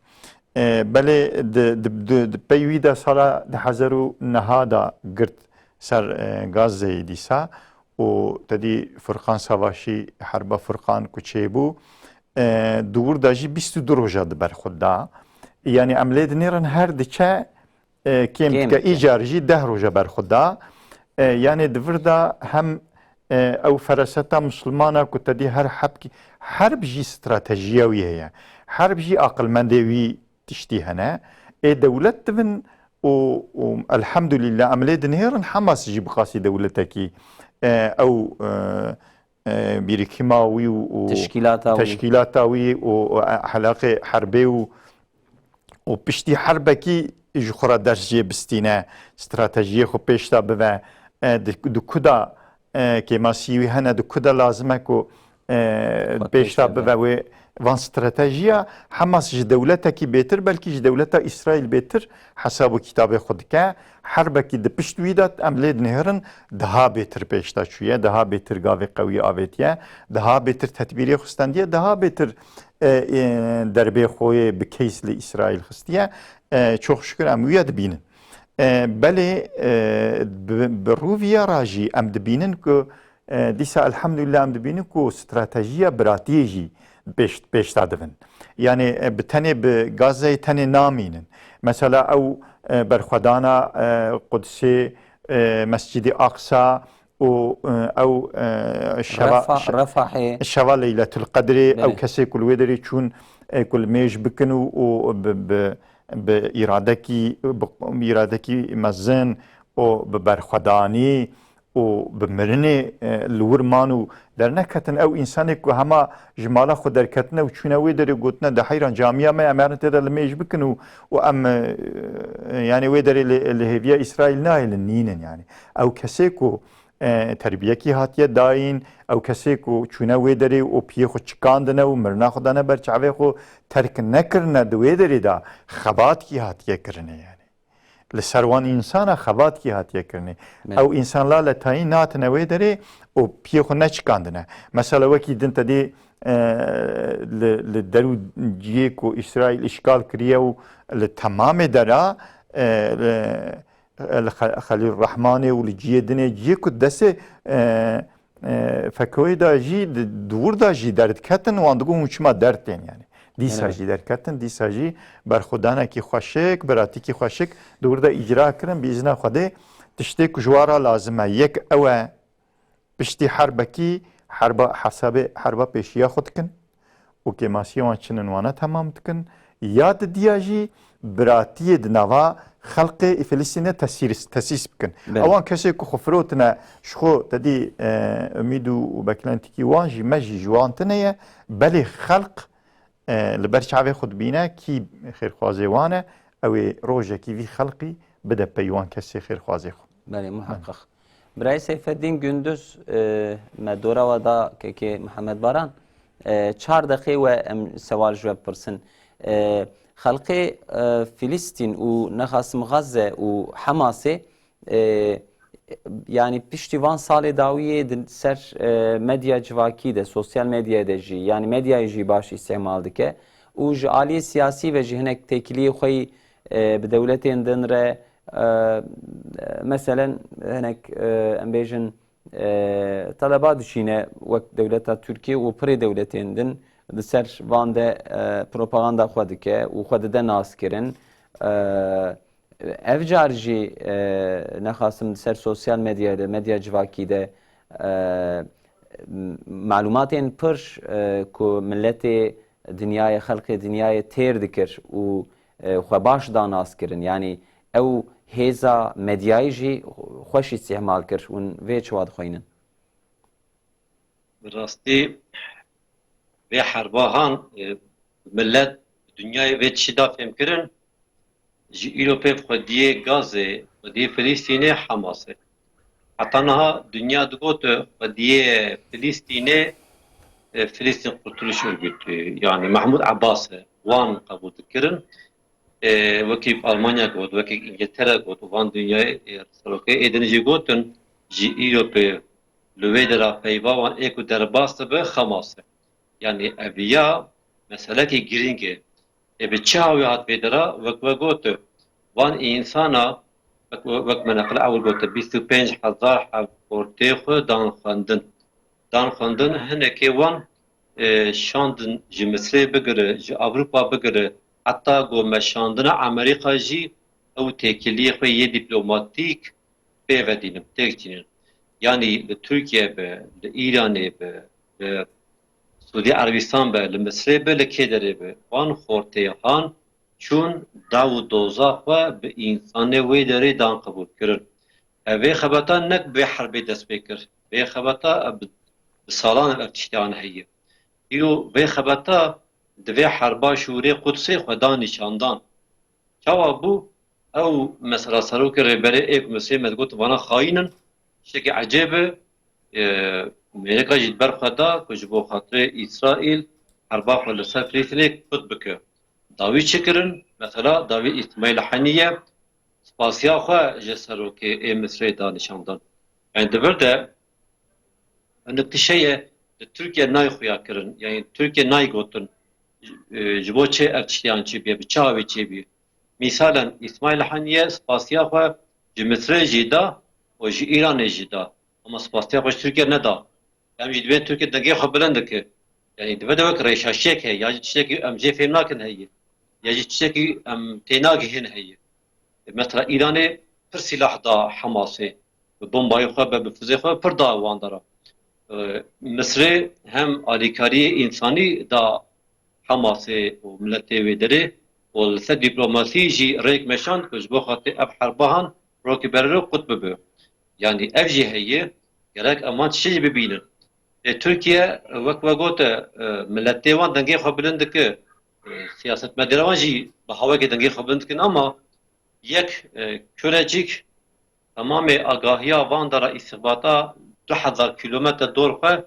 E, belê di, di, di, di pey wî de sala du hezar û neh de girt ser, e, Gazze'yê dîsa û te dî Furkan Savaşî, herba Furkan ku çêbû, e, di wir de jî bîst û du roja di ber xwe da. Yanî em lê dinêrin her diçe, e, kêm Kêm dike. Dike. Îcar jî deh roja ber xwe da. E, yanî di vir de hem, e, ew feraseta Musulmana ku te dî her hebkî, herb jî stratejiya wî heye. Herb jî aqilmendê wî tiştî hene. ê dewlet dibin û, û elhamdulillah em lê dinihêrin Hamas jî bi qasî dewletekî, e, ew, e, e, birikîma wî û, û Teşkîlata wî. Teşkîlata wî û, û, e, helaqê herbê û, û piştî herbekî ji xwe re ders jê bistîne, stratejiyê xwe pêş de bive, e, di, di ku de, e, kêmasî wî hene, di ku de lazim e ku, e, Xwe pêş de pêş de bive wê van stratejiya Hamas ji dewletekî bêtir, belkî ji dewleta Îsraîl bêtir hesab û kitabê xwe dike. Herbekî di pişt wî de em lê dinihêrin, daha bêtir pêş de çûye, daha bêtir gavê qewî avêtiye, daha bêtir tedbîrê xwe stendiye, daha bêtir, e, e, derbê xwe yê bi keys li Îsraîl xistiye. E, çok şükür em wî ya dibînin. E, belê, e, bi, bi rûviya re jî em dibînin ku, e, dîsa elhamdulillah em dibînin ku stratejiya biratiyê jî pêş, pêş de dibin. Yani, e, bi tenê bi Gazeyê tenê namînin. Mesela ew, e, berxwedana, e, Qudsê, e, Mescîdî Aqsa û, e, ew, e, şeva, Refa-, şe-, Refahê. Şeva Leyletul Qedrê, ew Belê. Kesê ku li wê derê çûn, e, ku li mêj bikin û, û bi, bi, bi îradekî, bi îradekî mezin û bi berxwedanî û bi mirinê, e, li wir man û derneketin. Ew însanê ku hema ji mala xwe derketine û çûne wê derê gotine, "De heyran camiya me, em herin tê de li mêj bikin û, û em, e, yani wê derê li, li hêviya Îsraîl nahêlin, nînin yani." Ew kesê ku, e, terbiyekî hatiye dayîn, ew kesê ku çûne wê derê û piyê xwe çikandine û mirina xwe dane ber çavê xwe terk nekirine di wê derê de xebatkî hatiye kirine yani. Li ser wan însana xebatkî hatiye kirinê. Belê. Ew însan la letayî natine wê derê û piyê xwe neçikandine. Mesela wekî din te dê, e, li, li der û ciyê ku Îsraîl îşgal kiriye û li temamê dera, e, li, li Xe-, Xelîl Rehmanê û li ciyê dinê ciyê ku destê, e, e, F K O'yê de jî di, di wir de jî derdiketin, wan digot hûn çima dertên yani. Dîsa Evet. jî derketin, dîsa jî berxwedanekî xweşik, biratîkî xweşik di wir de îcra kirin, bi îzna Xwedê tiştê ku ji wan re lazim e. Yek ew e, piştî herbekî herba hesabê herba pêşiya xwe dikin û kêmasiyê wan çinin wana temam dikin. Ya didiya jî biratiyê di nava xelqê Filistînê tesîr-, tesîs bikin. Belê. Ewan kesê ku xwe firotine, ji xwe te dî, e, umîd û, û beklentikî wan jî, me jî ji wan tune ye. Belê xelq, e, li ber çavê xwe dibîne kî xêrxwazê wan e, ew ê rojekî vî xelqî bide pey wan kesê xêrxwazê xwe. Belê, muheqeq. Birayê Seyfeddîn Gunduz, e, me dora we da kekê Mihemed Baran. E, çar deqê we em sewal ji we bipirsin. E, xelkê, e, Filistîn û nexasim Xezze û Hemasê, e, yani piştî van salê dawiyê di ser, e, medya civakî de, sosyal medyayê de jî, yani medyayê jî baş îstîmal dike û ji aliyê siyasî ve jî hinek têkiliyê xwe yî, e, bi dewletên din re, e, meselen hinek, e, em bêjin, e, teleba dişîne wek dewleta Tirkiye û pirê dewletên din di ser van de, e, propaganda xwe dike û xwe dide naskirin. E, ev car jî, e, nexasim di ser sosyal medyayê de, medya civakî de, e, m-, malûmatên pir, e, ku miletê dinyayê, xelkê dinyayê têr dikir û, e, xwe baş da naskirin. Yanî ew hêza medyayî jî xweş îstîhmal kir. Hûn vê çawa dixwînin? Bi rastî vê herba han, e, milet, dinyayê vê tiştî da fêhm kirin, ji îro pê xwediyê Gazê, xwediyê Filistînê Hamas e. Heta niha dinya digot xwediyê Filistînê, e, Filistin Kurtuluş Örgütü, yani Mahmud Abbas e. Wan qebûl dikirin. E, wekî Almanya got, wekî Îngiltere got, û van dinyayê, e, serokê ê din jî gotin, ji îro pê li wê dera peyva wan ê ku derbas dibe Hamas e. Yani ev ya meselekî girîng e. Ê bi çi hawî hat vê dera? Wek we got, van însana, wek, wek me neqil ewil got, bîst û pênc hezar heb xortê xwe dan xwendin. Dan xwendin, hinekê wan, e, şandin ji Misrê bigire, ji Ewropa bigire, heta ku meşandina Amerîka jî ew têkiliyê xwe yê dîplomatîk pê vedînin, têk tînin. Yanî li Tirkiye be, li Îranê be, li Sûdî Erebistan be, li Misrê be, li kê derê be, wan xortê han çûn daw û doza xwe bi însanê wê derê dan qebûl kirin. Ev vê xebata nek bi vê herbê dest pê kir. Vê xebata ev bi, bi salan ev, ev tiştiyan heye. Îro vê xebata di vê herba şûrê Qudsê xwe da nîşandan. Çawa bû? Ew mesela serokê rêberê ê ku Misrê me digot vana xayîn in, tiştekî ecêb e, e, Amerîka jî di ber xwe da ku ji bo xatirê Îsraîl herba xwe li ser Filistînê kut bike. Dawî çi kirin? Mesela dawî Îsmaîl Heniye spasiya xwe ji serokê ê Misrê da nîşan dan. Yani di vir de Hinek tişt heye, li Tirkiye nayê xuya kirin, yani Tirkiye nayê gotin, e, ji bo çi ev tiştiyan çêbûye, bi çi awê çêbûye. Mîsalen, Îsmaîl Heniye spasiya xwe ji Misrê jî da û ji Îranê jî da. Ama spasiya xwe ji Tirkiye neda. Em jî dibên Tirkiye dengê xwe bilind dike. Yani dibe de wek rêşaşiyek heye, ya jî tiştekî em jê fêm nakin heye. Ya jî tiştekî em tênagihên heye. Mesela Îranê pir sîlah da Hamasê. Bi bombayê xwe be, bi fizê xwe pir da wan dara. E, Misrê hem alîkariyê însanî da Hamasê û miletê wê derê û li ser dîplomasî jî rêk meşand ku ji bo xatirê ev herba han rokê berê re qut bibe. Yanî ev jî heye, gerek em wan tiştê jî bibînin. Lê Tirkiye, wek we gote, e, miletê wan dengê xwe bilind dike, e, siyasetmedara wan jî bi hawekê dengê xwe bilind dikin, ama yek, e, kurecik temamê agahiya van dara îstixbata du hezar kîlometre dor xwe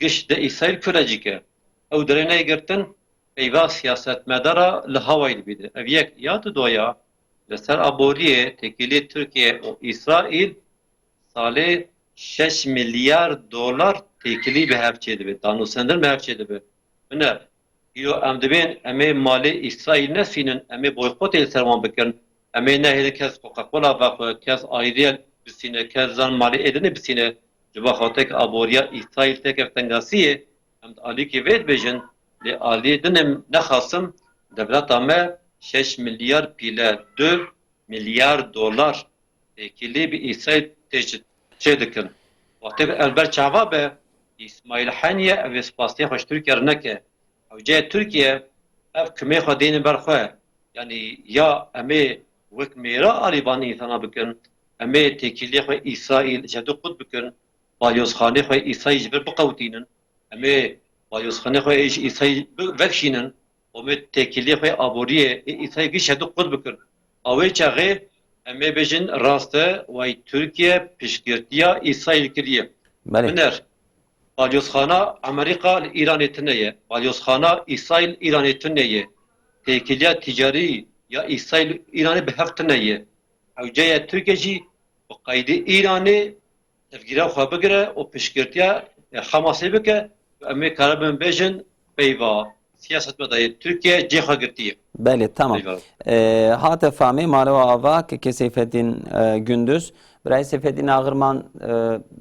giş de Îsraîl kurecik e. Ew derê neyê girtin, peyva siyasetmedara li hawayî dibîne. Ev yek ya didoya, li ser aboriyê têkilî Tirkiye û Îsraîl salê şeş milyar dolar têkilî bi hev çêdibe, danûstendin bi hev çêdibe. Biner, îro em dibên em ê malê Îsraîl nesînin, em ê boykotê li ser wan bikin, em ê nehêlin kes Coca-Cola vexwe, kes ayriyel bisîne, kes zan malê êdinê bisîne, ji bo xatirek aboriya Îsraîl têkeve tengasiyê, em di alîkê vê dibêjin, lê aliyê din em nexasim, dewleta me şeş milyar pîle, du milyar dolar têkilî bi Îsraîl tê çi-, çê dikin. Wextê ev ber çava be, Îsmaîl Heniye ev ê spasiya xwe ji Tirkiye re neke. Hewce Tirkiye ev kimê xwe dêne ber xwe. Yanî ya em ê wek mêra alî van însana bikin, em ê têkiliyê xwe Îsraîl ji hev du qut bikin, balyozxanê xwe Îsraîl ji vir biqewitînin, em ê balyozxanê xwe ê ji Îsraîl bi-, vekişînin. Û me têkiliyê xwe aboriyê ê Îsraîl giş hedu qut bikir. A wê çaxê em ê bêjin rast e, way Tirkiye piştgirtiya Îsraîl kiriye. Belê. Biner, balyozxana Amerîka li Îranê tune ye. Balyozxana Îsraîl Îranê tune ye. Têkiliya ticarî ya Îsraîl Îranê bi hev tune ye. Hewce ye Tirkiye jî bi qeydê Îranê tevgîra xwe bigire û piştgirtiya, e, Hamasê bike, em ê karibin bêjin peyva siyasetmedayê Tirkiye cê xwe girtiye. Belê, tamam. Peyva. E, hate famê malewa ava kekê Seyfeddîn, e, Gündüz. Birayê Seyfeddîn Ağırman, e,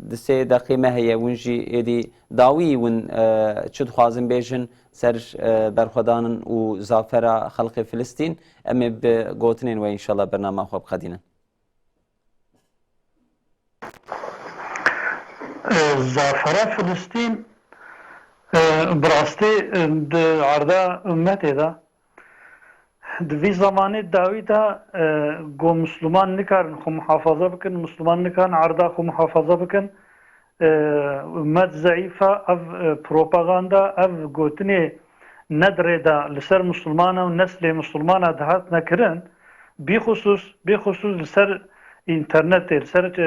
di sê deqê me heye, win jî êdî dawî win, e, çi dixwazin bêjin ser, e, berxwedanin û zafera xelkê Filistîn. Em ê bi gotinên we înşallah bernama xwe biqedînin. Zafera Filistîn, e, bi rastî, e, di erda ummetê de, di vî zemanê dawî de, e, ku Misliman nikarin xwe muhafaza bikin, Misliman nikarin erda xwe muhafaza bikin, e, ummet zeîf e, ev, e, propaganda, ev gotinê ne di rê de li ser Mislimana û neslê Mislimana dihatine kirin, bîxusûs, bîxusûs li ser înternetê, li ser, e,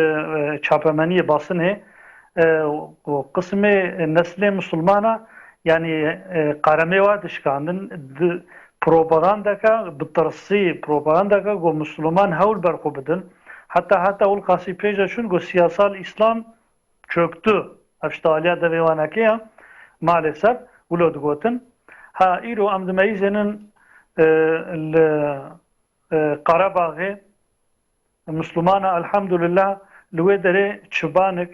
e, çapemeniyê, basinê, e, û qismê neslê Mislimana, yanî, e, qaremê wa dişkandin, di propagandeke bi tirsî, propagandeke ku Misliman hewl ber xwe bidin. Heta, heta Wilqasî pêş de çûn ku siyasal Îslam çöktü. Ev ji aliya devê wanekê ya, maalesef, wilo digotin. Ha, îro em dimeyizênin, e, li, e, Qerebaxê, Mislumana, elhamdulillah, li wê derê çibanik,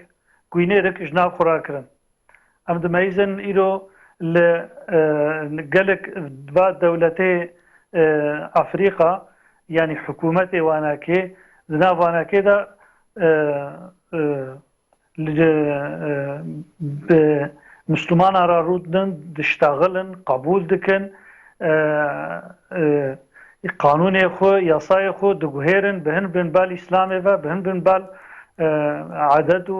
gwînêrik ji nav xwe rakirin. Em dimeyizin îro li, e, gelek va dewletê, e, Afrîka, yanî hikûmetê wanekê, di nav wanekê de, e, e, li, e, bi Mislumana re rûdinin, diştexilin, qebûl dikin, e, e, qanûnê xwe, yasayê xwe diguhêrin, bi hin bin bal Îslamê ve, bi hin bin bal, e, edet û,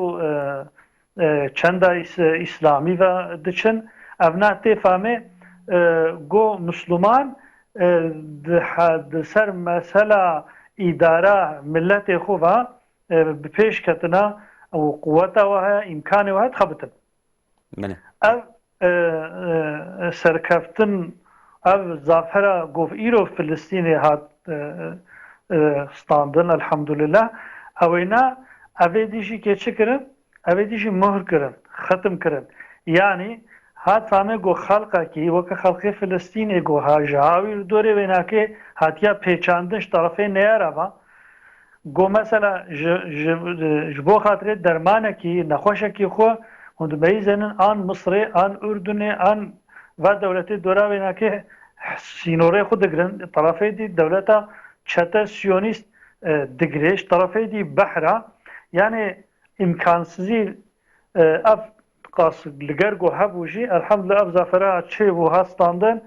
e, e, çenda Îs-, Îslamî ve diçin. Ev ne tê famê, e, go Misliman, e, di he-, di ser mesela îdara miletê xwe ve, e, bi pêş ketina û quweta we heye, îmkanê we heye dixebitin. Belê. Ev, e, e, serkeftin, ev zafera ku îro Filistînê hat, e, e, standin, elhamdulillah. Ewêna, evê dî jî kê çi kirin? Evê dî jî muhr kirin, xetim kirin. Yanî, hat fame ku xelqekî, weke xelqê Filistînê ku ha ji hawî li dorê wênakê hatiya pêçandin ji terefê neyara ve, Go mesela ji, ji, ji bo xatirê dermanekî, nexweşekî xwe, hûn dibeyîzênin an Misirê, an Urdunê, an va dewletê dora wênakê sînorê xwe digirin, terefê dî dewleta çete siyonîst, e, digirê, ji terefê dî behra. Yanê îmkansizî, e, ev qas li ger ku hebû jî, elhamdulillah ev zafera çêbû ha standin,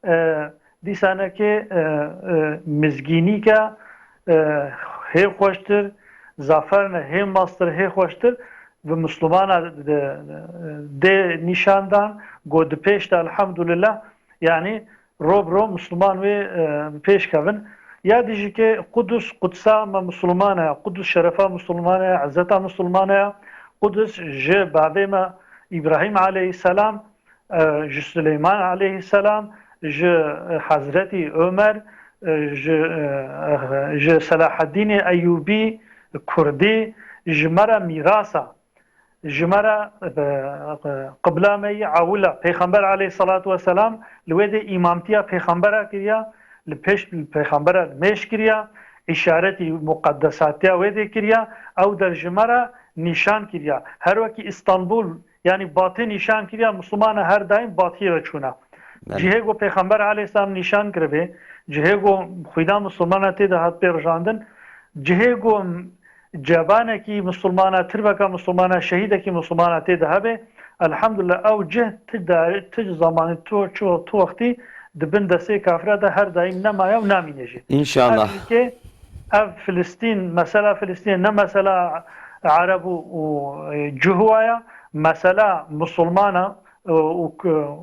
e, dîsanekê, e, e, mizgînîke, e, hê xweştir, zaferine hê mastir, hê xweştir bi Mislumana de, de, dê nîşan dan, go di pêş de elhamdulillah, yanî ro bi ro Mislûman wê, e, pêş kevin. Ya dijî ke Qudus, Qudsa me Mislûman e, Qudus şerefa Mislûman e, izzeta Mislûman e. Qudus ji bavê me Îbrahîm aleyhisselam, e, ji Sileyman aleyhisselam, ji, e, Hezretî Omer, e, ji, e, ji Selahaddînê Eyûbî, Kurdî, ji me re mîrasa. Ji me re, e, e, qibla me yî ewil e. Pêxember aleyhisselatu vesselam li wê de îmamtiya pêxembera kiriya, li pêş pêxembera li mêj kiriya, îşaretî muqeddesatiya wê de kiriya, ew der ji me re nîşan kiriya. Her wekî Îstanbul, yanî Batê nîşan kiriya, Misilmana her daîm Batiyê ve çûna. Belê. Cihê ku Pêxember aleyhisselam nîşan kiribê, cihê ku xwîna Misilmana tê de hat pêrijandin, cihê ku cebanekî Misilmana, tirbeka Misilmana, şehîdekî Misilmana tê de hebe, elhamdulillah, ew cih ti dar-, ti zamanî, tu, tu, tu wextî di bin destê kafira de her daîm nemaye û namîne jî. Înşallah. Ev ülke, ev Filistîn, mesela Filistîn ne mesela Ereb û, û, e, Cuhwa ya, mesela Misilmana, û, û,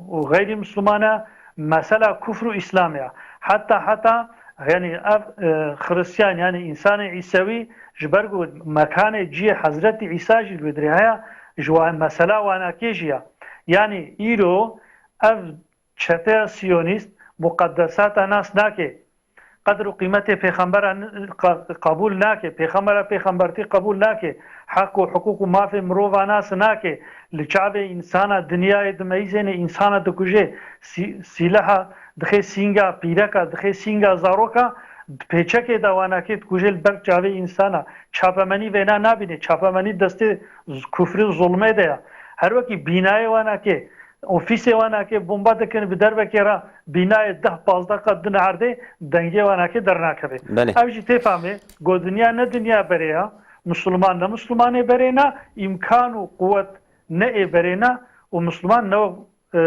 û xeyrî Misilmana, mesela kufr û Îslam ya. Heta, heta, yanî ev, e, Xiristiyan, yanî însanê Îsewî ji ber ku mekanê cihê Hezretî Îsa jî li wê dirê heye, ji wa mesela wanakê jî ya. Yanî îro ev çeteya Siyonîst muqeddesata nas nake. Qedr û qîmetê pêxembera n-, qa-, qebûl nake. Pêxembera pêxembertî qebûl nake. Heq û hiqûq û mafê mirova nas nake. Li çavê însana dinyayê dimeyîzêne, însana dikuje. Sî-, sîleha dixê sînga pîreka, dixê sînga zaroka, di pêçekê de wanakê dikuje li ber çavê însana. Çapemenî vêna nabîne. Çapemenî destê z-, kufrî û zulmê de ya. Her wekî bînayê wanakê, ofîsê wanakê bomba dikin, bi dervekê re bînayê deh pazdeh qat din erdê, dengê wanakê dernakeve. Belê. Ev jî tê famê, go dinya ne dinya berê ya, Misilman ne Misilmanê berê na, îmkan û quwet ne ê berê na û Misilman ne, e,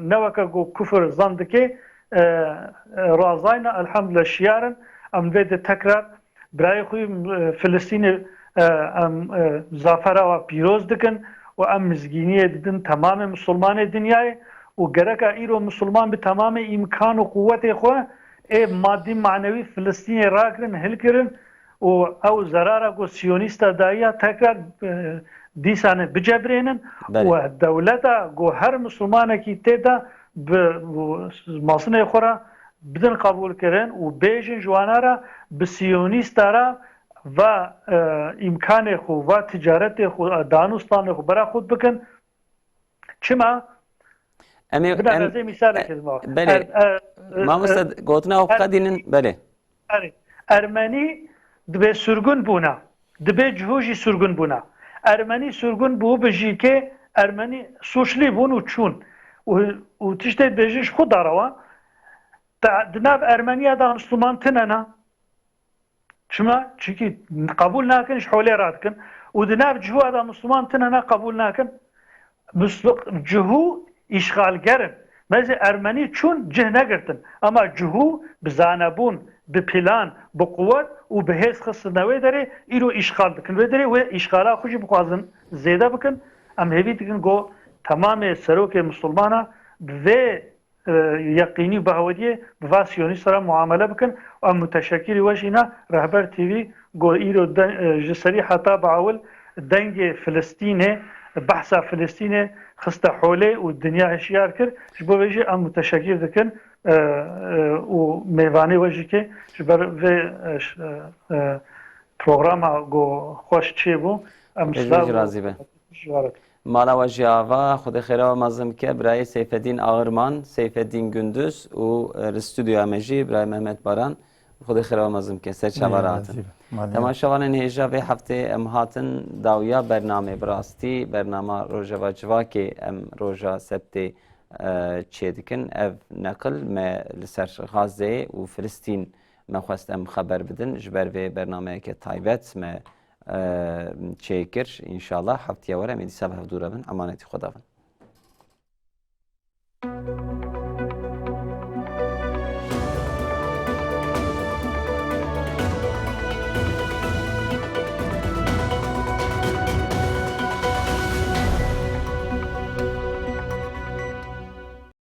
ne weke go kufir zan dike, e, e, razayna, elhamdülillah şiyar in, em vê de tekrar Birayê xwe, e, Filistînê, e, em, e, zafera we pîroz dikin û em mizgîniyê didin temamê misilmanê dinyayê û gereka îro misilman bi temamê îmkan û quwetê xwe ê madî manewî Filistînê rakirin, hilkirin û ew zerara ku siyonîsta dayiya tekrar, e, dîsane bicebrênin Belê. û dewleta ku her misilmanekî tê de bi masinê xwe re bidin qebûlkirin û bêjin ji wana re bi siyonîsta re va, e, îmkanê xwe, va ticaretê xwe, e, danûstanê xwe bera xwe bikin. Çima? Em ê, Bina em, ez ê mîsalek e, ez ma. Belê. Er, er, er, Mamoste, er, gotina xwe er, qedînin, belê. Erê. Ermenî dibê sürgün bûna. Dibê cihû jî sürgün bûna. Ermenî sürgün bû bi jîkê Ermenî sûçlî bûn û çûn. Û, û tiştê dibêjin ji xwe darawa. Te, di nav Ermeniya de Misliman tine ne. Çima? Çimkî qebûl nakin, ji holê radikin. Û di nav cihû de Misliman tine ne qebûl nakin. Mislu-, cihû îşxalger in. Mêzê Ermenî çûn cih negirtin. Ema cihû bi zanebûn, bi plan, bi quwet û bi hêz xistin wê derê, îro îşxal dikin wê derê, wê îşxala xwe jî bixwazin zêde bikin. Em hêvî dikin ku temamê serokê misilmana bi vê e, yeqînî û behwediyê bi va siyonîsta re muamele bikin. Em muteşekirî we jî ne, Rehber T V got îro de, e, ji serî heta bi ewil dengê Filistînê, behsa Filistînê xiste holê û dinya hişyar kir. Ji bo vê jî em muteşekir dikin, e, e, û mêvanê we jî kê ji ber vê, e, ş-, e, e, programa ku xweş çêbû. Em Hêjî silav jî razî be. Ji we re. Mala we jî ava, Xwedê xêra we mezin bike. Birayê Seyfedîn Ağırman, Seyfedîn Gündüz û, e, li stûdyoya me jî birayê Mehmet Baran. Xwedê xêra we mezin bike. Ser çava Ê, rahatin. Razî be. Malê. Temaşevanên hêja vê heftê em hatin dawiya bernamê. Bi rastî bernama Rojeva Civakê em roja sebtê, e, çêdikin. Ev neqil me li ser Gazeyê û Filistîn me xwest em xeber bidin. Ji ber vê bernameyeke taybet me, e, çêkir. Înşallah heftiya were em ê dîsa bi hevdû re bin. Emanetî Xweda bin.